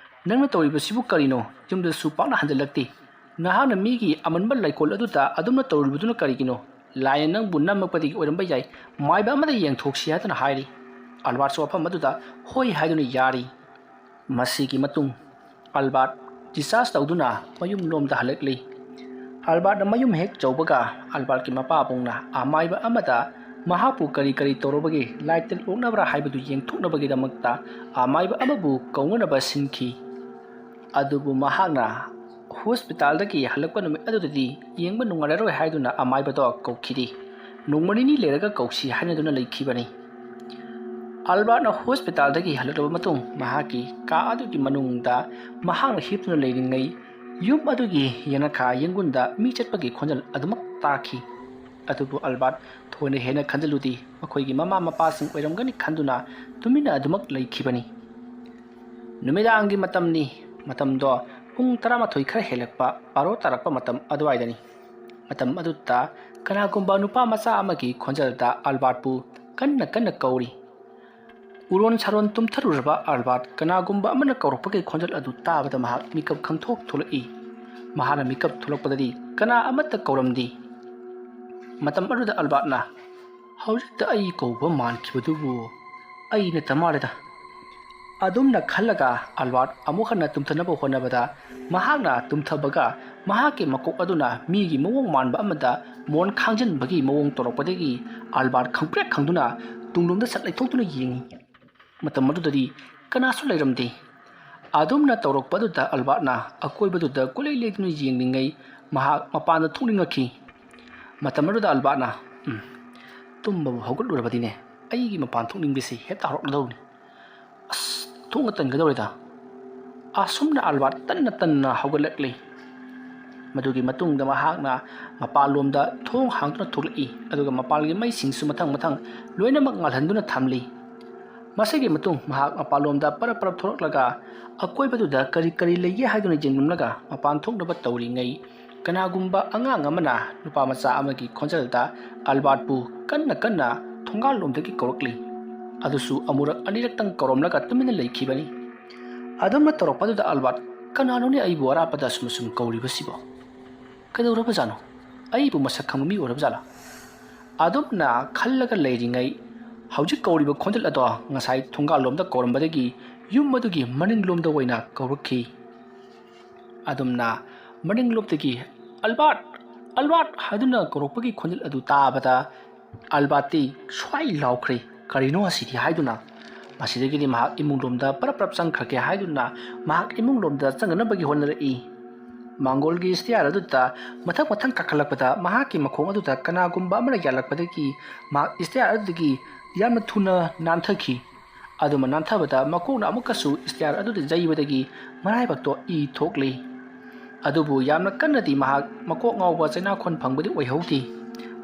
"ꯅꯪꯅ ꯇꯧꯔꯤꯕꯁꯤꯕꯨ ꯀꯔꯤꯅꯣ? ꯌꯨꯝꯗꯁꯨ ꯄꯥꯛꯅ ꯍꯟꯖꯤꯜꯂꯛꯇꯦ꯫ ꯅꯍꯥꯛꯅ ꯃꯤꯒꯤ ꯑꯃꯟꯕ ꯂꯩꯀꯣꯜ ꯑꯗꯨꯗ ꯑꯗꯨꯝꯅ ꯇꯧꯔꯤꯕꯗꯨꯅ ꯀꯔꯤꯒꯤꯅꯣ? ꯂꯥꯏꯅ ꯅꯪꯕꯨ ꯅꯝꯃꯛꯄꯗꯒꯤ ꯑꯣꯏꯔꯝꯕ ꯌꯥꯏ꯫ ꯃꯥꯏꯕ ꯑꯃꯗ ꯌꯦꯡꯊꯣꯛꯁꯤ" ꯍꯥꯏꯗꯨꯅ ꯍꯥꯏꯔꯤ꯫ ꯑꯜꯕꯥꯔꯠꯁꯨ ꯋꯥꯐꯝ ꯑꯗꯨꯗ ꯍꯣꯏ ꯍꯥꯏꯗꯨꯅ ꯌꯥꯔꯤ꯫ ꯃꯁꯤꯒꯤ ꯃꯇꯨꯡ ꯑꯜꯕꯥꯔꯠ ꯗꯤꯁꯆꯥꯔꯖ ꯇꯧꯗꯨꯅ ꯃꯌꯨꯝ ꯂꯣꯝꯗ ꯍꯜꯂꯛꯂꯤ꯫ ꯑꯜꯕꯥꯔꯠꯅ ꯃꯌꯨꯝ ꯍꯦꯛ ꯌꯧꯕꯒ ꯑꯜꯕꯥꯔꯠꯀꯤ ꯃꯄꯥꯕꯨꯡꯅ ꯑꯃꯥꯏꯕ ꯑꯃꯗ ꯃꯍꯥꯛꯄꯨ ꯀꯔꯤ ꯀꯔꯤ ꯇꯧꯔꯕꯒꯦ, ꯂꯥꯏ ꯇꯤꯟ ꯑꯣꯛꯅꯕ꯭ꯔꯥ ꯍꯥꯏꯕꯗꯨ ꯌꯦꯡꯊꯣꯛꯅꯕꯒꯤꯗꯃꯛꯇ ꯑꯃꯥꯏꯕ ꯑꯃꯕꯨ ꯀꯧꯅꯅꯕ ꯁꯤꯟꯈꯤ꯫ ꯑꯗꯨꯕꯨ ꯃꯍꯥꯛꯅ ꯍꯣꯁꯄꯤꯇꯥꯜꯗꯒꯤ ꯍꯜꯂꯛꯄ ꯅꯨꯃꯤꯠ ꯑꯗꯨꯗꯗꯤ ꯌꯦꯡꯕ ꯅꯨꯡꯉꯥꯏꯔꯔꯣꯏ ꯍꯥꯏꯗꯨꯅ ꯑꯃꯥꯏꯕꯗꯣ ꯀꯧꯈꯤꯗꯦ꯫ ꯅꯣꯡꯃ ꯅꯤꯅꯤ ꯂꯩꯔꯒ ꯀꯧꯁꯤ ꯍꯥꯏꯅꯗꯨꯅ ꯂꯩꯈꯤꯕꯅꯤ꯫ ꯑꯜꯕꯥꯔꯠꯅ ꯍꯣꯁꯄꯤꯇꯥꯜꯗꯒꯤ ꯍꯜꯂꯛꯂꯕ ꯃꯇꯨꯡ ꯃꯍꯥꯛꯀꯤ ꯀꯥ ꯑꯗꯨꯒꯤ ꯃꯅꯨꯡꯗ ꯃꯍꯥꯛꯅ ꯍꯤꯞꯇꯨꯅ ꯂꯩꯔꯤꯉꯩ ꯌꯨꯝ ꯑꯗꯨꯒꯤ ꯌꯦꯅꯈꯥ ꯌꯦꯡꯒꯨꯟꯗ ꯃꯤ ꯆꯠꯄꯒꯤ ꯈꯣꯟꯖꯦꯜ ꯑꯗꯨꯃꯛ ꯇꯥꯈꯤ꯫ ꯑꯗꯨꯕꯨ ꯑꯜꯕꯥꯔꯠ ꯊꯣꯏꯅ ꯍꯦꯟꯅ ꯈꯟꯖꯤꯜꯂꯨꯗꯦ꯫ ꯃꯈꯣꯏꯒꯤ ꯃꯃꯥ ꯃꯄꯥꯁꯤꯡ ꯑꯣꯏꯔꯝꯒꯅꯤ ꯈꯟꯗꯨꯅ ꯇꯨꯃꯤꯟꯅ ꯑꯗꯨꯃꯛ ꯂꯩꯈꯤꯕꯅꯤ꯫ ꯅꯨꯃꯤꯗꯥꯡꯒꯤ ꯃꯇꯝꯅꯤ꯫ ꯃꯇꯝꯗꯣ ꯄꯨꯡ ꯇꯔꯥꯃꯥꯊꯣꯏ ꯈꯔ ꯍꯦꯜꯂꯛꯄ, ꯕꯥꯔꯣ ꯇꯥꯔꯛꯄ ꯃꯇꯝ ꯑꯗꯨꯋꯥꯏꯗꯅꯤ꯫ ꯃꯇꯝ ꯑꯗꯨꯗ ꯀꯅꯥꯒꯨꯝꯕ ꯅꯨꯄꯥ ꯃꯆꯥ ꯑꯃꯒꯤ ꯈꯣꯟꯖꯦꯜꯗ ꯑꯜꯕꯥꯔꯠꯄꯨ ꯀꯟꯅ ꯀꯟꯅ ꯀꯧꯔꯤ꯫ ꯎꯔꯣꯟ ꯁꯥꯔꯣꯟ ꯇꯨꯝꯊꯔꯨꯔꯕ ꯑꯜꯕꯥꯔꯠ ꯀꯅꯥꯒꯨꯝꯕ ꯑꯃꯅ ꯀꯧꯔꯛꯄꯒꯤ ꯈꯣꯟꯖꯦꯜ ꯑꯗꯨ ꯇꯥꯕꯗ ꯃꯍꯥꯛ ꯃꯤꯀꯞ ꯈꯪꯊꯣꯛ ꯊꯣꯛꯂꯛꯏ꯫ ꯃꯍꯥꯛꯅ ꯃꯤꯀꯞ ꯊꯣꯛꯂꯛꯄꯗꯗꯤ ꯀꯅꯥ ꯑꯃꯠꯇ ꯀꯧꯔꯝꯗꯦ꯫ ꯃꯇꯝ ꯑꯗꯨꯗ ꯑꯜꯕꯥꯔꯠꯅ, "ꯍꯧꯖꯤꯛꯇ ꯑꯩ ꯀꯧꯕ ꯃꯥꯟꯈꯤꯕꯗꯨꯕꯨ ꯑꯩ ꯅꯠꯇ ꯃꯥꯜꯂꯦꯗ" ꯑꯗꯨꯝꯅ ꯈꯜꯂꯒ ꯑꯜꯕꯥꯔꯠ ꯑꯃꯨꯛ ꯍꯟꯅ ꯇꯨꯝꯊꯅꯕ ꯍꯣꯠꯅꯕꯗ ꯃꯍꯥꯛꯅ ꯇꯨꯝꯊꯕꯒ ꯃꯍꯥꯛꯀꯤ ꯃꯀꯣꯛ ꯑꯗꯨꯅ ꯃꯤꯒꯤ ꯃꯑꯣꯡ ꯃꯥꯟꯕ ꯑꯃꯗ ꯃꯣꯟ ꯈꯥꯡꯖꯤꯟꯕꯒꯤ ꯃꯑꯣꯡ ꯇꯧꯔꯛꯄꯗꯒꯤ ꯑꯜꯕꯥꯔꯠ ꯈꯪꯄ꯭ꯔꯦꯛ ꯈꯪꯗꯨꯅ ꯇꯨꯡꯂꯣꯝꯗ ꯁꯠ ꯂꯩꯊꯣꯛꯇꯨꯅ ꯌꯦꯡꯏ꯫ ꯃꯇꯝ ꯑꯗꯨꯗꯗꯤ ꯀꯅꯥꯁꯨ ꯂꯩꯔꯝꯗꯦ꯫ ꯑꯗꯨꯝꯅ ꯇꯧꯔꯛꯄ ꯑꯗꯨꯗ ꯑꯜꯕꯥꯔꯠꯅ ꯑꯀꯣꯏꯕꯗꯨꯗ ꯀꯣꯏꯂꯩ ꯂꯩꯗꯨꯅ ꯌꯦꯡꯂꯤꯉꯩ ꯃꯍꯥꯛ ꯃꯄꯥꯟꯗ ꯊꯣꯛꯅꯤꯡꯉꯛꯈꯤ꯫ ꯃꯇꯝ ꯑꯗꯨꯗ ꯑꯜꯕꯥꯔꯠꯅ, "ꯎꯝ, ꯇꯨꯝꯕꯕꯨ ꯍꯧꯒꯠꯂꯨꯔꯕꯗꯤꯅꯦ, ꯑꯩꯒꯤ ꯃꯄꯥꯟ ꯊꯣꯛꯅꯤꯡꯕꯁꯤ ꯍꯦꯛꯇ ꯍꯧꯔꯛꯂꯗꯧꯕꯅꯤ꯫ ꯑꯁ, ꯊꯣꯡꯒ ꯇꯟꯒꯗꯧꯔꯦꯗ"꯫ ꯑꯁꯨꯝꯅ ꯑꯜꯕꯥꯔꯠ ꯇꯟꯅ ꯇꯟꯅ ꯍꯧꯒꯠꯂꯛꯂꯤ꯫ ꯃꯗꯨꯒꯤ ꯃꯇꯨꯡꯗ ꯃꯍꯥꯛꯅ ꯃꯄꯥꯟꯂꯣꯝꯗ ꯊꯣꯡ ꯍꯥꯡꯗꯨꯅ ꯊꯣꯛꯂꯛꯏ, ꯑꯗꯨꯒ ꯃꯄꯥꯟꯒꯤ ꯃꯩꯁꯤꯡꯁꯨ ꯃꯊꯪ ꯃꯊꯪ ꯂꯣꯏꯅꯃꯛ ꯉꯥꯜꯍꯟꯗꯨꯅ ꯊꯝꯂꯤ꯫ ꯃꯁꯤꯒꯤ ꯃꯇꯨꯡ ꯃꯍꯥꯛ ꯃꯄꯥꯟꯂꯣꯝꯗ ꯄꯔꯞ ꯄꯔꯞ ꯊꯣꯛꯂꯛꯂꯒ ꯑꯀꯣꯏꯕꯗꯨꯗ ꯀꯔꯤ ꯀꯔꯤ ꯂꯩꯒꯦ ꯍꯥꯏꯗꯨꯅ ꯌꯦꯡꯂꯝꯂꯒ ꯃꯄꯥꯟ ꯊꯣꯛꯅꯕ ꯇꯧꯔꯤꯉꯩ, ꯀꯅꯥꯒꯨꯝꯕ ꯑꯉꯥꯡ ꯑꯃꯅ ꯅꯨꯄꯥ ꯃꯆꯥ ꯑꯃꯒꯤ ꯈꯣꯟꯖꯦꯜꯗ ꯑꯜꯕꯥꯔꯠꯄꯨ ꯀꯟꯅ ꯀꯟꯅ ꯊꯣꯡꯒꯥꯜꯂꯣꯝꯗꯒꯤ ꯀꯧꯔꯛꯂꯤ꯫ ꯑꯗꯨꯁꯨ ꯑꯃꯨꯔꯛ ꯑꯅꯤꯔꯛꯇꯪ ꯀꯧꯔꯝꯂꯒ ꯇꯨꯃꯤꯟꯅ ꯂꯩꯈꯤꯕꯅꯤ꯫ ꯑꯗꯨꯝꯅ ꯇꯧꯔꯛꯄꯗꯨꯗ ꯑꯜꯕꯥꯔꯠ, "ꯀꯅꯥꯅꯣꯅꯦ ꯑꯩꯕꯨ ꯑꯔꯥꯞꯄꯗ ꯑꯁꯨꯝ ꯑꯁꯨꯝ ꯀꯧꯔꯤꯕꯁꯤꯕꯣ? ꯀꯩꯗꯧꯔꯕꯖꯥꯠꯅꯣ? ꯑꯩꯕꯨ ꯃꯁꯛ ꯈꯪꯕ ꯃꯤ ꯑꯣꯏꯔꯕꯖꯥꯠꯂꯥ?" ꯑꯗꯨꯝꯅ ꯈꯜꯂꯒ ꯂꯩꯔꯤꯉꯩ, ꯍꯧꯖꯤꯛ ꯀꯧꯔꯤꯕ ꯈꯣꯟꯖꯦꯜ ꯑꯗꯣ ꯉꯁꯥꯏ ꯊꯣꯡꯒꯥꯜꯂꯣꯝꯗ ꯀꯧꯔꯝꯕꯗꯒꯤ ꯌꯨꯝ ꯑꯗꯨꯒꯤ ꯃꯅꯤꯡꯂꯣꯝꯗ ꯑꯣꯏꯅ ꯀꯧꯔꯛꯈꯤ꯫ ꯑꯗꯨꯝꯅ ꯃꯅꯤꯡꯂꯣꯝꯗꯒꯤ, "ꯑꯜꯕꯥꯔꯠ! ꯑꯜꯕꯥꯔꯠ!" ꯍꯥꯏꯗꯨꯅ ꯀꯧꯔꯛꯄꯒꯤ ꯈꯣꯟꯖꯦꯜ ꯑꯗꯨ ꯇꯥꯕꯗ ꯑꯜꯕꯥꯔꯠꯇꯤ ꯁ꯭ꯋꯥꯏ ꯂꯥꯎꯈ꯭ꯔꯦ, "ꯀꯔꯤꯅꯣ ꯑꯁꯤꯗꯤ?" ꯍꯥꯏꯗꯨꯅ꯫ ꯃꯁꯤꯗꯒꯤꯗꯤ ꯃꯍꯥꯛ ꯏꯃꯨꯡꯂꯣꯝꯗ ꯄꯔꯞ ꯄꯔꯞ ꯆꯪꯈ꯭ꯔꯒꯦ ꯍꯥꯏꯗꯨꯅ ꯃꯍꯥꯛ ꯏꯃꯨꯡꯂꯣꯝꯗ ꯆꯪꯅꯅꯕꯒꯤ ꯍꯣꯠꯅꯔꯛꯏ꯫ ꯃꯥꯡꯒꯣꯜꯒꯤ ꯏꯁꯇꯤꯌꯥꯔ ꯑꯗꯨꯗ ꯃꯊꯪ ꯃꯊꯪ ꯀꯥꯈꯠꯂꯛꯄꯗ ꯃꯍꯥꯛꯀꯤ ꯃꯈꯣꯡ ꯑꯗꯨꯗ ꯀꯅꯥꯒꯨꯝꯕ ꯑꯃꯅ ꯌꯥꯜꯂꯛꯄꯗꯒꯤ ꯃꯍꯥꯛ ꯏꯁꯇꯤꯌꯥꯔ ꯑꯗꯨꯗꯒꯤ ꯌꯥꯝꯅ ꯊꯨꯅ ꯅꯥꯟꯊꯈꯤ꯫ ꯑꯗꯨꯃ ꯅꯥꯟꯊꯕꯗ ꯃꯀꯣꯛꯅ ꯑꯃꯨꯛꯀꯁꯨ ꯏꯁꯇꯤꯌꯥꯔ ꯑꯗꯨꯗ ꯌꯩꯕꯗꯒꯤ ꯃꯔꯥꯏꯕꯛꯇꯣ ꯏ ꯊꯣꯛꯂꯤ꯫ ꯑꯗꯨꯕꯨ ꯌꯥꯝꯅ ꯀꯟꯅꯗꯤ ꯃꯍꯥꯛ ꯃꯀꯣꯛ ꯉꯥꯎꯕ ꯆꯩꯅꯥꯈꯣꯟ ꯐꯪꯕꯗꯤ ꯑꯣꯏꯍꯧꯗꯦ꯫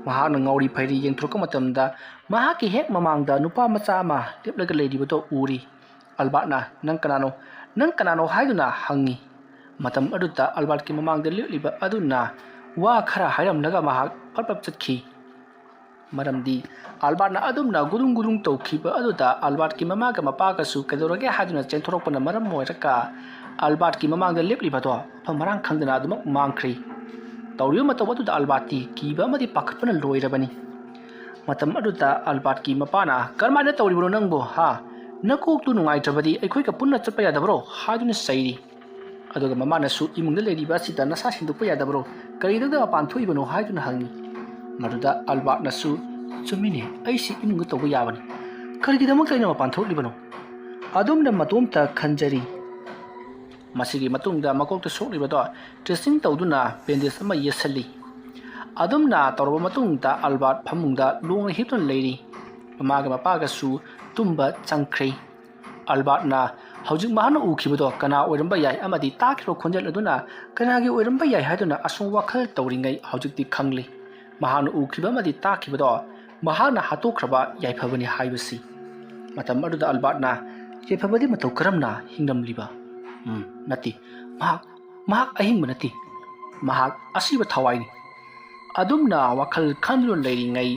ꯃꯍꯥꯛꯅ ꯉꯥꯎꯔꯤ ꯐꯩꯔꯤ ꯌꯦꯡꯊꯣꯔꯛꯄ ꯃꯇꯝꯗ, ꯃꯍꯥꯛꯀꯤ ꯍꯦꯛ ꯃꯃꯥꯡꯗ ꯅꯨꯄꯥ ꯃꯆꯥ ꯑꯃ ꯂꯦꯞꯂꯒ ꯂꯩꯔꯤꯕꯗꯣ ꯎꯔꯤ꯫ ꯑꯜꯕꯥꯔꯠꯅ, "ꯅꯪ ꯀꯅꯥꯅꯣ? ꯅꯪ ꯀꯅꯥꯅꯣ?" ꯍꯥꯏꯗꯨꯅ ꯍꯪꯉꯤ꯫ ꯃꯇꯝ ꯑꯗꯨꯗ ꯑꯜꯕꯥꯔꯠꯀꯤ ꯃꯃꯥꯡꯗ ꯂꯦꯞꯂꯤꯕ ꯑꯗꯨꯅ ꯋꯥ ꯈꯔ ꯍꯥꯏꯔꯝꯂꯒ ꯃꯍꯥꯛ ꯄꯠ ꯄꯠ ꯆꯠꯈꯤ꯫ ꯃꯔꯝꯗꯤ ꯑꯜꯕꯥꯔꯠꯅ ꯑꯗꯨꯝꯅ ꯒꯨꯗꯨꯡ ꯒꯨꯗꯨꯡ ꯇꯧꯈꯤꯕ ꯑꯗꯨꯗ ꯑꯜꯕꯥꯔꯠꯀꯤ ꯃꯃꯥꯒ ꯃꯄꯥꯒꯁꯨ ꯀꯩꯗꯧꯔꯒꯦ ꯍꯥꯏꯗꯨꯅ ꯆꯦꯟꯊꯣꯔꯛꯄꯅ ꯃꯔꯝ ꯑꯣꯏꯔꯒ ꯑꯜꯕꯥꯔꯠꯀꯤ ꯃꯃꯥꯡꯗ ꯂꯦꯞꯂꯤꯕꯗꯣ ꯃꯐꯝ ꯃꯔꯥꯡ ꯈꯪꯗꯅ ꯑꯗꯨꯃꯛ ꯃꯥꯡꯈ꯭ꯔꯤ꯫ ꯇꯧꯔꯤꯕ ꯃꯇꯧ ꯑꯗꯨꯗ ꯑꯜꯕꯥꯔꯠꯇꯤ ꯀꯤꯕ ꯑꯃꯗꯤ ꯄꯥꯈꯠꯄꯅ ꯂꯣꯏꯔꯕꯅꯤ꯫ ꯃꯇꯝ ꯑꯗꯨꯗ ꯑꯜꯕꯥꯔꯠꯀꯤ ꯃꯄꯥꯅ, "ꯀꯔꯝꯍꯥꯏꯅ ꯇꯧꯔꯤꯕꯅꯣ ꯅꯪꯕꯨ, ꯍꯥ? ꯅꯀꯣꯛꯇꯨ ꯅꯨꯡꯉꯥꯏꯇ꯭ꯔꯕꯗꯤ ꯑꯩꯈꯣꯏꯒ ꯄꯨꯟꯅ ꯆꯠꯄ ꯌꯥꯗꯕ꯭ꯔꯣ?" ꯍꯥꯏꯗꯨꯅ ꯆꯩꯔꯤ꯫ ꯑꯗꯨꯒ ꯃꯃꯥꯅꯁꯨ ꯏꯃꯨꯡꯗ ꯂꯩꯔꯤꯕ ꯑꯁꯤꯗ ꯅꯁꯥ ꯁꯦꯡꯗꯣꯛꯄ ꯌꯥꯗꯕ꯭ꯔꯣ? ꯀꯔꯤꯒꯤꯗꯃꯛꯇ ꯃꯄꯥꯟ ꯊꯣꯛꯏꯕꯅꯣ ꯍꯥꯏꯗꯨꯅ ꯍꯪꯉꯤ꯫ ꯃꯗꯨꯗ ꯑꯜꯕꯥꯔꯠꯅꯁꯨ, "ꯆꯨꯝꯃꯤꯅꯦ, ꯑꯩꯁꯤ ꯏꯃꯨꯡꯗ ꯇꯧꯕ ꯌꯥꯕꯅꯤ꯫ ꯀꯔꯤꯒꯤꯗꯃꯛꯇ ꯑꯩꯅ ꯃꯄꯥꯟ ꯊꯣꯛꯂꯤꯕꯅꯣ?" ꯑꯗꯨꯝꯅ ꯃꯇꯣꯝꯇ ꯈꯟꯖꯔꯤ꯫ ꯃꯁꯤꯒꯤ ꯃꯇꯨꯡꯗ ꯃꯀꯣꯛꯇ ꯁꯣꯛꯂꯤꯕꯗꯣ dressing ꯇꯧꯗꯨꯅ bandage ꯑꯃ ꯌꯦꯠꯁꯜꯂꯤ꯫ ꯑꯗꯨꯝꯅ ꯇꯧꯔꯕ ꯃꯇꯨꯡꯗ ꯑꯜꯕꯥꯔꯠ ꯐꯃꯨꯡꯗ ꯂꯣꯡꯅ ꯍꯤꯞꯇꯨꯅ ꯂꯩꯔꯤ꯫ ꯃꯃꯥꯒ ꯃꯄꯥꯒꯁꯨ ꯇꯨꯝꯕ ꯆꯪꯈ꯭ꯔꯦ꯫ ꯑꯜꯕꯥꯔꯠꯅ ꯍꯧꯖꯤꯛ ꯃꯍꯥꯛꯅ ꯎꯈꯤꯕꯗꯣ ꯀꯅꯥ ꯑꯣꯏꯔꯝꯕ ꯌꯥꯏ ꯑꯃꯗꯤ ꯇꯥꯈꯤꯕ ꯈꯣꯟꯖꯦꯜ ꯑꯗꯨꯅ ꯀꯅꯥꯒꯤ ꯑꯣꯏꯔꯝꯕ ꯌꯥꯏ ꯍꯥꯏꯗꯨꯅ ꯑꯁꯨꯝ ꯋꯥꯈꯜ ꯇꯧꯔꯤꯉꯩ ꯍꯧꯖꯤꯛꯇꯤ ꯈꯪꯂꯤ꯫ ꯃꯍꯥꯛꯅ ꯎꯈꯤꯕ ꯑꯃꯗꯤ ꯇꯥꯈꯤꯕꯗꯣ ꯃꯍꯥꯛꯅ ꯍꯥꯠꯇꯣꯛꯈ꯭ꯔꯕ ꯌꯥꯏꯐꯕꯅꯤ ꯍꯥꯏꯕꯁꯤ꯫ ꯃꯇꯝ ꯑꯗꯨꯗ ꯑꯜꯕꯥꯔꯠꯅ, "ꯌꯥꯏꯐꯕꯗꯤ ꯃꯇꯧ ꯀꯔꯝꯅ ꯍꯤꯡꯂꯝꯂꯤꯕ? ꯎꯝ, ꯅꯠꯇꯦ, ꯃꯍꯥꯛ, ꯃꯍꯥꯛ ꯑꯍꯤꯡꯕ ꯅꯠꯇꯦ, ꯃꯍꯥꯛ ꯑꯁꯤꯕ ꯊꯋꯥꯏꯅꯤ꯫" ꯑꯗꯨꯝꯅ ꯋꯥꯈꯜ ꯈꯟꯗꯨꯅ ꯂꯩꯔꯤꯉꯩ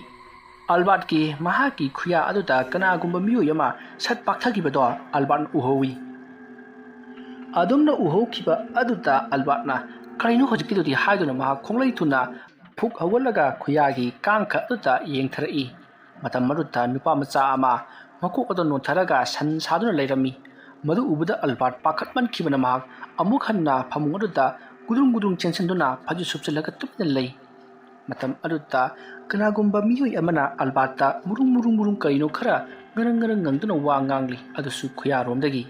ꯑꯜꯕꯥꯔꯠꯀꯤ ꯃꯍꯥꯛꯀꯤ ꯈꯨꯌꯥ ꯑꯗꯨꯗ ꯀꯅꯥꯒꯨꯝꯕ ꯃꯤꯑꯣꯏ ꯑꯃ ꯁꯠ ꯄꯥꯛꯊꯈꯤꯕꯗꯣ ꯑꯜꯕꯥꯔꯠꯅ ꯎꯍꯧꯏ꯫ ꯑꯗꯨꯝꯅ ꯎꯍꯧꯈꯤꯕ ꯑꯗꯨꯗ ꯑꯜꯕꯥꯔꯠꯅ, "ꯀꯔꯤꯅꯣ ꯍꯧꯖꯤꯛꯀꯤꯗꯨꯗꯤ?" ꯍꯥꯏꯗꯨꯅ ꯃꯍꯥꯛ ꯈꯣꯡꯂꯩ ꯊꯨꯅ ꯐꯨꯛ ꯍꯧꯒꯠꯂꯒ ꯈꯨꯌꯥꯒꯤ ꯀꯥꯡꯈ ꯑꯗꯨꯗ ꯌꯦꯡꯊꯔꯛꯏ꯫ ꯃꯇꯝ ꯑꯗꯨꯗ ꯅꯨꯄꯥ ꯃꯆꯥ ꯑꯃ ꯃꯀꯣꯛ ꯑꯗꯨ ꯅꯣꯟꯊꯔꯒ ꯁꯟ ꯁꯥꯗꯨꯅ ꯂꯩꯔꯝꯃꯤ꯫ ꯃꯗꯨ ꯎꯕꯗ ꯑꯜꯕꯥꯔꯠ ꯄꯥꯈꯠꯃꯟꯈꯤꯕꯅ ꯃꯍꯥꯛ ꯑꯃꯨꯛ ꯍꯟꯅ ꯐꯃꯨꯡ ꯑꯗꯨꯗ ꯒꯨꯗꯨꯡ ꯒꯨꯗꯨꯡ ꯆꯦꯟꯁꯤꯟꯗꯨꯅ ꯐꯩꯖꯨꯞ ꯁꯨꯞꯆꯤꯜꯂꯒ ꯇꯨꯃꯤꯟꯅ ꯂꯩ꯫ ꯃꯇꯝ ꯑꯗꯨꯗ ꯀꯅꯥꯒꯨꯝꯕ ꯃꯤꯑꯣꯏ ꯑꯃꯅ ꯑꯜꯕꯥꯔꯠꯇ ꯃꯨꯔꯨꯡ ꯃꯨꯔꯨꯡ ꯃꯨꯔꯨꯡ ꯀꯔꯤꯅꯣ ꯈꯔ ꯉꯔꯪ ꯉꯔꯪ ꯉꯪꯗꯨꯅ ꯋꯥ ꯉꯥꯡꯂꯤ, ꯑꯗꯨꯁꯨ ꯈꯨꯌꯥꯔꯣꯝꯗꯒꯤ꯫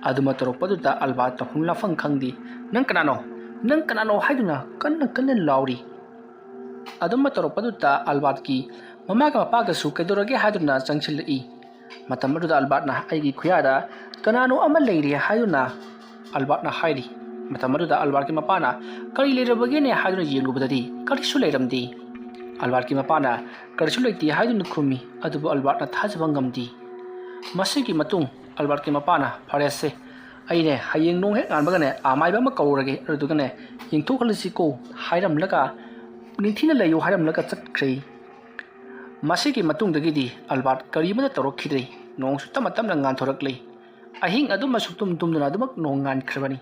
ꯑꯗꯨꯃ ꯇꯧꯔꯛꯄꯗꯨꯗ ꯑꯜꯕꯥꯔꯠ ꯇꯧꯐꯝ ꯂꯥꯛꯐꯝ ꯈꯪꯗꯦ꯫ "ꯅꯪ ꯀꯅꯥꯅꯣ? ꯅꯪ ꯀꯅꯥꯅꯣ?" ꯍꯥꯏꯗꯨꯅ ꯀꯟꯅ ꯀꯟꯅ ꯂꯥꯎꯔꯤ꯫ ꯑꯗꯨꯝꯕ ꯇꯧꯔꯛꯄꯗꯨꯗ ꯑꯜꯕꯥꯔꯠꯀꯤ ꯃꯃꯥꯒ ꯃꯄꯥꯒꯁꯨ ꯀꯩꯗꯧꯔꯒꯦ ꯍꯥꯏꯗꯨꯅ ꯆꯪꯁꯤꯜꯂꯛꯏ꯫ ꯃꯇꯝ ꯑꯗꯨꯗ ꯑꯜꯕꯥꯔꯠꯅ ꯑꯩꯒꯤ ꯈꯨꯌꯥꯗ ꯀꯅꯥꯅꯣ ꯑꯃ ꯂꯩꯔꯦ ꯍꯥꯏꯗꯨꯅ ꯑꯜꯕꯥꯔꯠꯅ ꯍꯥꯏꯔꯤ꯫ ꯃꯇꯝ ꯑꯗꯨꯗ ꯑꯜꯕꯥꯔꯠꯀꯤ ꯃꯄꯥꯅ ꯀꯔꯤ ꯂꯩꯔꯕꯒꯦꯅꯦ ꯍꯥꯏꯗꯨꯅ ꯌꯦꯡꯂꯨꯕꯗꯗꯤ ꯀꯔꯤꯁꯨ ꯂꯩꯔꯝꯗꯦ꯫ ꯑꯜꯕꯥꯔꯠꯀꯤ ꯃꯄꯥꯅ ꯀꯔꯤꯁꯨ ꯂꯩꯇꯦ ꯍꯥꯏꯗꯨꯅ ꯈꯨꯝꯃꯤ, ꯑꯗꯨꯕꯨ ꯑꯜꯕꯥꯔꯠꯅ ꯊꯥꯖꯕ ꯉꯝꯗꯦ꯫ ꯃꯁꯤꯒꯤ ꯃꯇꯨꯡ ꯑꯜꯕꯥꯔꯠꯀꯤ ꯃꯄꯥꯅ, "ꯐꯔꯦꯁꯦ, ꯑꯩꯅꯦ ꯍꯌꯦꯡ ꯅꯣꯡ ꯍꯦꯛ ꯉꯥꯟꯕꯒꯅꯦ ꯑꯃꯥꯏꯕ ꯑꯃ ꯀꯧꯔꯒꯦ, ꯑꯗꯨꯗꯨꯒꯅꯦ ꯌꯦꯡꯊꯣꯛꯍꯜꯂꯁꯤꯀꯣ" ꯍꯥꯏꯔꯝꯂꯒ, "ꯅꯤꯡꯊꯤꯅ ꯂꯩꯌꯨ" ꯍꯥꯏꯔꯝꯂꯒ ꯆꯠꯈ꯭ꯔꯦ꯫ ꯃꯁꯤꯒꯤ ꯃꯇꯨꯡꯗꯒꯤꯗꯤ ꯑꯜꯕꯥꯔꯠ ꯀꯔꯤ ꯑꯃꯠꯇ ꯇꯧꯔꯛꯈꯤꯗ꯭ꯔꯦ꯫ ꯅꯣꯡꯁꯨ ꯇꯞꯅ ꯇꯞꯅ ꯉꯥꯟꯊꯣꯔꯛꯂꯦ꯫ ꯑꯍꯤꯡ ꯑꯗꯨꯃ ꯁꯨꯛꯇꯨꯝ ꯇꯨꯝꯗꯨꯅ ꯑꯗꯨꯃꯛ ꯅꯣꯡ ꯉꯥꯟꯈ꯭ꯔꯕꯅꯤ꯫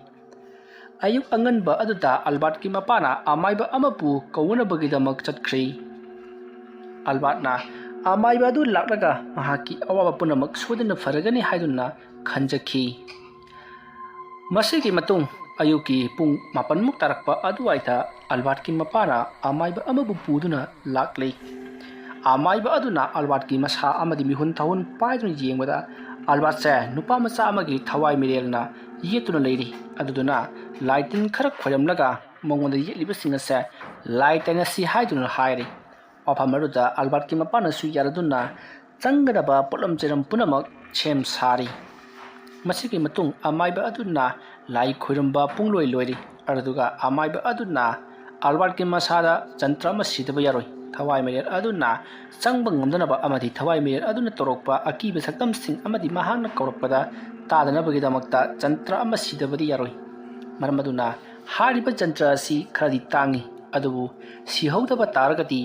ꯑꯌꯨꯛ ꯑꯉꯟꯕ ꯑꯗꯨꯗ ꯑꯜꯕꯥꯔꯠꯀꯤ ꯃꯄꯥꯅ ꯑꯃꯥꯏꯕ ꯑꯃꯕꯨ ꯀꯧꯅꯕꯒꯤꯗꯃꯛ ꯆꯠꯈ꯭ꯔꯦ꯫ ꯑꯜꯕꯥꯔꯠꯅ ꯑꯃꯥꯏꯕ ꯑꯗꯨ ꯂꯥꯛꯂꯒ ꯃꯍꯥꯛꯀꯤ ꯑꯋꯥꯕ ꯄꯨꯝꯅꯃꯛ ꯁꯣꯏꯗꯅ ꯐꯔꯒꯅꯤ ꯍꯥꯏꯗꯨꯅ ꯈꯟꯖꯈꯤ꯫ ꯃꯁꯤꯒꯤ ꯃꯇꯨꯡ ꯑꯌꯨꯛꯀꯤ ꯄꯨꯡ ꯃꯥꯄꯟꯃꯨꯛ ꯇꯥꯔꯛꯄ ꯑꯗꯨꯋꯥꯏꯗ ꯑꯜꯕꯥꯔꯠꯀꯤ ꯃꯄꯥꯅ ꯑꯃꯥꯏꯕ ꯑꯃꯕꯨ ꯄꯨꯗꯨꯅ ꯂꯥꯛꯂꯦ꯫ ꯑꯃꯥꯏꯕ ꯑꯗꯨꯅ ꯑꯜꯕꯥꯔꯠꯀꯤ ꯃꯁꯥ ꯑꯃꯗꯤ ꯃꯤꯍꯨꯟ ꯊꯥꯍꯨꯟ ꯄꯥꯏꯗꯨꯅ ꯌꯦꯡꯕꯗ, ꯑꯜꯕꯥꯔꯠꯁꯦ ꯅꯨꯄꯥ ꯃꯆꯥ ꯑꯃꯒꯤ ꯊꯋꯥꯏ ꯃꯤꯔꯦꯜꯅ ꯌꯦꯠꯇꯨꯅ ꯂꯩꯔꯤ꯫ ꯑꯗꯨꯗꯨꯅ ꯂꯥꯏ ꯇꯤꯟ ꯈꯔ ꯈꯣꯏꯔꯝꯂꯒ ꯃꯉꯣꯟꯗ ꯌꯦꯠꯂꯤꯕꯁꯤꯡ ꯑꯁꯦ ꯂꯥꯏ ꯇꯥꯏꯅꯁꯤ ꯍꯥꯏꯗꯨꯅ ꯍꯥꯏꯔꯤ꯫ ꯋꯥꯐꯝ ꯑꯗꯨꯗ ꯑꯜꯕꯥꯔꯠꯀꯤ ꯃꯄꯥꯅꯁꯨ ꯌꯥꯔꯗꯨꯅ ꯆꯪꯒꯗꯕ ꯄꯣꯠꯂꯝ ꯆꯩꯔꯝ ꯄꯨꯝꯅꯃꯛ ꯁꯦꯝ ꯁꯥꯔꯤ꯫ ꯃꯁꯤꯒꯤ ꯃꯇꯨꯡ ꯑꯃꯥꯏꯕ ꯑꯗꯨꯅ ꯂꯥꯏ ꯈꯣꯏꯔꯝꯕ ꯄꯨꯡꯂꯣꯏ ꯂꯣꯏꯔꯤ꯫ ꯑꯗꯨꯒ ꯑꯃꯥꯏꯕ ꯑꯗꯨꯅ ꯑꯜꯕꯥꯔꯠꯀꯤ ꯃꯁꯥꯗ ꯖꯟꯇ꯭ꯔ ꯑꯃ ꯁꯤꯗꯕ ꯌꯥꯔꯣꯏ꯫ ꯊꯋꯥꯏ ꯃꯤꯔꯦꯜ ꯑꯗꯨꯅ ꯆꯪꯕ ꯉꯝꯗꯅꯕ ꯑꯃꯗꯤ ꯊꯋꯥꯏ ꯃꯤꯔꯦꯜ ꯑꯗꯨꯅ ꯇꯧꯔꯛꯄ ꯑꯀꯤꯕ ꯁꯛꯇꯝꯁꯤꯡ ꯑꯃꯗꯤ ꯃꯍꯥꯛꯅ ꯀꯧꯔꯛꯄꯗ ꯇꯥꯗꯅꯕꯒꯤꯗꯃꯛꯇ ꯖꯟꯇ꯭ꯔ ꯑꯃ ꯁꯤꯗꯕꯗꯤ ꯌꯥꯔꯣꯏ꯫ ꯃꯔꯝ ꯑꯗꯨꯅ ꯍꯥꯏꯔꯤꯕ ꯖꯟꯇ꯭ꯔ ꯑꯁꯤ ꯈꯔꯗꯤ ꯇꯥꯡꯏ, ꯑꯗꯨꯕꯨ ꯁꯤꯍꯧꯗꯕ ꯇꯥꯔꯒꯗꯤ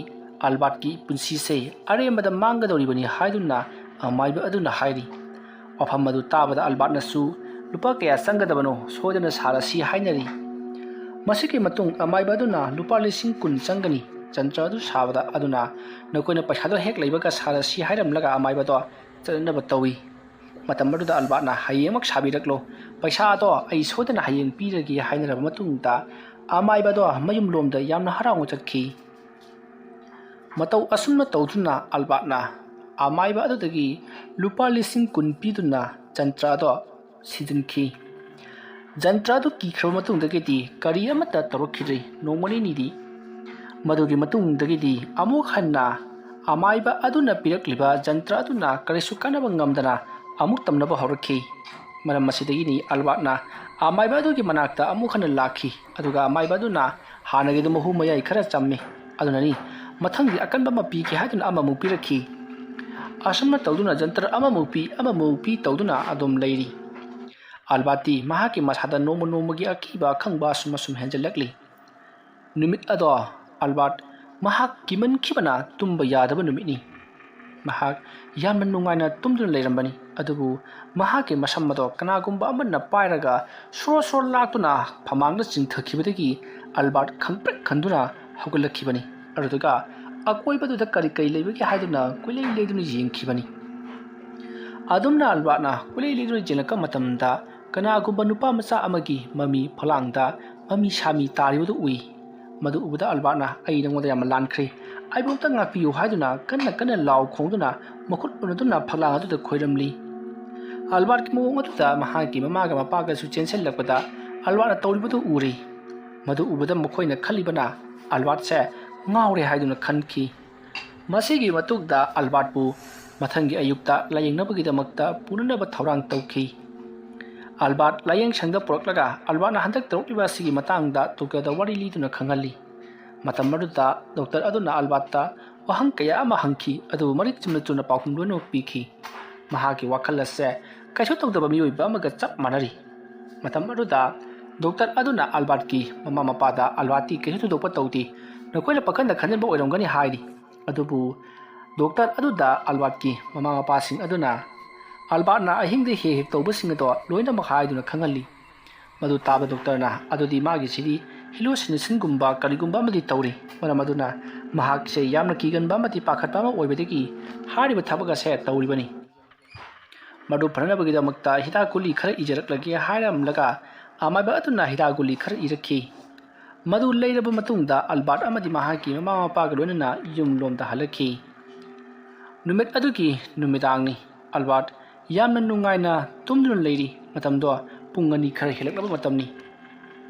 ꯑꯜꯕꯥꯔꯠꯀꯤ ꯄꯨꯟꯁꯤꯁꯦ ꯑꯔꯦꯝꯕꯗ ꯃꯥꯡꯒꯗꯧꯔꯤꯕꯅꯤ ꯍꯥꯏꯗꯨꯅ ꯑꯃꯥꯏꯕ ꯑꯗꯨꯅ ꯍꯥꯏꯔꯤ꯫ ꯋꯥꯐꯝ ꯑꯗꯨ ꯇꯥꯕꯗ ꯑꯜꯕꯥꯔꯠꯅꯁꯨ ꯂꯨꯄꯥ ꯀꯌꯥ ꯆꯪꯒꯗꯕꯅꯣ ꯁꯣꯏꯗꯅ ꯁꯥꯔꯁꯤ ꯍꯥꯏꯅꯔꯤ꯫ ꯃꯁꯤꯒꯤ ꯃꯇꯨꯡ ꯑꯃꯥꯏꯕ ꯑꯗꯨꯅ ꯂꯨꯄꯥ ꯂꯤꯁꯤꯡ ꯀꯨꯟ ꯆꯪꯒꯅꯤ ꯖꯟꯇ꯭ꯔ ꯑꯗꯨ ꯁꯥꯕꯗ, ꯑꯗꯨꯅ ꯅꯈꯣꯏꯅ ꯄꯩꯁꯥꯗꯣ ꯍꯦꯛ ꯂꯩꯕꯒ ꯁꯥꯔꯁꯤ ꯍꯥꯏꯔꯝꯂꯒ ꯑꯃꯥꯏꯕꯗꯣ ꯆꯠꯅꯅꯕ ꯇꯧꯏ꯫ ꯃꯇꯝ ꯑꯗꯨꯗ ꯑꯜꯕꯥꯔꯠꯅ, "ꯍꯌꯦꯡꯃꯛ ꯁꯥꯕꯤꯔꯛꯂꯣ, ꯄꯩꯁꯥꯗꯣ ꯑꯩ ꯁꯣꯏꯗꯅ ꯍꯌꯦꯡ ꯄꯤꯔꯒꯦ" ꯍꯥꯏꯅꯔꯕ ꯃꯇꯨꯡꯗ ꯑꯃꯥꯏꯕꯗꯣ ꯃꯌꯨꯝꯂꯣꯝꯗ ꯌꯥꯝꯅ ꯍꯔꯥꯎꯅ ꯆꯠꯈꯤ꯫ ꯃꯇꯧ ꯑꯁꯨꯝꯅ ꯇꯧꯗꯨꯅ ꯑꯜꯕꯥꯔꯠꯅ ꯑꯃꯥꯏꯕ ꯑꯗꯨꯗꯒꯤ ꯂꯨꯄꯥ ꯂꯤꯁꯤꯡ ꯀꯨꯟ ꯄꯤꯗꯨꯅ ꯖꯟꯇ꯭ꯔ ꯑꯗꯣ ꯁꯤꯖꯤꯟꯈꯤ꯫ ꯖꯟꯇ꯭ꯔ ꯑꯗꯨ ꯀꯤꯈ꯭ꯔꯕ ꯃꯇꯨꯡꯗꯒꯤꯗꯤ ꯀꯔꯤ ꯑꯃꯠꯇ ꯇꯧꯔꯛꯈꯤꯗ꯭ꯔꯦ꯫ ꯅꯣꯡꯃ ꯅꯤꯅꯤꯗꯤ ꯃꯗꯨꯒꯤ ꯃꯇꯨꯡꯗꯒꯤꯗꯤ ꯑꯃꯨꯛ ꯍꯟꯅ ꯑꯃꯥꯏꯕ ꯑꯗꯨꯅ ꯄꯤꯔꯛꯂꯤꯕ ꯖꯟꯇ꯭ꯔ ꯑꯗꯨꯅ ꯀꯔꯤꯁꯨ ꯀꯥꯟꯅꯕ ꯉꯝꯗꯅ ꯑꯃꯨꯛ ꯇꯝꯅꯕ ꯍꯧꯔꯛꯈꯤ꯫ ꯃꯔꯝ ꯑꯁꯤꯗꯒꯤꯅꯤ ꯑꯜꯕꯥꯔꯠꯅ ꯑꯃꯥꯏꯕ ꯑꯗꯨꯒꯤ ꯃꯅꯥꯛꯇ ꯑꯃꯨꯛ ꯍꯟꯅ ꯂꯥꯛꯈꯤ, ꯑꯗꯨꯒ ꯑꯃꯥꯏꯕ ꯑꯗꯨꯅ ꯍꯥꯟꯅꯒꯤꯗꯨ ꯃꯍꯨ ꯃꯌꯥꯏ ꯈꯔ ꯆꯝꯃꯤ꯫ ꯑꯗꯨꯅꯅꯤ ꯃꯊꯪꯗꯤ ꯑꯀꯟꯕ ꯑꯃ ꯄꯤꯒꯦ ꯍꯥꯏꯗꯨꯅ ꯑꯃꯃꯨꯛ ꯄꯤꯔꯛꯈꯤ꯫ ꯑꯁꯨꯝꯅ ꯇꯧꯗꯨꯅ ꯖꯟꯇꯔ ꯑꯃꯃꯨꯛ ꯄꯤ, ꯑꯃꯃꯨꯛ ꯄꯤ ꯇꯧꯗꯨꯅ ꯑꯗꯨꯝ ꯂꯩꯔꯤ꯫ ꯑꯜꯕꯥꯔꯠꯇꯤ ꯃꯍꯥꯛꯀꯤ ꯃꯁꯥꯗ ꯅꯣꯡꯃ ꯅꯣꯡꯃꯒꯤ ꯑꯀꯤꯕ ꯑꯈꯪꯕ ꯑꯁꯨꯝ ꯑꯁꯨꯝ ꯍꯦꯟꯖꯜꯂꯛꯂꯤ꯫ ꯅꯨꯃꯤꯠ ꯑꯗꯣ ꯑꯜꯕꯥꯔꯠ ꯃꯍꯥꯛ ꯀꯤꯃꯟꯈꯤꯕꯅ ꯇꯨꯝꯕ ꯌꯥꯗꯕ ꯅꯨꯃꯤꯠꯅꯤ꯫ ꯃꯍꯥꯛ ꯌꯥꯝꯅ ꯅꯨꯡꯉꯥꯏꯅ ꯇꯨꯝꯗꯨꯅ ꯂꯩꯔꯝꯕꯅꯤ, ꯑꯗꯨꯕꯨ ꯃꯍꯥꯛꯀꯤ ꯃꯁꯝ ꯑꯗꯣ ꯀꯅꯥꯒꯨꯝꯕ ꯑꯃꯅ ꯄꯥꯏꯔꯒ ꯁꯣꯔꯣ ꯁꯣꯔꯣ ꯂꯥꯛꯇꯨꯅ ꯐꯃꯥꯡꯗ ꯆꯤꯡꯊꯈꯤꯕꯗꯒꯤ ꯑꯜꯕꯥꯔꯠ ꯈꯪꯄ꯭ꯔꯦꯛ ꯈꯟꯗꯨꯅ ꯍꯧꯒꯠꯂꯛꯈꯤꯕꯅꯤ꯫ ꯑꯗꯨꯗꯨꯒ ꯑꯀꯣꯏꯕꯗꯨꯗ ꯀꯔꯤ ꯀꯔꯤ ꯂꯩꯕꯒꯦ ꯍꯥꯏꯗꯨꯅ ꯀꯣꯏꯂꯩ ꯂꯩꯗꯨꯅ ꯌꯦꯡꯈꯤꯕꯅꯤ꯫ ꯑꯗꯨꯝꯅ ꯑꯜꯕꯥꯔꯠꯅ ꯀꯣꯏꯂꯩ ꯂꯩꯗꯨꯅ ꯌꯦꯡꯂꯛꯄ ꯃꯇꯝꯗ ꯀꯅꯥꯒꯨꯝꯕ ꯅꯨꯄꯥ ꯃꯆꯥ ꯑꯃꯒꯤ ꯃꯃꯤ ꯐꯛꯂꯥꯡꯗ ꯃꯃꯤ ꯁꯥꯃꯤ ꯇꯥꯔꯤꯕꯗꯨ ꯎꯏ꯫ ꯃꯗꯨ ꯎꯕꯗ ꯑꯜꯕꯥꯔꯠꯅ "ꯑꯩ ꯅꯉꯣꯟꯗ ꯌꯥꯝꯅ ꯂꯥꯟꯈ꯭ꯔꯦ, ꯑꯩꯕꯨ ꯑꯝꯇ ꯉꯥꯛꯄꯤꯌꯨ" ꯍꯥꯏꯗꯨꯅ ꯀꯟꯅ ꯀꯟꯅ ꯂꯥꯎ ꯈꯣꯡꯗꯨꯅ ꯃꯈꯨꯠ ꯎꯅꯗꯨꯅ ꯐꯛꯂꯥꯡ ꯑꯗꯨꯗ ꯈꯣꯏꯔꯝꯂꯤ꯫ ꯑꯜꯕꯥꯔꯠꯀꯤ ꯃꯑꯣꯡ ꯑꯗꯨꯗ ꯃꯍꯥꯛꯀꯤ ꯃꯃꯥꯒ ꯃꯄꯥꯒꯁꯨ ꯆꯦꯟꯁꯤꯜꯂꯛꯄꯗ ꯑꯜꯕꯥꯔꯠꯅ ꯇꯧꯔꯤꯕꯗꯨ ꯎꯔꯤ꯫ ꯃꯗꯨ ꯎꯕꯗ ꯃꯈꯣꯏꯅ ꯈꯜꯂꯤꯕꯅ ꯑꯜꯕꯥꯔꯠꯁꯦ ꯉꯥꯎꯔꯦ ꯍꯥꯏꯗꯨꯅ ꯈꯟꯈꯤ꯫ ꯃꯁꯤꯒꯤ ꯃꯇꯨꯡꯗ ꯑꯜꯕꯥꯔꯠꯄꯨ ꯃꯊꯪꯒꯤ ꯑꯌꯨꯛꯇ ꯂꯥꯌꯦꯡꯅꯕꯒꯤꯗꯃꯛꯇ ꯄꯨꯅꯅꯕ ꯊꯧꯔꯥꯡ ꯇꯧꯈꯤ꯫ ꯑꯜꯕꯥꯔꯠ ꯂꯥꯌꯦꯡ ꯁꯪꯗ ꯄꯨꯔꯛꯂꯒ ꯑꯜꯕꯥꯔꯠꯅ ꯍꯟꯗꯛ ꯇꯧꯔꯛꯂꯤꯕ ꯑꯁꯤꯒꯤ ꯃꯇꯥꯡꯗ ꯗꯣꯛꯇꯔꯗ ꯋꯥꯔꯤ ꯂꯤꯗꯨꯅ ꯈꯪꯍꯜꯂꯤ꯫ ꯃꯇꯝ ꯑꯗꯨꯗ ꯗꯣꯛꯇꯔ ꯑꯗꯨꯅ ꯑꯜꯕꯥꯔꯠꯇ ꯋꯥꯍꯪ ꯀꯌꯥ ꯑꯃ ꯍꯪꯈꯤ, ꯑꯗꯨꯕꯨ ꯃꯔꯤꯛ ꯆꯨꯝꯅ ꯆꯨꯝꯅ ꯄꯥꯎꯈꯨꯝ ꯂꯣꯏꯅꯃꯛ ꯄꯤꯈꯤ꯫ ꯃꯍꯥꯛꯀꯤ ꯋꯥꯈꯜ ꯑꯁꯦ ꯀꯩꯁꯨ ꯇꯧꯗꯕ ꯃꯤꯑꯣꯏꯕ ꯑꯃꯒ ꯆꯞ ꯃꯥꯟꯅꯔꯤ꯫ ꯃꯇꯝ ꯑꯗꯨꯗ ꯗꯣꯛꯇꯔ ꯑꯗꯨꯅ ꯑꯜꯕꯥꯔꯠꯀꯤ ꯃꯃꯥ ꯃꯄꯥꯗ "ꯑꯜꯕꯥꯔꯠꯇꯤ ꯀꯩꯁꯨ ꯊꯣꯏꯗꯣꯛꯄ ꯇꯧꯗꯦ, ꯅꯈꯣꯏꯅ ꯄꯥꯈꯟꯗ ꯈꯟꯖꯤꯟꯕ ꯑꯣꯏꯔꯝꯒꯅꯤ" ꯍꯥꯏꯔꯤ꯫ ꯑꯗꯨꯕꯨ ꯗꯣꯛꯇꯔ ꯑꯗꯨꯗ ꯑꯜꯕꯥꯔꯠꯀꯤ ꯃꯃꯥ ꯃꯄꯥꯁꯤꯡ ꯑꯗꯨꯅ ꯑꯜꯕꯥꯔꯠꯅ ꯑꯍꯤꯡꯗ ꯍꯦꯛ ꯍꯦꯛ ꯇꯧꯕꯁꯤꯡ ꯑꯗꯣ ꯂꯣꯏꯅꯃꯛ ꯍꯥꯏꯗꯨꯅ ꯈꯪꯍꯜꯂꯤ꯫ ꯃꯗꯨ ꯇꯥꯕ ꯗꯣꯛꯇꯔꯅ "ꯑꯗꯨꯗꯤ ꯃꯥꯒꯤꯁꯤꯗꯤ ꯍꯤꯂꯨꯁꯤꯅꯦꯁꯟꯒꯨꯝꯕ ꯀꯔꯤꯒꯨꯝꯕ ꯑꯃꯗꯤ ꯇꯧꯔꯤ, ꯃꯔꯝ ꯑꯗꯨꯅ ꯃꯍꯥꯛꯁꯦ ꯌꯥꯝꯅ ꯀꯤꯒꯟꯕ ꯑꯃꯗꯤ ꯄꯥꯈꯠꯄ ꯑꯃ ꯑꯣꯏꯕꯗꯒꯤ ꯍꯥꯏꯔꯤꯕ ꯊꯕꯛ ꯑꯁꯦ ꯇꯧꯔꯤꯕꯅꯤ"꯫ ꯃꯗꯨ ꯐꯅꯅꯕꯒꯤꯗꯃꯛꯇ ꯍꯤꯗꯥꯛ ꯒꯨꯂꯤ ꯈꯔ ꯏꯖꯔꯛꯂꯒꯦ ꯍꯥꯏꯔꯝꯂꯒ ꯑꯃꯥꯏꯕ ꯑꯗꯨꯅ ꯍꯤꯗꯥꯛ ꯒꯨꯂꯤ ꯈꯔ ꯏꯔꯛꯈꯤ꯫ ꯃꯗꯨ ꯂꯩꯔꯕ ꯃꯇꯨꯡꯗ ꯑꯜꯕꯥꯔꯠ ꯑꯃꯗꯤ ꯃꯍꯥꯛꯀꯤ ꯃꯃꯥ ꯃꯄꯥꯒ ꯂꯣꯏꯅꯅ ꯌꯨꯝ ꯂꯣꯝꯗ ꯍꯜꯂꯛꯈꯤ꯫ ꯅꯨꯃꯤꯠ ꯑꯗꯨꯒꯤ ꯅꯨꯃꯤꯗꯥꯡꯅꯤ꯫ ꯑꯜꯕꯥꯔꯠ ꯌꯥꯝꯅ ꯅꯨꯡꯉꯥꯏꯅ ꯇꯨꯝꯗꯨꯅ ꯂꯩꯔꯤ꯫ ꯃꯇꯝꯗꯣ ꯄꯨꯡ ꯑꯅꯤ ꯈꯔ ꯍꯦꯜꯂꯛꯂꯕ ꯃꯇꯝꯅꯤ꯫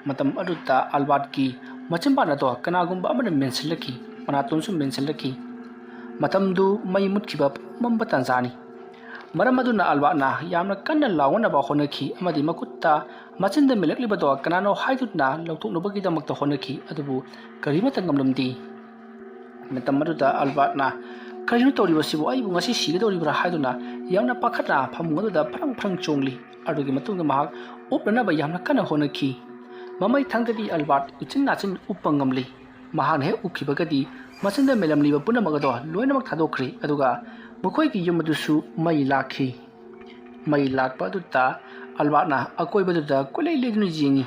ꯃꯇꯝ ꯑꯗꯨꯗ ꯑꯜꯕꯥꯔꯠꯀꯤ ꯃꯆꯤꯟꯕꯥꯟ ꯑꯗꯣ ꯀꯅꯥꯒꯨꯝꯕ ꯑꯃꯅ ꯃꯦꯟꯁꯤꯜꯂꯛꯈꯤ, ꯃꯅꯥꯇꯣꯟꯁꯨ ꯃꯦꯟꯁꯤꯜꯂꯛꯈꯤ꯫ ꯃꯇꯝꯗꯨ ꯃꯩ ꯃꯨꯠꯈꯤꯕ ꯃꯝꯕ ꯇꯥꯟꯖꯥꯅꯤ꯫ ꯃꯔꯝ ꯑꯗꯨꯅ ꯑꯜꯕꯥꯔꯠꯅ ꯌꯥꯝꯅ ꯀꯟꯅ ꯂꯥꯎꯅꯅꯕ ꯍꯣꯠꯅꯈꯤ ꯑꯃꯗꯤ ꯃꯈꯨꯠꯇ ꯃꯆꯤꯟꯗ ꯃꯦꯜꯂꯛꯂꯤꯕꯗꯣ ꯀꯅꯥꯅꯣ ꯍꯥꯏꯗꯨꯅ ꯂꯧꯊꯣꯛꯅꯕꯒꯤꯗꯃꯛꯇ ꯍꯣꯠꯅꯈꯤ, ꯑꯗꯨꯕꯨ ꯀꯔꯤꯃꯠꯇ ꯉꯝꯂꯝꯗꯦ꯫ ꯃꯇꯝ ꯑꯗꯨꯗ ꯑꯜꯕꯥꯔꯠꯅ, "ꯀꯔꯤꯅꯣ ꯇꯧꯔꯤꯕꯁꯤꯕꯨ? ꯑꯩꯕꯨ ꯉꯁꯤ ꯁꯤꯒꯗꯧꯔꯤꯕ꯭ꯔꯥ?" ꯍꯥꯏꯗꯨꯅ ꯌꯥꯝꯅ ꯄꯥꯈꯠꯅ ꯐꯃꯨꯡ ꯑꯗꯨꯗ ꯐꯔꯪ ꯐꯔꯪ ꯆꯣꯡꯂꯤ꯫ ꯑꯗꯨꯒꯤ ꯃꯇꯨꯡꯗ ꯃꯍꯥꯛ ꯎꯞꯅꯅꯕ ꯌꯥꯝꯅ ꯀꯟꯅ ꯍꯣꯠꯅꯈꯤ꯫ ꯃꯃꯩ ꯊꯪꯗꯗꯤ ꯑꯜꯕꯥꯔꯠ ꯎꯆꯤꯟ ꯅꯥꯆꯤꯟ ꯎꯞꯄ ꯉꯝꯂꯤ꯫ ꯃꯍꯥꯛꯅ ꯍꯦꯛ ꯎꯞꯈꯤꯕꯒꯗꯤ ꯃꯆꯤꯟꯗ ꯃꯦꯜꯂꯝꯂꯤꯕ ꯄꯨꯝꯅꯃꯛ ꯑꯗꯣ ꯂꯣꯏꯅꯃꯛ ꯊꯥꯗꯣꯛꯈ꯭ꯔꯦ, ꯑꯗꯨꯒ ꯃꯈꯣꯏꯒꯤ ꯌꯨꯝ ꯑꯗꯨꯁꯨ ꯃꯩ ꯂꯥꯛꯈꯤ꯫ ꯃꯩ ꯂꯥꯛꯄ ꯑꯗꯨꯗ ꯑꯜꯕꯥꯔꯠꯅ ꯑꯀꯣꯏꯕꯗꯨꯗ ꯀꯣꯏꯂꯩ ꯂꯩꯗꯨꯅ ꯌꯦꯡꯉꯤ꯫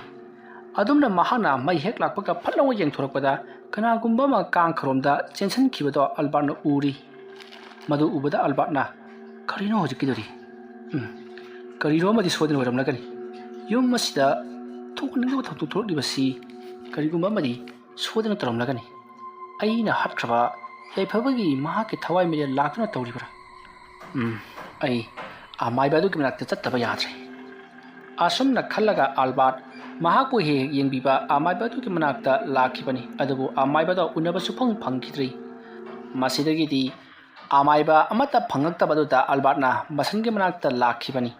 ꯑꯗꯨꯝꯅ ꯃꯍꯥꯛꯅ ꯃꯩ ꯍꯦꯛ ꯂꯥꯛꯄꯒ ꯐꯠ ꯂꯥꯎꯅ ꯌꯦꯡꯊꯣꯔꯛꯄꯗ ꯀꯅꯥꯒꯨꯝꯕ ꯑꯃ ꯀꯥꯡꯈꯔꯣꯝꯗ ꯆꯦꯟꯁꯤꯟꯈꯤꯕꯗꯣ ꯑꯜꯕꯥꯔꯠꯅ ꯎꯔꯤ꯫ ꯃꯗꯨ ꯎꯕꯗ ꯑꯜꯕꯥꯔꯠꯅ, "ꯀꯔꯤꯅꯣ ꯍꯧꯖꯤꯛꯀꯤꯗꯨꯗꯤ? ꯎꯝ, ꯀꯔꯤꯅꯣ ꯑꯃꯗꯤ ꯁꯣꯏꯗꯅ ꯑꯣꯏꯔꯝꯂꯒꯅꯤ꯫ ꯌꯨꯝ ꯑꯁꯤꯗ ꯊꯣꯛꯍꯟꯅꯤꯡꯗꯕ ꯊꯧꯗꯣꯛ ꯊꯣꯛꯂꯛꯂꯤꯕꯁꯤ ꯀꯔꯤꯒꯨꯝꯕ ꯑꯃꯗꯤ ꯁꯣꯏꯗꯅ ꯇꯧꯔꯝꯂꯒꯅꯤ꯫ ꯑꯩꯅ ꯍꯥꯠꯈ꯭ꯔꯕ ꯌꯥꯏꯐꯕꯒꯤ ꯃꯍꯥꯛꯀꯤ ꯊꯋꯥꯏ ꯃꯤꯔꯦꯜ ꯂꯥꯛꯇꯨꯅ ꯇꯧꯔꯤꯕ꯭ꯔꯥ? ꯎꯝ, ꯑꯩ ꯑꯃꯥꯏꯕ ꯑꯗꯨꯒꯤ ꯃꯅꯥꯛꯇ ꯆꯠꯇꯕ ꯌꯥꯗ꯭ꯔꯦ"꯫ ꯑꯁꯨꯝꯅ ꯈꯜꯂꯒ ꯑꯜꯕꯥꯔꯠ ꯃꯍꯥꯛꯄꯨ ꯍꯦꯛ ꯍꯦꯛ ꯌꯦꯡꯕꯤꯕ ꯑꯃꯥꯏꯕ ꯑꯗꯨꯒꯤ ꯃꯅꯥꯛꯇ ꯂꯥꯛꯈꯤꯕꯅꯤ꯫ ꯑꯗꯨꯕꯨ ꯑꯃꯥꯏꯕꯗꯣ ꯎꯅꯕ ꯁꯨꯐꯪ ꯐꯪꯈꯤꯗ꯭ꯔꯤ꯫ ꯃꯁꯤꯗꯒꯤꯗꯤ ꯑꯃꯥꯏꯕ ꯑꯃꯠꯇ ꯐꯪꯂꯛꯇꯕꯗꯨꯗ ꯑꯜꯕꯥꯔꯠꯅ ꯕꯁꯟꯒꯤ ꯃꯅꯥꯛꯇ ꯂꯥꯛꯈꯤꯕꯅꯤ꯫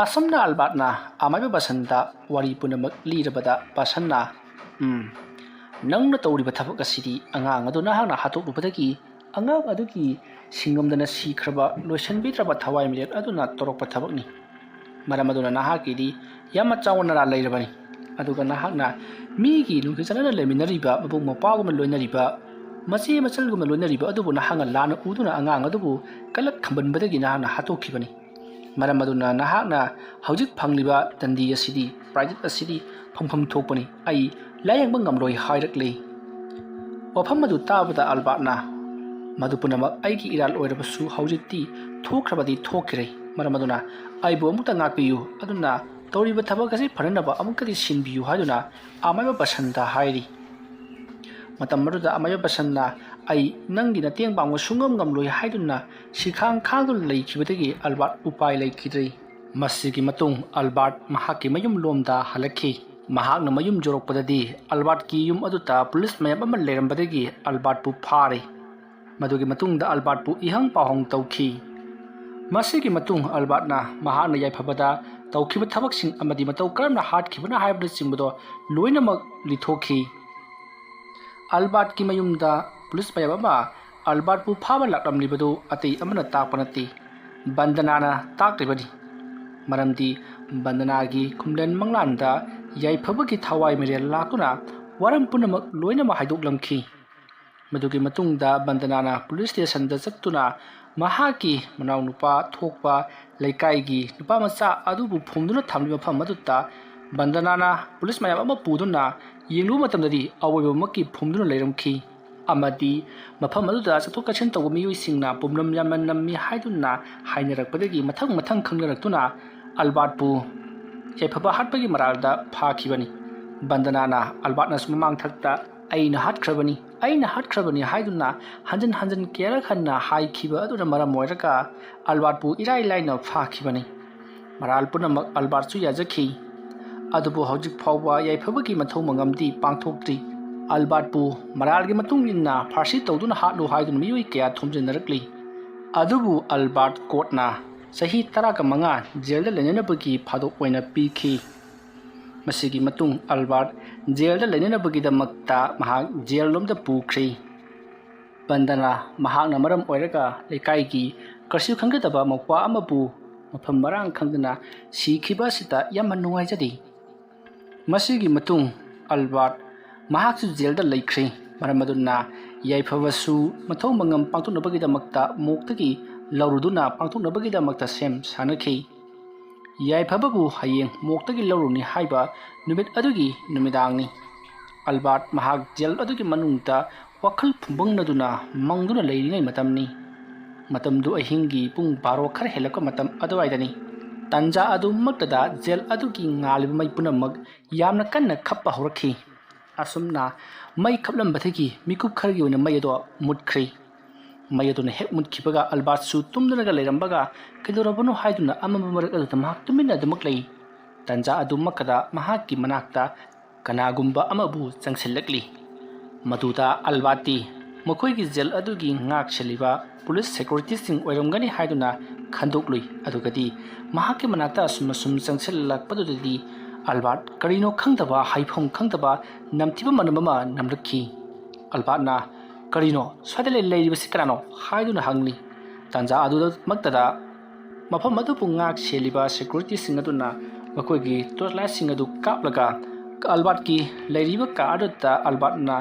ꯑꯁꯨꯝꯅ ꯑꯜꯕꯥꯔꯠꯅ ꯑꯃꯥꯏꯕ ꯕꯁꯟꯗ ꯋꯥꯔꯤ ꯄꯨꯝꯅꯃꯛ ꯂꯤꯔꯕꯗ ꯕꯁꯟꯅ, "ꯎꯝ, ꯅꯪꯅ ꯇꯧꯔꯤꯕ ꯊꯕꯛ ꯑꯁꯤꯗꯤ ꯑꯉꯥꯡ ꯑꯗꯨ ꯅꯍꯥꯛꯅ ꯍꯥꯠꯇꯣꯛꯂꯨꯕꯗꯒꯤ ꯑꯉꯥꯡ ꯑꯗꯨꯒꯤ ꯁꯤꯡꯉꯝꯗꯅ ꯁꯤꯈ꯭ꯔꯕ, ꯂꯣꯏꯁꯤꯟꯕꯤꯗ꯭ꯔꯕ ꯊꯋꯥꯏ ꯃꯤꯔꯦꯜ ꯑꯗꯨꯅ ꯇꯧꯔꯛꯄ ꯊꯕꯛꯅꯤ꯫ ꯃꯔꯝ ꯑꯗꯨꯅ ꯅꯍꯥꯛꯀꯤꯗꯤ ꯌꯥꯝꯅ ꯆꯥꯎꯅ ꯅꯔꯥ ꯂꯩꯔꯕꯅꯤ꯫ ꯑꯗꯨꯒ ꯅꯍꯥꯛꯅ ꯃꯤꯒꯤ ꯅꯨꯡꯁꯤ ꯆꯥꯟꯅꯅ ꯂꯩꯃꯤꯟꯅꯔꯤꯕ, ꯃꯕꯨꯡ ꯃꯧꯄ꯭ꯋꯥꯒꯨꯝꯅ ꯂꯣꯏꯅꯔꯤꯕ, ꯃꯆꯦ ꯃꯆꯜꯒꯨꯝꯅ ꯂꯣꯏꯅꯔꯤꯕ ꯑꯗꯨꯕꯨ ꯅꯍꯥꯛꯅ ꯂꯥꯟꯅ ꯎꯗꯨꯅ ꯑꯉꯥꯡ ꯑꯗꯨꯕꯨ ꯀꯂꯛ ꯈꯝꯕꯟꯕꯗꯒꯤ ꯅꯍꯥꯛꯅ ꯍꯥꯠꯇꯣꯛꯈꯤꯕꯅꯤ꯫ ꯃꯔꯝ ꯑꯗꯨꯅ ꯅꯍꯥꯛꯅ ꯍꯧꯖꯤꯛ ꯐꯪꯂꯤꯕ ꯗꯟꯗꯤ ꯑꯁꯤꯗꯤ, ꯄ꯭ꯔꯥꯏꯖ ꯑꯁꯤꯗꯤ ꯐꯪꯐꯝ ꯊꯣꯛꯄꯅꯤ꯫ ꯑꯩ ꯂꯥꯌꯦꯡꯕ ꯉꯝꯂꯣꯏ" ꯍꯥꯏꯔꯛꯂꯤ꯫ ꯋꯥꯐꯝ ꯑꯗꯨ ꯇꯥꯕꯗ ꯑꯜꯕꯥꯔꯠꯅ, "ꯃꯗꯨ ꯄꯨꯝꯅꯃꯛ ꯑꯩꯒꯤ ꯏꯔꯥꯜ ꯑꯣꯏꯔꯕꯁꯨ ꯍꯧꯖꯤꯛꯇꯤ ꯊꯣꯛꯈ꯭ꯔꯕꯗꯤ ꯊꯣꯛꯈꯤꯔꯦ꯫ ꯃꯔꯝ ꯑꯗꯨꯅ ꯑꯩꯕꯨ ꯑꯃꯨꯛꯇ ꯉꯥꯛꯄꯤꯌꯨ꯫ ꯑꯗꯨꯅ ꯇꯧꯔꯤꯕ ꯊꯕꯛ ꯑꯁꯤ ꯐꯅꯅꯕ ꯑꯃꯨꯛꯇꯗꯤ ꯁꯤꯟꯕꯤꯌꯨ" ꯍꯥꯏꯗꯨꯅ ꯑꯃꯥꯏꯕ ꯕꯁꯟꯗ ꯍꯥꯏꯔꯤ꯫ ꯃꯇꯝ ꯑꯗꯨꯗ ꯑꯃꯥꯏꯕ ꯕꯁꯟꯅ, "ꯑꯩ ꯅꯪꯒꯤ ꯃꯇꯦꯡ ꯄꯥꯡꯕ ꯁꯨꯡꯉꯝ ꯉꯝꯂꯣꯏ" ꯍꯥꯏꯗꯨꯅ ꯁꯤꯈꯥꯡ ꯈꯥꯡꯗꯨꯅ ꯂꯩꯈꯤꯕꯗꯒꯤ ꯑꯜꯕꯥꯔꯠ ꯎꯄꯥꯏ ꯂꯩꯈꯤꯗ꯭ꯔꯦ꯫ ꯃꯁꯤꯒꯤ ꯃꯇꯨꯡ ꯑꯜꯕꯥꯔꯠ ꯃꯍꯥꯛꯀꯤ ꯃꯌꯨꯝ ꯂꯣꯝꯗ ꯍꯜꯂꯛꯈꯤ꯫ ꯃꯍꯥꯛꯅ ꯃꯌꯨꯝ ꯌꯧꯔꯛꯄꯗꯗꯤ ꯑꯜꯕꯥꯔꯠꯀꯤ ꯌꯨꯝ ꯑꯗꯨꯗ ꯄꯨꯂꯤꯁ ꯃꯌꯥꯝ ꯑꯃ ꯂꯩꯔꯝꯕꯗꯒꯤ ꯑꯜꯕꯥꯔꯠꯄꯨ ꯐꯥꯔꯦ꯫ ꯃꯗꯨꯒꯤ ꯃꯇꯨꯡꯗ ꯑꯜꯕꯥꯔꯠꯄꯨ ꯏꯍꯪ ꯄꯥꯎꯍꯪ ꯇꯧꯈꯤ꯫ ꯃꯁꯤꯒꯤ ꯃꯇꯨꯡ ꯑꯜꯕꯥꯔꯠꯅ ꯃꯍꯥꯛꯅ ꯌꯥꯏꯐꯕꯗ ꯇꯧꯈꯤꯕ ꯊꯕꯛꯁꯤꯡ ꯑꯃꯗꯤ ꯃꯇꯧ ꯀꯔꯝꯅ ꯍꯥꯠꯈꯤꯕꯅ ꯍꯥꯏꯕꯅꯆꯤꯡꯕꯗꯣ ꯂꯣꯏꯅꯃꯛ ꯂꯤꯊꯣꯛꯈꯤ꯫ ꯑꯜꯕꯥꯔꯠꯀꯤ ꯃꯌꯨꯝꯗ ꯄꯨꯂꯤꯁ ꯃꯌꯥꯝ ꯑꯃ ꯑꯜꯕꯥꯔꯠꯄꯨ ꯐꯥꯕ ꯂꯥꯛꯂꯝꯂꯤꯕꯗꯨ ꯑꯇꯩ ꯑꯃꯅ ꯇꯥꯛꯄ ꯅꯠꯇꯦ, ꯕꯟꯗꯅꯥꯅ ꯇꯥꯛꯂꯤꯕꯅꯤ꯫ ꯃꯔꯝꯗꯤ ꯕꯟꯗꯅꯥꯒꯤ ꯈꯨꯝꯂꯦꯟ ꯃꯪꯂꯥꯟꯗ ꯌꯥꯏꯐꯕꯒꯤ ꯊꯋꯥꯏ ꯃꯤꯔꯦꯜ ꯂꯥꯛꯇꯨꯅ ꯋꯥꯔꯝ ꯄꯨꯝꯅꯃꯛ ꯂꯣꯏꯅꯃꯛ ꯍꯥꯏꯗꯣꯛꯂꯝꯈꯤ꯫ ꯃꯗꯨꯒꯤ ꯃꯇꯨꯡꯗ ꯕꯟꯗꯅꯥꯅ ꯄꯨꯂꯤꯁ ꯁ꯭ꯇꯦꯁꯟꯗ ꯆꯠꯇꯨꯅ ꯃꯍꯥꯛꯀꯤ ꯃꯅꯥꯎꯅꯨꯄꯥ ꯊꯣꯛꯄ ꯂꯩꯀꯥꯏꯒꯤ ꯅꯨꯄꯥ ꯃꯆꯥ ꯑꯗꯨꯕꯨ ꯐꯨꯝꯗꯨꯅ ꯊꯝꯂꯤꯕ ꯃꯐꯝ ꯑꯗꯨꯗ ꯕꯟꯗꯅꯥꯅ ꯄꯨꯂꯤꯁ ꯃꯌꯥꯝ ꯑꯃ ꯄꯨꯗꯨꯅ ꯌꯦꯡꯂꯨꯕ ꯃꯇꯝꯗꯗꯤ ꯑꯋꯣꯏꯕꯃꯛꯀꯤ ꯐꯨꯝꯗꯨꯅ ꯂꯩꯔꯝꯈꯤ꯫ ꯑꯃꯗꯤ ꯃꯐꯝ ꯑꯗꯨꯗ ꯆꯠꯊꯣꯛ ꯆꯠꯁꯤꯟ ꯇꯧꯕ ꯃꯤꯑꯣꯏꯁꯤꯡꯅ ꯄꯨꯝꯅꯝ ꯌꯥꯝꯃꯟꯅꯝꯃꯤ ꯍꯥꯏꯗꯨꯅ ꯍꯥꯏꯅꯔꯛꯄꯗꯒꯤ ꯃꯊꯪ ꯃꯊꯪ ꯈꯪꯅꯔꯛꯇꯨꯅ ꯑꯜꯕꯥꯔꯠꯄꯨ ꯌꯥꯏꯐꯕ ꯍꯥꯠꯄꯒꯤ ꯃꯔꯥꯜꯗ ꯐꯥꯈꯤꯕꯅꯤ꯫ ꯕꯟꯗꯅꯥꯅ ꯑꯜꯕꯥꯔꯠꯅꯁꯨ ꯃꯃꯥꯡꯊꯛꯇ "ꯑꯩꯅ ꯍꯥꯠꯈ꯭ꯔꯕꯅꯤ, ꯑꯩꯅ ꯍꯥꯠꯈ꯭ꯔꯕꯅꯤ" ꯍꯥꯏꯗꯨꯅ ꯍꯟꯖꯤꯟ ꯍꯟꯖꯤꯟ ꯀꯌꯥꯔꯛ ꯍꯟꯅ ꯍꯥꯏꯈꯤꯕ ꯑꯗꯨꯅ ꯃꯔꯝ ꯑꯣꯏꯔꯒ ꯑꯜꯕꯥꯔꯠꯄꯨ ꯏꯔꯥꯏ ꯂꯥꯏꯅ ꯐꯥꯈꯤꯕꯅꯤ꯫ ꯃꯔꯥꯜ ꯄꯨꯝꯅꯃꯛ ꯑꯜꯕꯥꯔꯠꯁꯨ ꯌꯥꯖꯈꯤ꯫ ꯑꯗꯨꯕꯨ ꯍꯧꯖꯤꯛ ꯐꯥꯎꯕ ꯌꯥꯏꯐꯕꯒꯤ ꯃꯊꯧ ꯃꯉꯝꯗꯤ ꯄꯥꯡꯊꯣꯛꯇ꯭ꯔꯤ꯫ ꯑꯜꯕꯥꯔꯠꯄꯨ ꯃꯔꯥꯜꯒꯤ ꯃꯇꯨꯡ ꯏꯟꯅ ꯐꯥꯔꯁꯤ ꯇꯧꯗꯨꯅ ꯍꯥꯠꯂꯨ ꯍꯥꯏꯗꯨꯅ ꯃꯤꯑꯣꯏ ꯀꯌꯥ ꯊꯣꯝꯖꯤꯟꯅꯔꯛꯂꯤ꯫ ꯑꯗꯨꯕꯨ ꯑꯜꯕꯥꯔꯠ ꯀꯣꯔꯠꯅ ꯆꯍꯤ ꯇꯔꯥꯒ ꯃꯉꯥ ꯖꯦꯜꯗ ꯂꯩꯅꯅꯕꯒꯤ ꯐꯥꯗꯣꯛ ꯑꯣꯏꯅ ꯄꯤꯈꯤ꯫ ꯃꯁꯤꯒꯤ ꯃꯇꯨꯡ ꯑꯜꯕꯥꯔꯠ ꯖꯦꯜꯗ ꯂꯩꯅꯅꯕꯒꯤꯗꯃꯛꯇ ꯃꯍꯥꯛ ꯖꯦꯜ ꯂꯣꯝꯗ ꯄꯨꯈ꯭ꯔꯤ꯫ ꯕꯟꯗꯅꯥ ꯃꯍꯥꯛꯅ ꯃꯔꯝ ꯑꯣꯏꯔꯒ ꯂꯩꯀꯥꯏꯒꯤ ꯀꯔꯤꯁꯨ ꯈꯪꯒꯗꯕ ꯃꯧꯄ꯭ꯋꯥ ꯑꯃꯕꯨ ꯃꯐꯝ ꯃꯔꯥꯡ ꯈꯪꯗꯅ ꯁꯤꯈꯤꯕ ꯑꯁꯤꯗ ꯌꯥꯝꯅ ꯅꯨꯡꯉꯥꯏꯖꯗꯦ꯫ ꯃꯁꯤꯒꯤ ꯃꯇꯨꯡ ꯑꯜꯕꯥꯔꯠ ꯃꯍꯥꯛꯁꯨ ꯖꯦꯜꯗ ꯂꯩꯈ꯭ꯔꯦ꯫ ꯃꯔꯝ ꯑꯗꯨꯅ ꯌꯥꯏꯐꯕꯁꯨ ꯃꯊꯧ ꯃꯉꯝ ꯄꯥꯡꯊꯣꯛꯅꯕꯒꯤꯗꯃꯛꯇ ꯃꯣꯛꯇꯒꯤ ꯂꯧꯔꯨꯗꯨꯅ ꯄꯥꯡꯊꯣꯛꯅꯕꯒꯤꯗꯃꯛꯇ ꯁꯦꯝ ꯁꯥꯅꯈꯤ꯫ ꯌꯥꯏꯐꯕꯕꯨ ꯍꯌꯦꯡ ꯃꯣꯛꯇꯒꯤ ꯂꯧꯔꯨꯅꯤ ꯍꯥꯏꯕ ꯅꯨꯃꯤꯠ ꯑꯗꯨꯒꯤ ꯅꯨꯃꯤꯗꯥꯡꯅꯤ꯫ ꯑꯜꯕꯥꯔꯠ ꯃꯍꯥꯛ ꯖꯦꯜ ꯑꯗꯨꯒꯤ ꯃꯅꯨꯡꯗ ꯋꯥꯈꯜ ꯐꯨꯝꯕꯪꯅꯗꯨꯅ ꯃꯪꯗꯨꯅ ꯂꯩꯔꯤꯉꯩ ꯃꯇꯝꯅꯤ꯫ ꯃꯇꯝꯗꯨ ꯑꯍꯤꯡꯒꯤ ꯄꯨꯡ ꯕꯥꯔꯣ ꯈꯔ ꯍꯦꯜꯂꯛꯄ ꯃꯇꯝ ꯑꯗꯨꯋꯥꯏꯗꯅꯤ꯫ ꯇꯟꯖꯥ ꯑꯗꯨꯃꯛꯇꯗ ꯖꯦꯜ ꯑꯗꯨꯒꯤ ꯉꯥꯜꯂꯤꯕ ꯃꯩ ꯄꯨꯝꯅꯃꯛ ꯌꯥꯝꯅ ꯀꯟꯅ ꯈꯞꯄ ꯍꯧꯔꯛꯈꯤ꯫ ꯑꯁꯨꯝꯅ ꯃꯩ ꯈꯞꯂꯝꯕꯗꯒꯤ ꯃꯤꯀꯨꯞ ꯈꯔꯒꯤ ꯑꯣꯏꯅ ꯃꯩ ꯑꯗꯣ ꯃꯨꯠꯈ꯭ꯔꯦ꯫ ꯃꯩ ꯑꯗꯨꯅ ꯍꯦꯛ ꯃꯨꯠꯈꯤꯕꯒ ꯑꯜꯕꯥꯔꯠꯁꯨ ꯇꯨꯝꯗꯨꯅꯒ ꯂꯩꯔꯝꯕꯒ ꯀꯩꯗꯧꯔꯕꯅꯣ ꯍꯥꯏꯗꯨꯅ ꯑꯃꯝꯕ ꯃꯔꯛ ꯑꯗꯨꯗ ꯃꯍꯥꯛ ꯇꯨꯃꯤꯟꯅ ꯑꯗꯨꯃꯛ ꯂꯩ꯫ ꯇꯟꯖꯥ ꯑꯗꯨꯃꯛꯇꯗ ꯃꯍꯥꯛꯀꯤ ꯃꯅꯥꯛꯇ ꯀꯅꯥꯒꯨꯝꯕ ꯑꯃꯕꯨ ꯆꯪꯁꯤꯜꯂꯛꯂꯤ꯫ ꯃꯗꯨꯗ ꯑꯜꯕꯥꯔꯠꯇꯤ ꯃꯈꯣꯏꯒꯤ ꯖꯦꯜ ꯑꯗꯨꯒꯤ ꯉꯥꯛ ꯁꯦꯜꯂꯤꯕ ꯄꯨꯂꯤꯁ ꯁꯦꯀ꯭ꯌꯨꯔꯤꯇꯤꯁꯤꯡ ꯑꯣꯏꯔꯝꯒꯅꯤ ꯍꯥꯏꯗꯨꯅ ꯈꯟꯗꯣꯛꯂꯨꯏ꯫ ꯑꯗꯨꯒꯗꯤ ꯃꯍꯥꯛꯀꯤ ꯃꯅꯥꯛꯇ ꯑꯁꯨꯝ ꯑꯁꯨꯝ ꯆꯪꯁꯤꯜꯂꯛꯄꯗꯨꯗꯗꯤ ꯑꯜꯕꯥꯔꯠ ꯀꯔꯤꯅꯣ ꯈꯪꯗꯕ, ꯍꯥꯏꯐꯝ ꯈꯪꯗꯕ ꯅꯝꯊꯤꯕ ꯃꯅꯝ ꯑꯃ ꯅꯝꯂꯛꯈꯤ꯫ ꯑꯜꯕꯥꯔꯠꯅ "ꯀꯔꯤꯅꯣ? ꯁ꯭ꯋꯥꯏꯗ ꯂꯩ-, ꯂꯩꯔꯤꯕꯁꯤ ꯀꯅꯥꯅꯣ?" ꯍꯥꯏꯗꯨꯅ ꯍꯪꯂꯤ꯫ ꯇꯥꯟꯖꯥ ꯑꯗꯨꯃꯛꯇꯗ ꯃꯐꯝ ꯑꯗꯨꯕꯨ ꯉꯥꯛ ꯁꯦꯜꯂꯤꯕ ꯁꯦꯀ꯭ꯌꯨꯔꯤꯇꯤꯁꯤꯡ ꯑꯗꯨꯅ ꯃꯈꯣꯏꯒꯤ ꯇꯣꯔꯆ ꯂꯥꯏꯠꯁꯤꯡ ꯑꯗꯨ ꯀꯥꯞꯂꯒ ꯑꯜꯕꯥꯔꯠꯀꯤ ꯂꯩꯔꯤꯕ ꯀꯥ ꯑꯗꯨꯗ ꯑꯜꯕꯥꯔꯠꯅ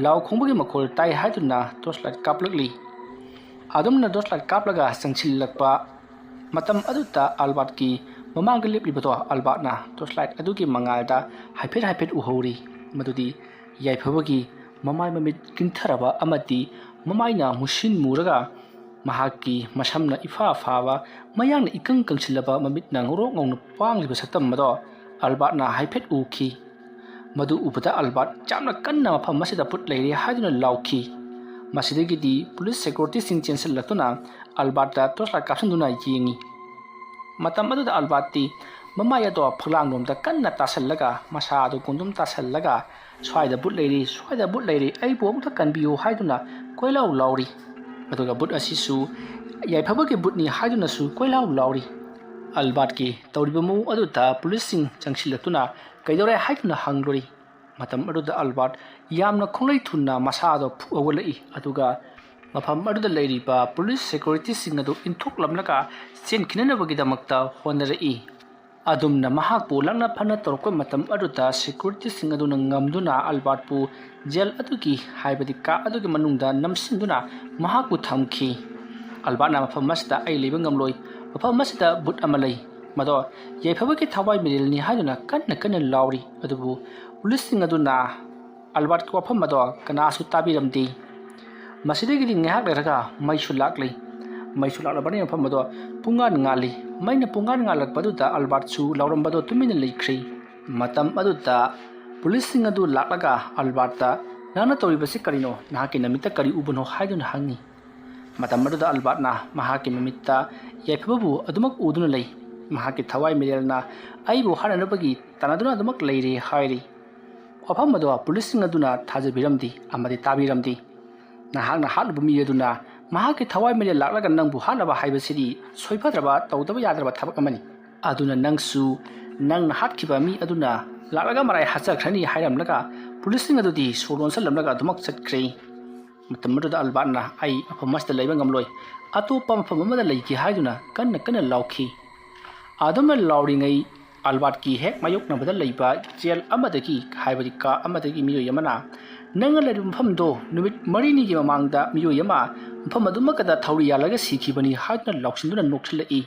ꯂꯥꯎ ꯈꯣꯡꯕꯒꯤ ꯃꯈꯣꯜ ꯇꯥꯏ ꯍꯥꯏꯗꯨꯅ ꯇꯣꯔꯆ ꯂꯥꯏꯠ ꯀꯥꯞꯂꯛꯂꯤ꯫ ꯑꯗꯨꯝꯅ ꯇꯣꯔꯆ ꯂꯥꯏꯠ ꯀꯥꯞꯂꯒ ꯆꯪꯁꯤꯜꯂꯛꯄ ꯃꯇꯝ ꯑꯗꯨꯗ ꯑꯜꯕꯥꯔꯠꯀꯤ ꯃꯃꯥꯡꯗ ꯂꯦꯞꯂꯤꯕꯗꯣ ꯑꯜꯕꯥꯔꯠꯅ ꯇꯣꯔꯆ ꯂꯥꯏꯠ ꯑꯗꯨꯒꯤ ꯃꯉꯥꯜꯗ ꯍꯥꯏꯐꯦꯠ ꯍꯥꯏꯐꯦꯠ ꯎꯍꯧꯔꯤ꯫ ꯃꯗꯨꯗꯤ ꯌꯥꯏꯐꯕꯒꯤ ꯃꯃꯥꯏ ꯃꯃꯤꯠ ꯀꯤꯟꯊꯔꯕ ꯑꯃꯗꯤ ꯃꯃꯥꯏꯅ ꯃꯨꯁꯤꯟ ꯃꯨꯔꯒ ꯃꯍꯥꯛꯀꯤ ꯃꯁꯝꯅ ꯏꯐꯥ ꯐꯥꯕ, ꯃꯌꯥꯡꯅ ꯏꯀꯪ ꯀꯪꯁꯤꯜꯂꯕ, ꯃꯃꯤꯠꯅ ꯉꯧꯔꯣꯛ ꯉꯧꯅ ꯄꯥꯡꯂꯤꯕ ꯁꯛꯇꯝ ꯑꯗꯣ ꯑꯜꯕꯥꯔꯠꯅ ꯍꯥꯏꯐꯦꯠ ꯎꯈꯤ꯫ ꯃꯗꯨ ꯎꯕꯗ ꯑꯜꯕꯥꯔꯠ ꯌꯥꯝꯅ ꯀꯟꯅ ꯃꯐꯝ ꯑꯁꯤꯗ ꯚꯨꯠ ꯂꯩꯔꯦ ꯍꯥꯏꯗꯨꯅ ꯂꯥꯎꯈꯤ꯫ ꯃꯁꯤꯗꯒꯤꯗꯤ ꯄꯨꯂꯤꯁ ꯁꯦꯀ꯭ꯌꯨꯔꯤꯇꯤꯁꯤꯡ ꯆꯦꯟꯁꯤꯜꯂꯛꯇꯨꯅ ꯑꯜꯕꯥꯔꯠꯇ ꯇꯣꯔꯆ ꯂꯥꯏꯠ ꯀꯥꯞꯁꯤꯟꯗꯨꯅ ꯌꯦꯡꯉꯤ꯫ ꯃꯇꯝ ꯑꯗꯨꯗ ꯑꯜꯕꯥꯔꯠꯇꯤ ꯃꯃꯥꯏ ꯑꯗꯣ ꯐꯛꯂꯥꯡꯂꯣꯝꯗ ꯀꯟꯅ ꯇꯥꯁꯜꯂꯒ, ꯃꯁꯥ ꯑꯗꯨ ꯀꯣꯟꯗꯨꯝ ꯇꯥꯁꯜꯂꯒ, "ꯁ꯭ꯋꯥꯏꯗ ꯚꯨꯠ ꯂꯩꯔꯤ, ꯁ꯭ꯋꯥꯏꯗ ꯚꯨꯠ ꯂꯩꯔꯤ, ꯑꯩꯕꯨ ꯑꯃꯨꯛꯇ ꯀꯟꯕꯤꯌꯨ" ꯍꯥꯏꯗꯨꯅ ꯀꯣꯏꯂꯥꯎ ꯂꯥꯎꯔꯤ꯫ ꯑꯗꯨꯒ ꯚꯨꯠ ꯑꯁꯤꯁꯨ ꯌꯥꯏꯐꯕꯒꯤ ꯚꯨꯠꯅꯤ ꯍꯥꯏꯗꯨꯅꯁꯨ ꯀꯣꯏꯂꯥꯎ ꯂꯥꯎꯔꯤ꯫ ꯑꯜꯕꯥꯔꯠꯀꯤ ꯇꯧꯔꯤꯕ ꯃꯑꯣꯡ ꯑꯗꯨꯗ ꯄꯨꯂꯤꯁꯁꯤꯡ ꯆꯪꯁꯤꯜꯂꯛꯇꯨꯅ "ꯀꯩꯗꯧꯔꯦ?" ꯍꯥꯏꯗꯨꯅ ꯍꯪꯂꯨꯔꯤ꯫ ꯃꯇꯝ ꯑꯗꯨꯗ ꯑꯜꯕꯥꯔꯠ ꯌꯥꯝꯅ ꯈꯣꯡꯂꯩ ꯊꯨꯅ ꯃꯁꯥꯗꯣ ꯐꯨ-, ꯍꯧꯒꯠꯂꯛꯏ, ꯑꯗꯨꯒ ꯃꯐꯝ ꯑꯗꯨꯗ ꯂꯩꯔꯤꯕ ꯄꯨꯂꯤꯁ ꯁꯦꯀ꯭ꯌꯨꯔꯤꯇꯤꯁꯤꯡ ꯑꯗꯨ ꯏꯟꯊꯣꯛꯂꯝꯂꯒ ꯆꯦꯟꯈꯤꯅꯅꯕꯒꯤꯗꯃꯛꯇ ꯍꯣꯠꯅꯔꯛꯏ꯫ ꯑꯗꯨꯝꯅ ꯃꯍꯥꯛꯄꯨ ꯂꯥꯛꯅ ꯐꯅ ꯇꯧꯔꯛꯄ ꯃꯇꯝ ꯑꯗꯨꯗ ꯁꯦꯀ꯭ꯌꯨꯔꯤꯇꯤꯁꯤꯡ ꯑꯗꯨꯅ ꯉꯝꯗꯨꯅ ꯑꯜꯕꯥꯔꯠꯄꯨ ꯖꯦꯜ ꯑꯗꯨꯒꯤ, ꯍꯥꯏꯕꯗꯤ ꯀꯥ ꯑꯗꯨꯒꯤ ꯃꯅꯨꯡꯗ ꯅꯝꯁꯤꯟꯗꯨꯅ ꯃꯍꯥꯛꯄꯨ ꯊꯝꯈꯤ꯫ ꯑꯜꯕꯥꯔꯠꯅ ꯃꯐꯝ ꯑꯁꯤꯗ ꯑꯩ ꯂꯩꯕ ꯉꯝꯂꯣꯏ, ꯃꯐꯝ ꯑꯁꯤꯗ ꯚꯨꯠ ꯑꯃ ꯂꯩ, ꯃꯗꯣ ꯌꯥꯏꯐꯕꯒꯤ ꯊꯋꯥꯏ ꯃꯤꯔꯦꯜꯅꯤ ꯍꯥꯏꯗꯨꯅ ꯀꯟꯅ ꯀꯟꯅ ꯂꯥꯎꯔꯤ꯫ ꯑꯗꯨꯕꯨ ꯄꯨꯂꯤꯁꯁꯤꯡ ꯑꯗꯨꯅ ꯑꯜꯕꯥꯔꯠꯀꯤ ꯋꯥꯐꯝ ꯑꯗꯣ ꯀꯅꯥꯁꯨ ꯇꯥꯕꯤꯔꯝꯗꯦ꯫ ꯃꯁꯤꯗꯒꯤꯗꯤ ꯉꯥꯏꯍꯥꯛ ꯂꯩꯔꯒ ꯃꯩꯁꯨ ꯂꯥꯛꯂꯤ꯫ ꯃꯩꯁꯨ ꯂꯥꯛꯂꯕꯅꯤꯅ ꯃꯐꯝ ꯑꯗꯣ ꯄꯨꯡꯉꯥꯟ ꯉꯥꯜꯂꯤ꯫ ꯃꯩꯅ ꯄꯨꯡꯉꯥꯟ ꯉꯥꯜꯂꯛꯄ ꯑꯗꯨꯗ ꯑꯜꯕꯥꯔꯠꯁꯨ ꯂꯥꯎꯔꯝꯕꯗꯣ ꯇꯨꯃꯤꯟꯅ ꯂꯩꯈ꯭ꯔꯤ꯫ ꯃꯇꯝ ꯑꯗꯨꯗ ꯄꯨꯂꯤꯁꯁꯤꯡ ꯑꯗꯨ ꯂꯥꯛꯂꯒ ꯑꯜꯕꯥꯔꯠꯇ, "ꯅꯍꯥꯛꯅ ꯇꯧꯔꯤꯕꯁꯤ ꯀꯔꯤꯅꯣ? ꯅꯍꯥꯛꯀꯤ ꯅꯃꯤꯠꯇ ꯀꯔꯤ ꯎꯕꯅꯣ?" ꯍꯥꯏꯗꯨꯅ ꯍꯪꯉꯤ꯫ ꯃꯇꯝ ꯑꯗꯨꯗ ꯑꯜꯕꯥꯔꯠꯅ ꯃꯍꯥꯛꯀꯤ ꯃꯃꯤꯠꯇ ꯌꯥꯏꯐꯕꯕꯨ ꯑꯗꯨꯃꯛ ꯎꯗꯨꯅ ꯂꯩ꯫ ꯃꯍꯥꯛꯀꯤ ꯊꯋꯥꯏ ꯃꯤꯔꯦꯜꯅ ꯑꯩꯕꯨ ꯍꯥꯠꯅꯅꯕꯒꯤ ꯇꯥꯟꯅꯗꯨꯅ ꯑꯗꯨꯃꯛ ꯂꯩꯔꯦ ꯍꯥꯏꯔꯤ꯫ ꯋꯥꯐꯝ ꯑꯗꯣ ꯄꯨꯂꯤꯁꯁꯤꯡ ꯑꯗꯨꯅ ꯊꯥꯖꯕꯤꯔꯝꯗꯦ ꯑꯃꯗꯤ ꯇꯥꯕꯤꯔꯝꯗꯦ꯫ "ꯅꯍꯥꯛꯅ ꯍꯥꯠꯂꯨꯕ ꯃꯤ ꯑꯗꯨꯅ ꯃꯍꯥꯛꯀꯤ ꯊꯋꯥꯏ ꯃꯤꯔꯦꯜ ꯂꯥꯛꯂꯒ ꯅꯪꯕꯨ ꯍꯥꯠꯅꯕ ꯍꯥꯏꯕꯁꯤꯗꯤ ꯁꯣꯏꯐꯗ꯭ꯔꯕ, ꯇꯧꯗꯕ ꯌꯥꯗ꯭ꯔꯕ ꯊꯕꯛ ꯑꯃꯅꯤ꯫ ꯑꯗꯨꯅ ꯅꯪꯁꯨ ꯅꯪꯅ ꯍꯥꯠꯈꯤꯕ ꯃꯤ ꯑꯗꯨꯅ ꯂꯥꯛꯂꯒ ꯃꯔꯥꯏ ꯍꯥꯠꯆꯈ꯭ꯔꯅꯤ" ꯍꯥꯏꯔꯝꯂꯒ ꯄꯨꯂꯤꯁꯁꯤꯡ ꯑꯗꯨꯗꯤ ꯁꯣꯔ ꯂꯣꯟꯁꯤꯜꯂꯝꯂꯒ ꯑꯗꯨꯃꯛ ꯆꯠꯈ꯭ꯔꯦ꯫ ꯃꯇꯝ ꯑꯗꯨꯗ ꯑꯜꯕꯥꯔꯠꯅ, "ꯑꯩ ꯃꯐꯝ ꯑꯁꯤꯗ ꯂꯩꯕ ꯉꯝꯂꯣꯏ, ꯑꯇꯣꯞꯄ ꯃꯐꯝ ꯑꯃꯗ ꯂꯩꯒꯦ" ꯍꯥꯏꯗꯨꯅ ꯀꯟꯅ ꯀꯟꯅ ꯂꯥꯎꯈꯤ꯫ ꯑꯗꯨꯝꯅ ꯂꯥꯎꯔꯤꯉꯩ ꯑꯜꯕꯥꯔꯠꯀꯤ ꯍꯦꯛ ꯃꯥꯌꯣꯛꯅꯕꯗ ꯂꯩꯕ ꯖꯦꯜ ꯑꯃꯗꯒꯤ, ꯍꯥꯏꯕꯗꯤ ꯀꯥ ꯑꯃꯗꯒꯤ ꯃꯤꯑꯣꯏ ꯑꯃꯅ, "ꯅꯪꯅ ꯂꯩꯔꯤꯕ ꯃꯐꯝꯗꯣ ꯅꯨꯃꯤꯠ ꯃꯔꯤꯅꯤꯒꯤ ꯃꯃꯥꯡꯗ ꯃꯤꯑꯣꯏ ꯑꯃ ꯃꯐꯝ ꯑꯗꯨꯃꯛꯇꯗ ꯊꯧꯔꯤ ꯌꯥꯜꯂꯒ ꯁꯤꯈꯤꯕꯅꯤ" ꯍꯥꯏꯗꯨꯅ ꯂꯥꯎꯁꯤꯟꯗꯨꯅ ꯅꯣꯛꯁꯤꯜꯂꯛꯏ꯫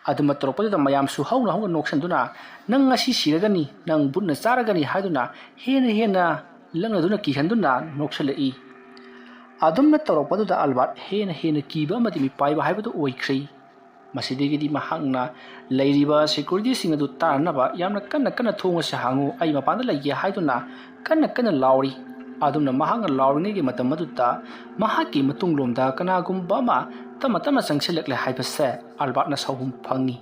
ꯑꯗꯨꯃ ꯇꯧꯔꯛꯄꯗꯨꯗ ꯃꯌꯥꯝꯁꯨ ꯍꯧꯅ ꯍꯧꯅ ꯅꯣꯛꯁꯟꯗꯨꯅ, "ꯅꯪ ꯉꯁꯤ ꯁꯤꯔꯒꯅꯤ, ꯅꯪ ꯕꯨꯠꯅ ꯆꯥꯔꯒꯅꯤ" ꯍꯥꯏꯗꯨꯅ ꯍꯦꯟꯅ ꯍꯦꯟꯅ ꯂꯛꯅꯗꯨꯅ ꯀꯤꯍꯟꯗꯨꯅ ꯅꯣꯛꯁꯜꯂꯛꯏ꯫ ꯑꯗꯨꯝꯅ ꯇꯧꯔꯛꯄꯗꯨꯗ ꯑꯜꯕꯥꯔꯠ ꯍꯦꯟꯅ ꯍꯦꯟꯅ ꯀꯤꯕ ꯑꯃꯗꯤ ꯃꯤꯄꯥꯏꯕ ꯍꯥꯏꯕꯗꯨ ꯑꯣꯏꯈ꯭ꯔꯦ꯫ ꯃꯁꯤꯗꯒꯤꯗꯤ ꯃꯍꯥꯛꯅ ꯂꯩꯔꯤꯕ ꯁꯦꯀ꯭ꯌꯨꯔꯤꯇꯤꯁꯤꯡ ꯑꯗꯨ ꯇꯥꯅꯅꯕ ꯌꯥꯝꯅ ꯀꯟꯅ ꯀꯟꯅ "ꯊꯣꯡ ꯑꯁꯤ ꯍꯥꯡꯉꯨ, ꯑꯩ ꯃꯄꯥꯟꯗ ꯂꯩꯒꯦ" ꯍꯥꯏꯗꯨꯅ ꯀꯟꯅ ꯀꯟꯅ ꯂꯥꯎꯔꯤ꯫ ꯑꯗꯨꯝꯅ ꯃꯍꯥꯛꯅ ꯂꯥꯎꯔꯤꯉꯩꯒꯤ ꯃꯇꯝ ꯑꯗꯨꯗ ꯃꯍꯥꯛꯀꯤ ꯃꯇꯨꯡꯂꯣꯝꯗ ꯀꯅꯥꯒꯨꯝꯕ ꯑꯃ ꯇꯞꯅ ꯇꯞꯅ ꯆꯪꯁꯤꯜꯂꯛꯂꯦ ꯍꯥꯏꯕꯁꯦ ꯑꯜꯕꯥꯔꯠꯅ ꯁꯥꯎꯍꯨꯝ ꯐꯪꯉꯤ꯫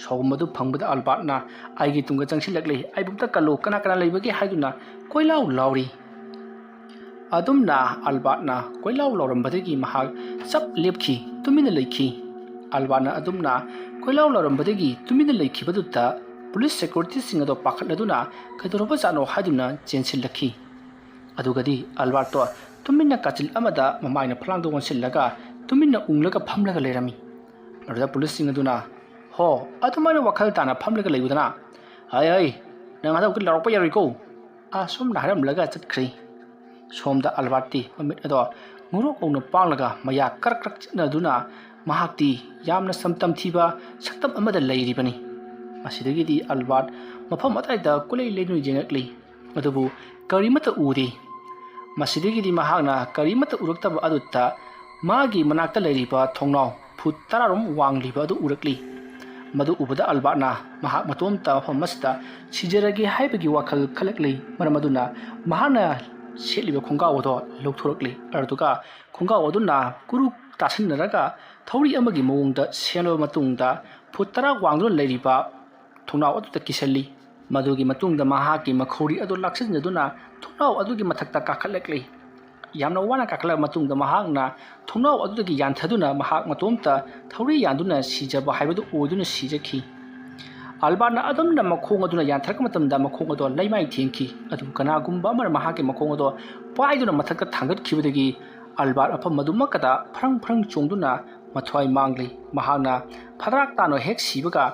ꯁꯥꯎꯍꯨꯝ ꯑꯗꯨ ꯐꯪꯕꯗ ꯑꯜꯕꯥꯔꯠꯅ, "ꯑꯩꯒꯤ ꯇꯨꯡꯗ ꯆꯪꯁꯤꯜꯂꯛꯂꯦ, ꯑꯩꯕꯨ ꯑꯝꯇ ꯀꯜꯂꯨ, ꯀꯅꯥ ꯀꯅꯥ ꯂꯩꯕꯒꯦ?" ꯍꯥꯏꯗꯨꯅ ꯀꯣꯏꯂꯥꯎ ꯂꯥꯎꯔꯤ꯫ ꯑꯗꯨꯝꯅ ꯑꯜꯕꯥꯔꯠꯅ ꯀꯣꯏꯂꯥꯎ ꯂꯥꯎꯔꯝꯕꯗꯒꯤ ꯃꯍꯥꯛ ꯆꯞ ꯂꯦꯞꯈꯤ, ꯇꯨꯃꯤꯟꯅ ꯂꯩꯈꯤ꯫ ꯑꯜꯕꯥꯔꯠꯅ ꯑꯗꯨꯝꯅ ꯀꯣꯏꯂꯥꯎ ꯂꯥꯎꯔꯝꯕꯗꯒꯤ ꯇꯨꯃꯤꯟꯅ ꯂꯩꯈꯤꯕꯗꯨꯗ ꯄꯨꯂꯤꯁ ꯁꯦꯀ꯭ꯌꯨꯔꯤꯇꯤꯁꯤꯡ ꯑꯗꯨ ꯄꯥꯈꯠꯂꯗꯨꯅ "ꯀꯩꯗꯧꯔꯕꯖꯥꯠꯅꯣ?" ꯍꯥꯏꯗꯨꯅ ꯆꯦꯟꯁꯤꯜꯂꯛꯈꯤ꯫ ꯑꯗꯨꯒꯗꯤ ꯑꯜꯕꯥꯔꯠꯇꯣ ꯇꯨꯃꯤꯟꯅ ꯀꯥꯆꯤꯜ ꯑꯃꯗ ꯃꯃꯥꯏꯅ ꯐꯂꯥꯡꯗ ꯑꯣꯟꯁꯤꯜꯂꯒ ꯇꯨꯃꯤꯟꯅ ꯎꯪꯂꯒ ꯐꯝꯂꯒ ꯂꯩꯔꯝꯃꯤ꯫ ꯃꯗꯨꯗ ꯄꯨꯂꯤꯁꯁꯤꯡ ꯑꯗꯨꯅ, "ꯍꯣ, ꯑꯗꯨꯃꯥꯏꯅ ꯋꯥꯈꯜ ꯇꯥꯅ ꯐꯝꯂꯒ ꯂꯩꯕꯗꯅ, ꯍꯩ, ꯍꯩ, ꯅꯪ ꯍꯟꯗꯛꯇꯤ ꯂꯥꯎꯔꯛꯄ ꯌꯥꯔꯣꯏꯀꯣ!" ꯑꯁꯨꯝꯅ ꯍꯥꯏꯔꯝꯂꯒ ꯆꯠꯈ꯭ꯔꯦ꯫ ꯁꯣꯝꯗ ꯑꯜꯕꯥꯔꯠꯇꯤ ꯃꯃꯤꯠ ꯑꯗꯣ ꯉꯧꯔꯣꯛ ꯉꯧꯅ ꯄꯥꯡꯂꯒ ꯃꯌꯥ ꯀꯔꯛ ꯀꯔꯛ ꯆꯤꯛꯅꯗꯨꯅ ꯃꯍꯥꯛꯇꯤ ꯌꯥꯝꯅ ꯁꯝꯇꯝ ꯊꯤꯕ ꯁꯛꯇꯝ ꯑꯃꯗ ꯂꯩꯔꯤꯕꯅꯤ꯫ ꯃꯁꯤꯗꯒꯤꯗꯤ ꯑꯜꯕꯥꯔꯠ ꯃꯐꯝ ꯑꯗꯨꯋꯥꯏꯗ ꯀꯣꯏꯂꯩ ꯂꯩꯗꯨꯅ ꯌꯦꯡꯉꯛꯂꯤ, ꯑꯗꯨꯕꯨ ꯀꯔꯤꯃꯠꯇ ꯎꯗꯦ꯫ ꯃꯁꯤꯗꯒꯤꯗꯤ ꯃꯍꯥꯛꯅ ꯀꯔꯤꯃꯠꯇ ꯎꯔꯛꯇꯕ ꯑꯗꯨꯗ ꯃꯥꯒꯤ ꯃꯅꯥꯛꯇ ꯂꯩꯔꯤꯕ ꯊꯣꯡꯅꯥꯎ ꯐꯨꯠ ꯇꯔꯥꯔꯣꯝ ꯋꯥꯡꯂꯤꯕ ꯑꯗꯨ ꯎꯔꯛꯂꯤ꯫ ꯃꯗꯨ ꯎꯕꯗ ꯑꯜꯕꯥꯔꯠꯅ ꯃꯍꯥꯛ ꯃꯇꯣꯝꯇ ꯃꯐꯝ ꯑꯁꯤꯗ ꯁꯤꯖꯔꯒꯦ ꯍꯥꯏꯕꯒꯤ ꯋꯥꯈꯜ ꯈꯜꯂꯛꯂꯤ꯫ ꯃꯔꯝ ꯑꯗꯨꯅ ꯃꯍꯥꯛꯅ ꯁꯦꯠꯂꯤꯕ ꯈꯣꯡꯒ꯭ꯔꯥꯎ ꯑꯗꯣ ꯂꯧꯊꯣꯔꯛꯂꯤ꯫ ꯑꯗꯨꯒ ꯈꯣꯡꯒ꯭ꯔꯥꯎ ꯑꯗꯨꯅ ꯀꯨꯔꯨ ꯇꯥꯁꯤꯟꯅꯔꯒ ꯊꯧꯔꯤ ꯑꯃꯒꯤ ꯃꯑꯣꯡꯗ ꯁꯦꯝꯂꯕ ꯃꯇꯨꯡꯗ ꯐꯨꯠ ꯇꯔꯥ ꯋꯥꯡꯗꯨꯅ ꯂꯩꯔꯤꯕ ꯊꯣꯡꯅꯥꯎ ꯑꯗꯨꯗ ꯀꯤꯁꯜꯂꯤ꯫ ꯃꯗꯨꯒꯤ ꯃꯇꯨꯡꯗ ꯃꯍꯥꯛꯀꯤ ꯃꯈꯧꯔꯤ ꯑꯗꯨ ꯂꯥꯛꯁꯤꯟꯖꯗꯨꯅ ꯊꯣꯡꯅꯥꯎ ꯑꯗꯨꯒꯤ ꯃꯊꯛꯇ ꯀꯥꯈꯠꯂꯛꯂꯤ꯫ ꯌꯥꯝꯅ ꯋꯥꯅ ꯀꯥꯈꯠꯂꯕ ꯃꯇꯨꯡꯗ ꯃꯍꯥꯛꯅ ꯊꯣꯡꯅꯥꯎ ꯑꯗꯨꯗꯒꯤ ꯌꯥꯟꯊꯗꯨꯅ ꯃꯍꯥꯛ ꯃꯇꯣꯝꯇ ꯊꯧꯔꯤ ꯌꯥꯟꯗꯨꯅ ꯁꯤꯖꯕ ꯍꯥꯏꯕꯗꯨ ꯑꯣꯏꯗꯨꯅ ꯁꯤꯖꯈꯤ꯫ ꯑꯜꯕꯥꯔꯠꯅ ꯑꯗꯨꯝꯅ ꯃꯈꯣꯡ ꯑꯗꯨꯅ ꯌꯥꯟꯊꯔꯛꯄ ꯃꯇꯝꯗ ꯃꯈꯣꯡ ꯑꯗꯣ ꯂꯩꯃꯥꯏ ꯊꯦꯡꯈꯤ꯫ ꯑꯗꯨꯕꯨ ꯀꯅꯥꯒꯨꯝꯕ ꯑꯃꯅ ꯃꯍꯥꯛꯀꯤ ꯃꯈꯣꯡ ꯑꯗꯣ ꯄꯥꯏꯗꯨꯅ ꯃꯊꯛꯇ ꯊꯥꯡꯒꯠꯈꯤꯕꯗꯒꯤ ꯑꯜꯕꯥꯔꯠ ꯃꯐꯝ ꯑꯗꯨꯃꯛꯇꯗ ꯐ꯭ꯔꯪ ꯐ꯭ꯔꯪ ꯆꯣꯡꯗꯨꯅ ꯃꯊ꯭ꯋꯥꯏ ꯃꯥꯡꯂꯤ꯫ ꯃꯍꯥꯛꯅ ꯐꯗ꯭ꯔꯥꯛ ꯇꯥꯅ ꯍꯦꯛ ꯁꯤꯕꯒ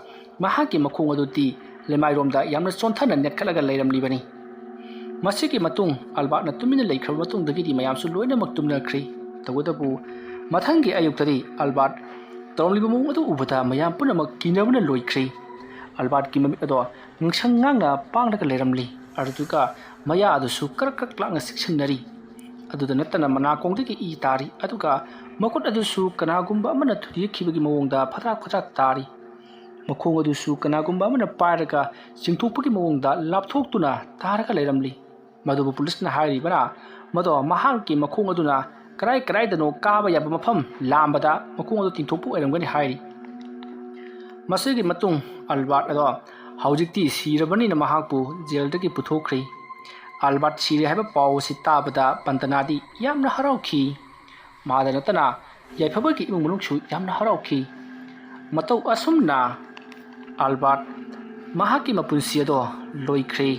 ꯃꯍꯥꯛꯀꯤ ꯃꯈꯣꯡ ꯑꯗꯨꯗꯤ ꯂꯩꯃꯥꯏꯔꯣꯝꯗ ꯌꯥꯝꯅ ꯆꯣꯟꯊꯅ ꯅꯦꯠꯈꯠꯂꯒ ꯂꯩꯔꯝꯂꯤꯕꯅꯤ꯫ ꯃꯁꯤꯒꯤ ꯃꯇꯨꯡ ꯑꯜꯕꯥꯔꯠꯅ ꯇꯨꯃꯤꯟꯅ ꯂꯩꯈ꯭ꯔꯕ ꯃꯇꯨꯡꯗꯒꯤꯗꯤ ꯃꯌꯥꯝꯁꯨ ꯂꯣꯏꯅꯃꯛ ꯇꯨꯝꯅꯈ꯭ꯔꯤ꯫ ꯇꯧꯕꯇꯕꯨ ꯃꯊꯪꯒꯤ ꯑꯌꯨꯛꯇꯗꯤ ꯑꯜꯕꯥꯔꯠ ꯇꯧꯔꯝꯂꯤꯕ ꯃꯑꯣꯡ ꯑꯗꯨ ꯎꯕꯗ ꯃꯌꯥꯝ ꯄꯨꯝꯅꯃꯛ ꯀꯤꯅꯕꯅ ꯂꯣꯏꯈ꯭ꯔꯤ꯫ ꯑꯜꯕꯥꯔꯠꯀꯤ ꯃꯃꯤꯠ ꯑꯗꯣ ꯉꯥꯡꯁꯪ ꯉꯥꯡꯅ ꯄꯥꯡꯂꯒ ꯂꯩꯔꯝꯂꯤ꯫ ꯑꯗꯨꯒ ꯃꯌꯥ ꯑꯗꯨꯁꯨ ꯀ꯭ꯔꯛ ꯀ꯭ꯔꯛ ꯂꯥꯛꯅ ꯆꯤꯛꯁꯤꯟꯅꯔꯤ꯫ ꯑꯗꯨꯗ ꯅꯠꯇꯅ ꯃꯅꯥꯀꯣꯡꯗꯒꯤ ꯏ ꯇꯥꯔꯤ꯫ ꯑꯗꯨꯒ ꯃꯈꯨꯠ ꯑꯗꯨꯁꯨ ꯀꯅꯥꯒꯨꯝꯕ ꯑꯃꯅ ꯊꯨꯗꯦꯛꯈꯤꯕꯒꯤ ꯃꯑꯣꯡꯗ ꯐꯗ꯭ꯔꯥꯛ ꯐꯗ꯭ꯔꯥꯛ ꯇꯥꯔꯤ꯫ ꯃꯈꯣꯡ ꯑꯗꯨꯁꯨ ꯀꯅꯥꯒꯨꯝꯕ ꯑꯃꯅ ꯄꯥꯏꯔꯒ ꯆꯤꯡꯊꯣꯛꯄꯒꯤ ꯃꯑꯣꯡꯗ ꯂꯥꯞꯊꯣꯛꯇꯨꯅ ꯇꯥꯔꯒ ꯂꯩꯔꯝꯂꯤ꯫ ꯃꯗꯨꯕꯨ ꯄꯨꯂꯤꯁꯅ ꯍꯥꯏꯔꯤꯕꯅ ꯃꯗꯣ ꯃꯍꯥꯛꯀꯤ ꯃꯈꯣꯡ ꯑꯗꯨꯅ ꯀꯔꯥꯏ ꯀꯔꯥꯏꯗꯅꯣ ꯀꯥꯕ ꯌꯥꯕ ꯃꯐꯝ ꯂꯥꯝꯕꯗ ꯃꯈꯣꯡ ꯑꯗꯨ ꯇꯤꯡꯊꯣꯛꯄ ꯑꯣꯏꯔꯝꯒꯅꯤ ꯍꯥꯏꯔꯤ꯫ ꯃꯁꯤꯒꯤ ꯃꯇꯨꯡ ꯑꯜꯕꯥꯔꯠ ꯑꯗꯣ ꯍꯧꯖꯤꯛꯇꯤ ꯁꯤꯔꯕꯅꯤꯅ ꯃꯍꯥꯛꯄꯨ ꯖꯦꯜꯗꯒꯤ ꯄꯨꯊꯣꯛꯈ꯭ꯔꯤ꯫ ꯑꯜꯕꯥꯔꯠ ꯁꯤꯔꯦ ꯍꯥꯏꯕ ꯄꯥꯎ ꯑꯁꯤ ꯇꯥꯕꯗ ꯕꯟꯗꯅꯥꯗꯤ ꯌꯥꯝꯅ ꯍꯔꯥꯎꯈꯤ꯫ ꯃꯥꯗ ꯅꯠꯇꯅ ꯌꯥꯏꯐꯕꯒꯤ ꯏꯃꯨꯡ ꯃꯅꯨꯡꯁꯨ ꯌꯥꯝꯅ ꯍꯔꯥꯎꯈꯤ꯫ ꯃꯇꯧ ꯑꯁꯨꯝꯅ ꯑꯜꯕꯥꯔꯠ ꯃꯍꯥꯛꯀꯤ ꯃꯄꯨꯟꯁꯤ ꯑꯗꯣ ꯂꯣꯏꯈ꯭ꯔꯦ꯫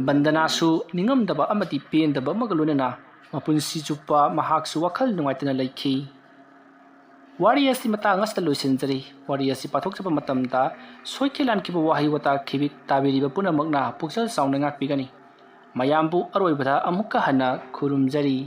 ꯕꯟꯗꯅꯥꯁꯨ ꯅꯤꯡꯉꯝꯗꯕ ꯑꯃꯗꯤ ꯄꯦꯟꯗꯕ ꯑꯃꯒ ꯂꯣꯏꯅꯅ ꯃꯄꯨꯟꯁꯤ ꯆꯨꯞꯄ ꯃꯍꯥꯛꯁꯨ ꯋꯥꯈꯜ ꯅꯨꯡꯉꯥꯏꯇꯅ ꯂꯩꯈꯤ꯫ ꯋꯥꯔꯤ ꯑꯁꯤ ꯃꯇꯥꯡ ꯑꯁꯤꯗ ꯂꯣꯏꯁꯤꯟꯖꯔꯤ꯫ ꯋꯥꯔꯤ ꯑꯁꯤ ꯄꯥꯊꯣꯛꯆꯕ ꯃꯇꯝꯗ ꯁꯣꯏꯈꯤ ꯂꯥꯟꯈꯤꯕ ꯋꯥꯍꯩ ꯋꯥꯇꯥ ꯈꯤꯕꯤꯛ ꯇꯥꯕꯤꯔꯤꯕ ꯄꯨꯝꯅꯃꯛꯅ ꯄꯨꯛꯆꯦꯜ ꯆꯥꯎꯅ ꯉꯥꯛꯄꯤꯒꯅꯤ꯫ ꯃꯌꯥꯝꯕꯨ ꯑꯔꯣꯏꯕꯗ ꯑꯃꯨꯛꯀ ꯍꯟꯅ ꯈꯨꯔꯨꯝꯖꯔꯤ꯫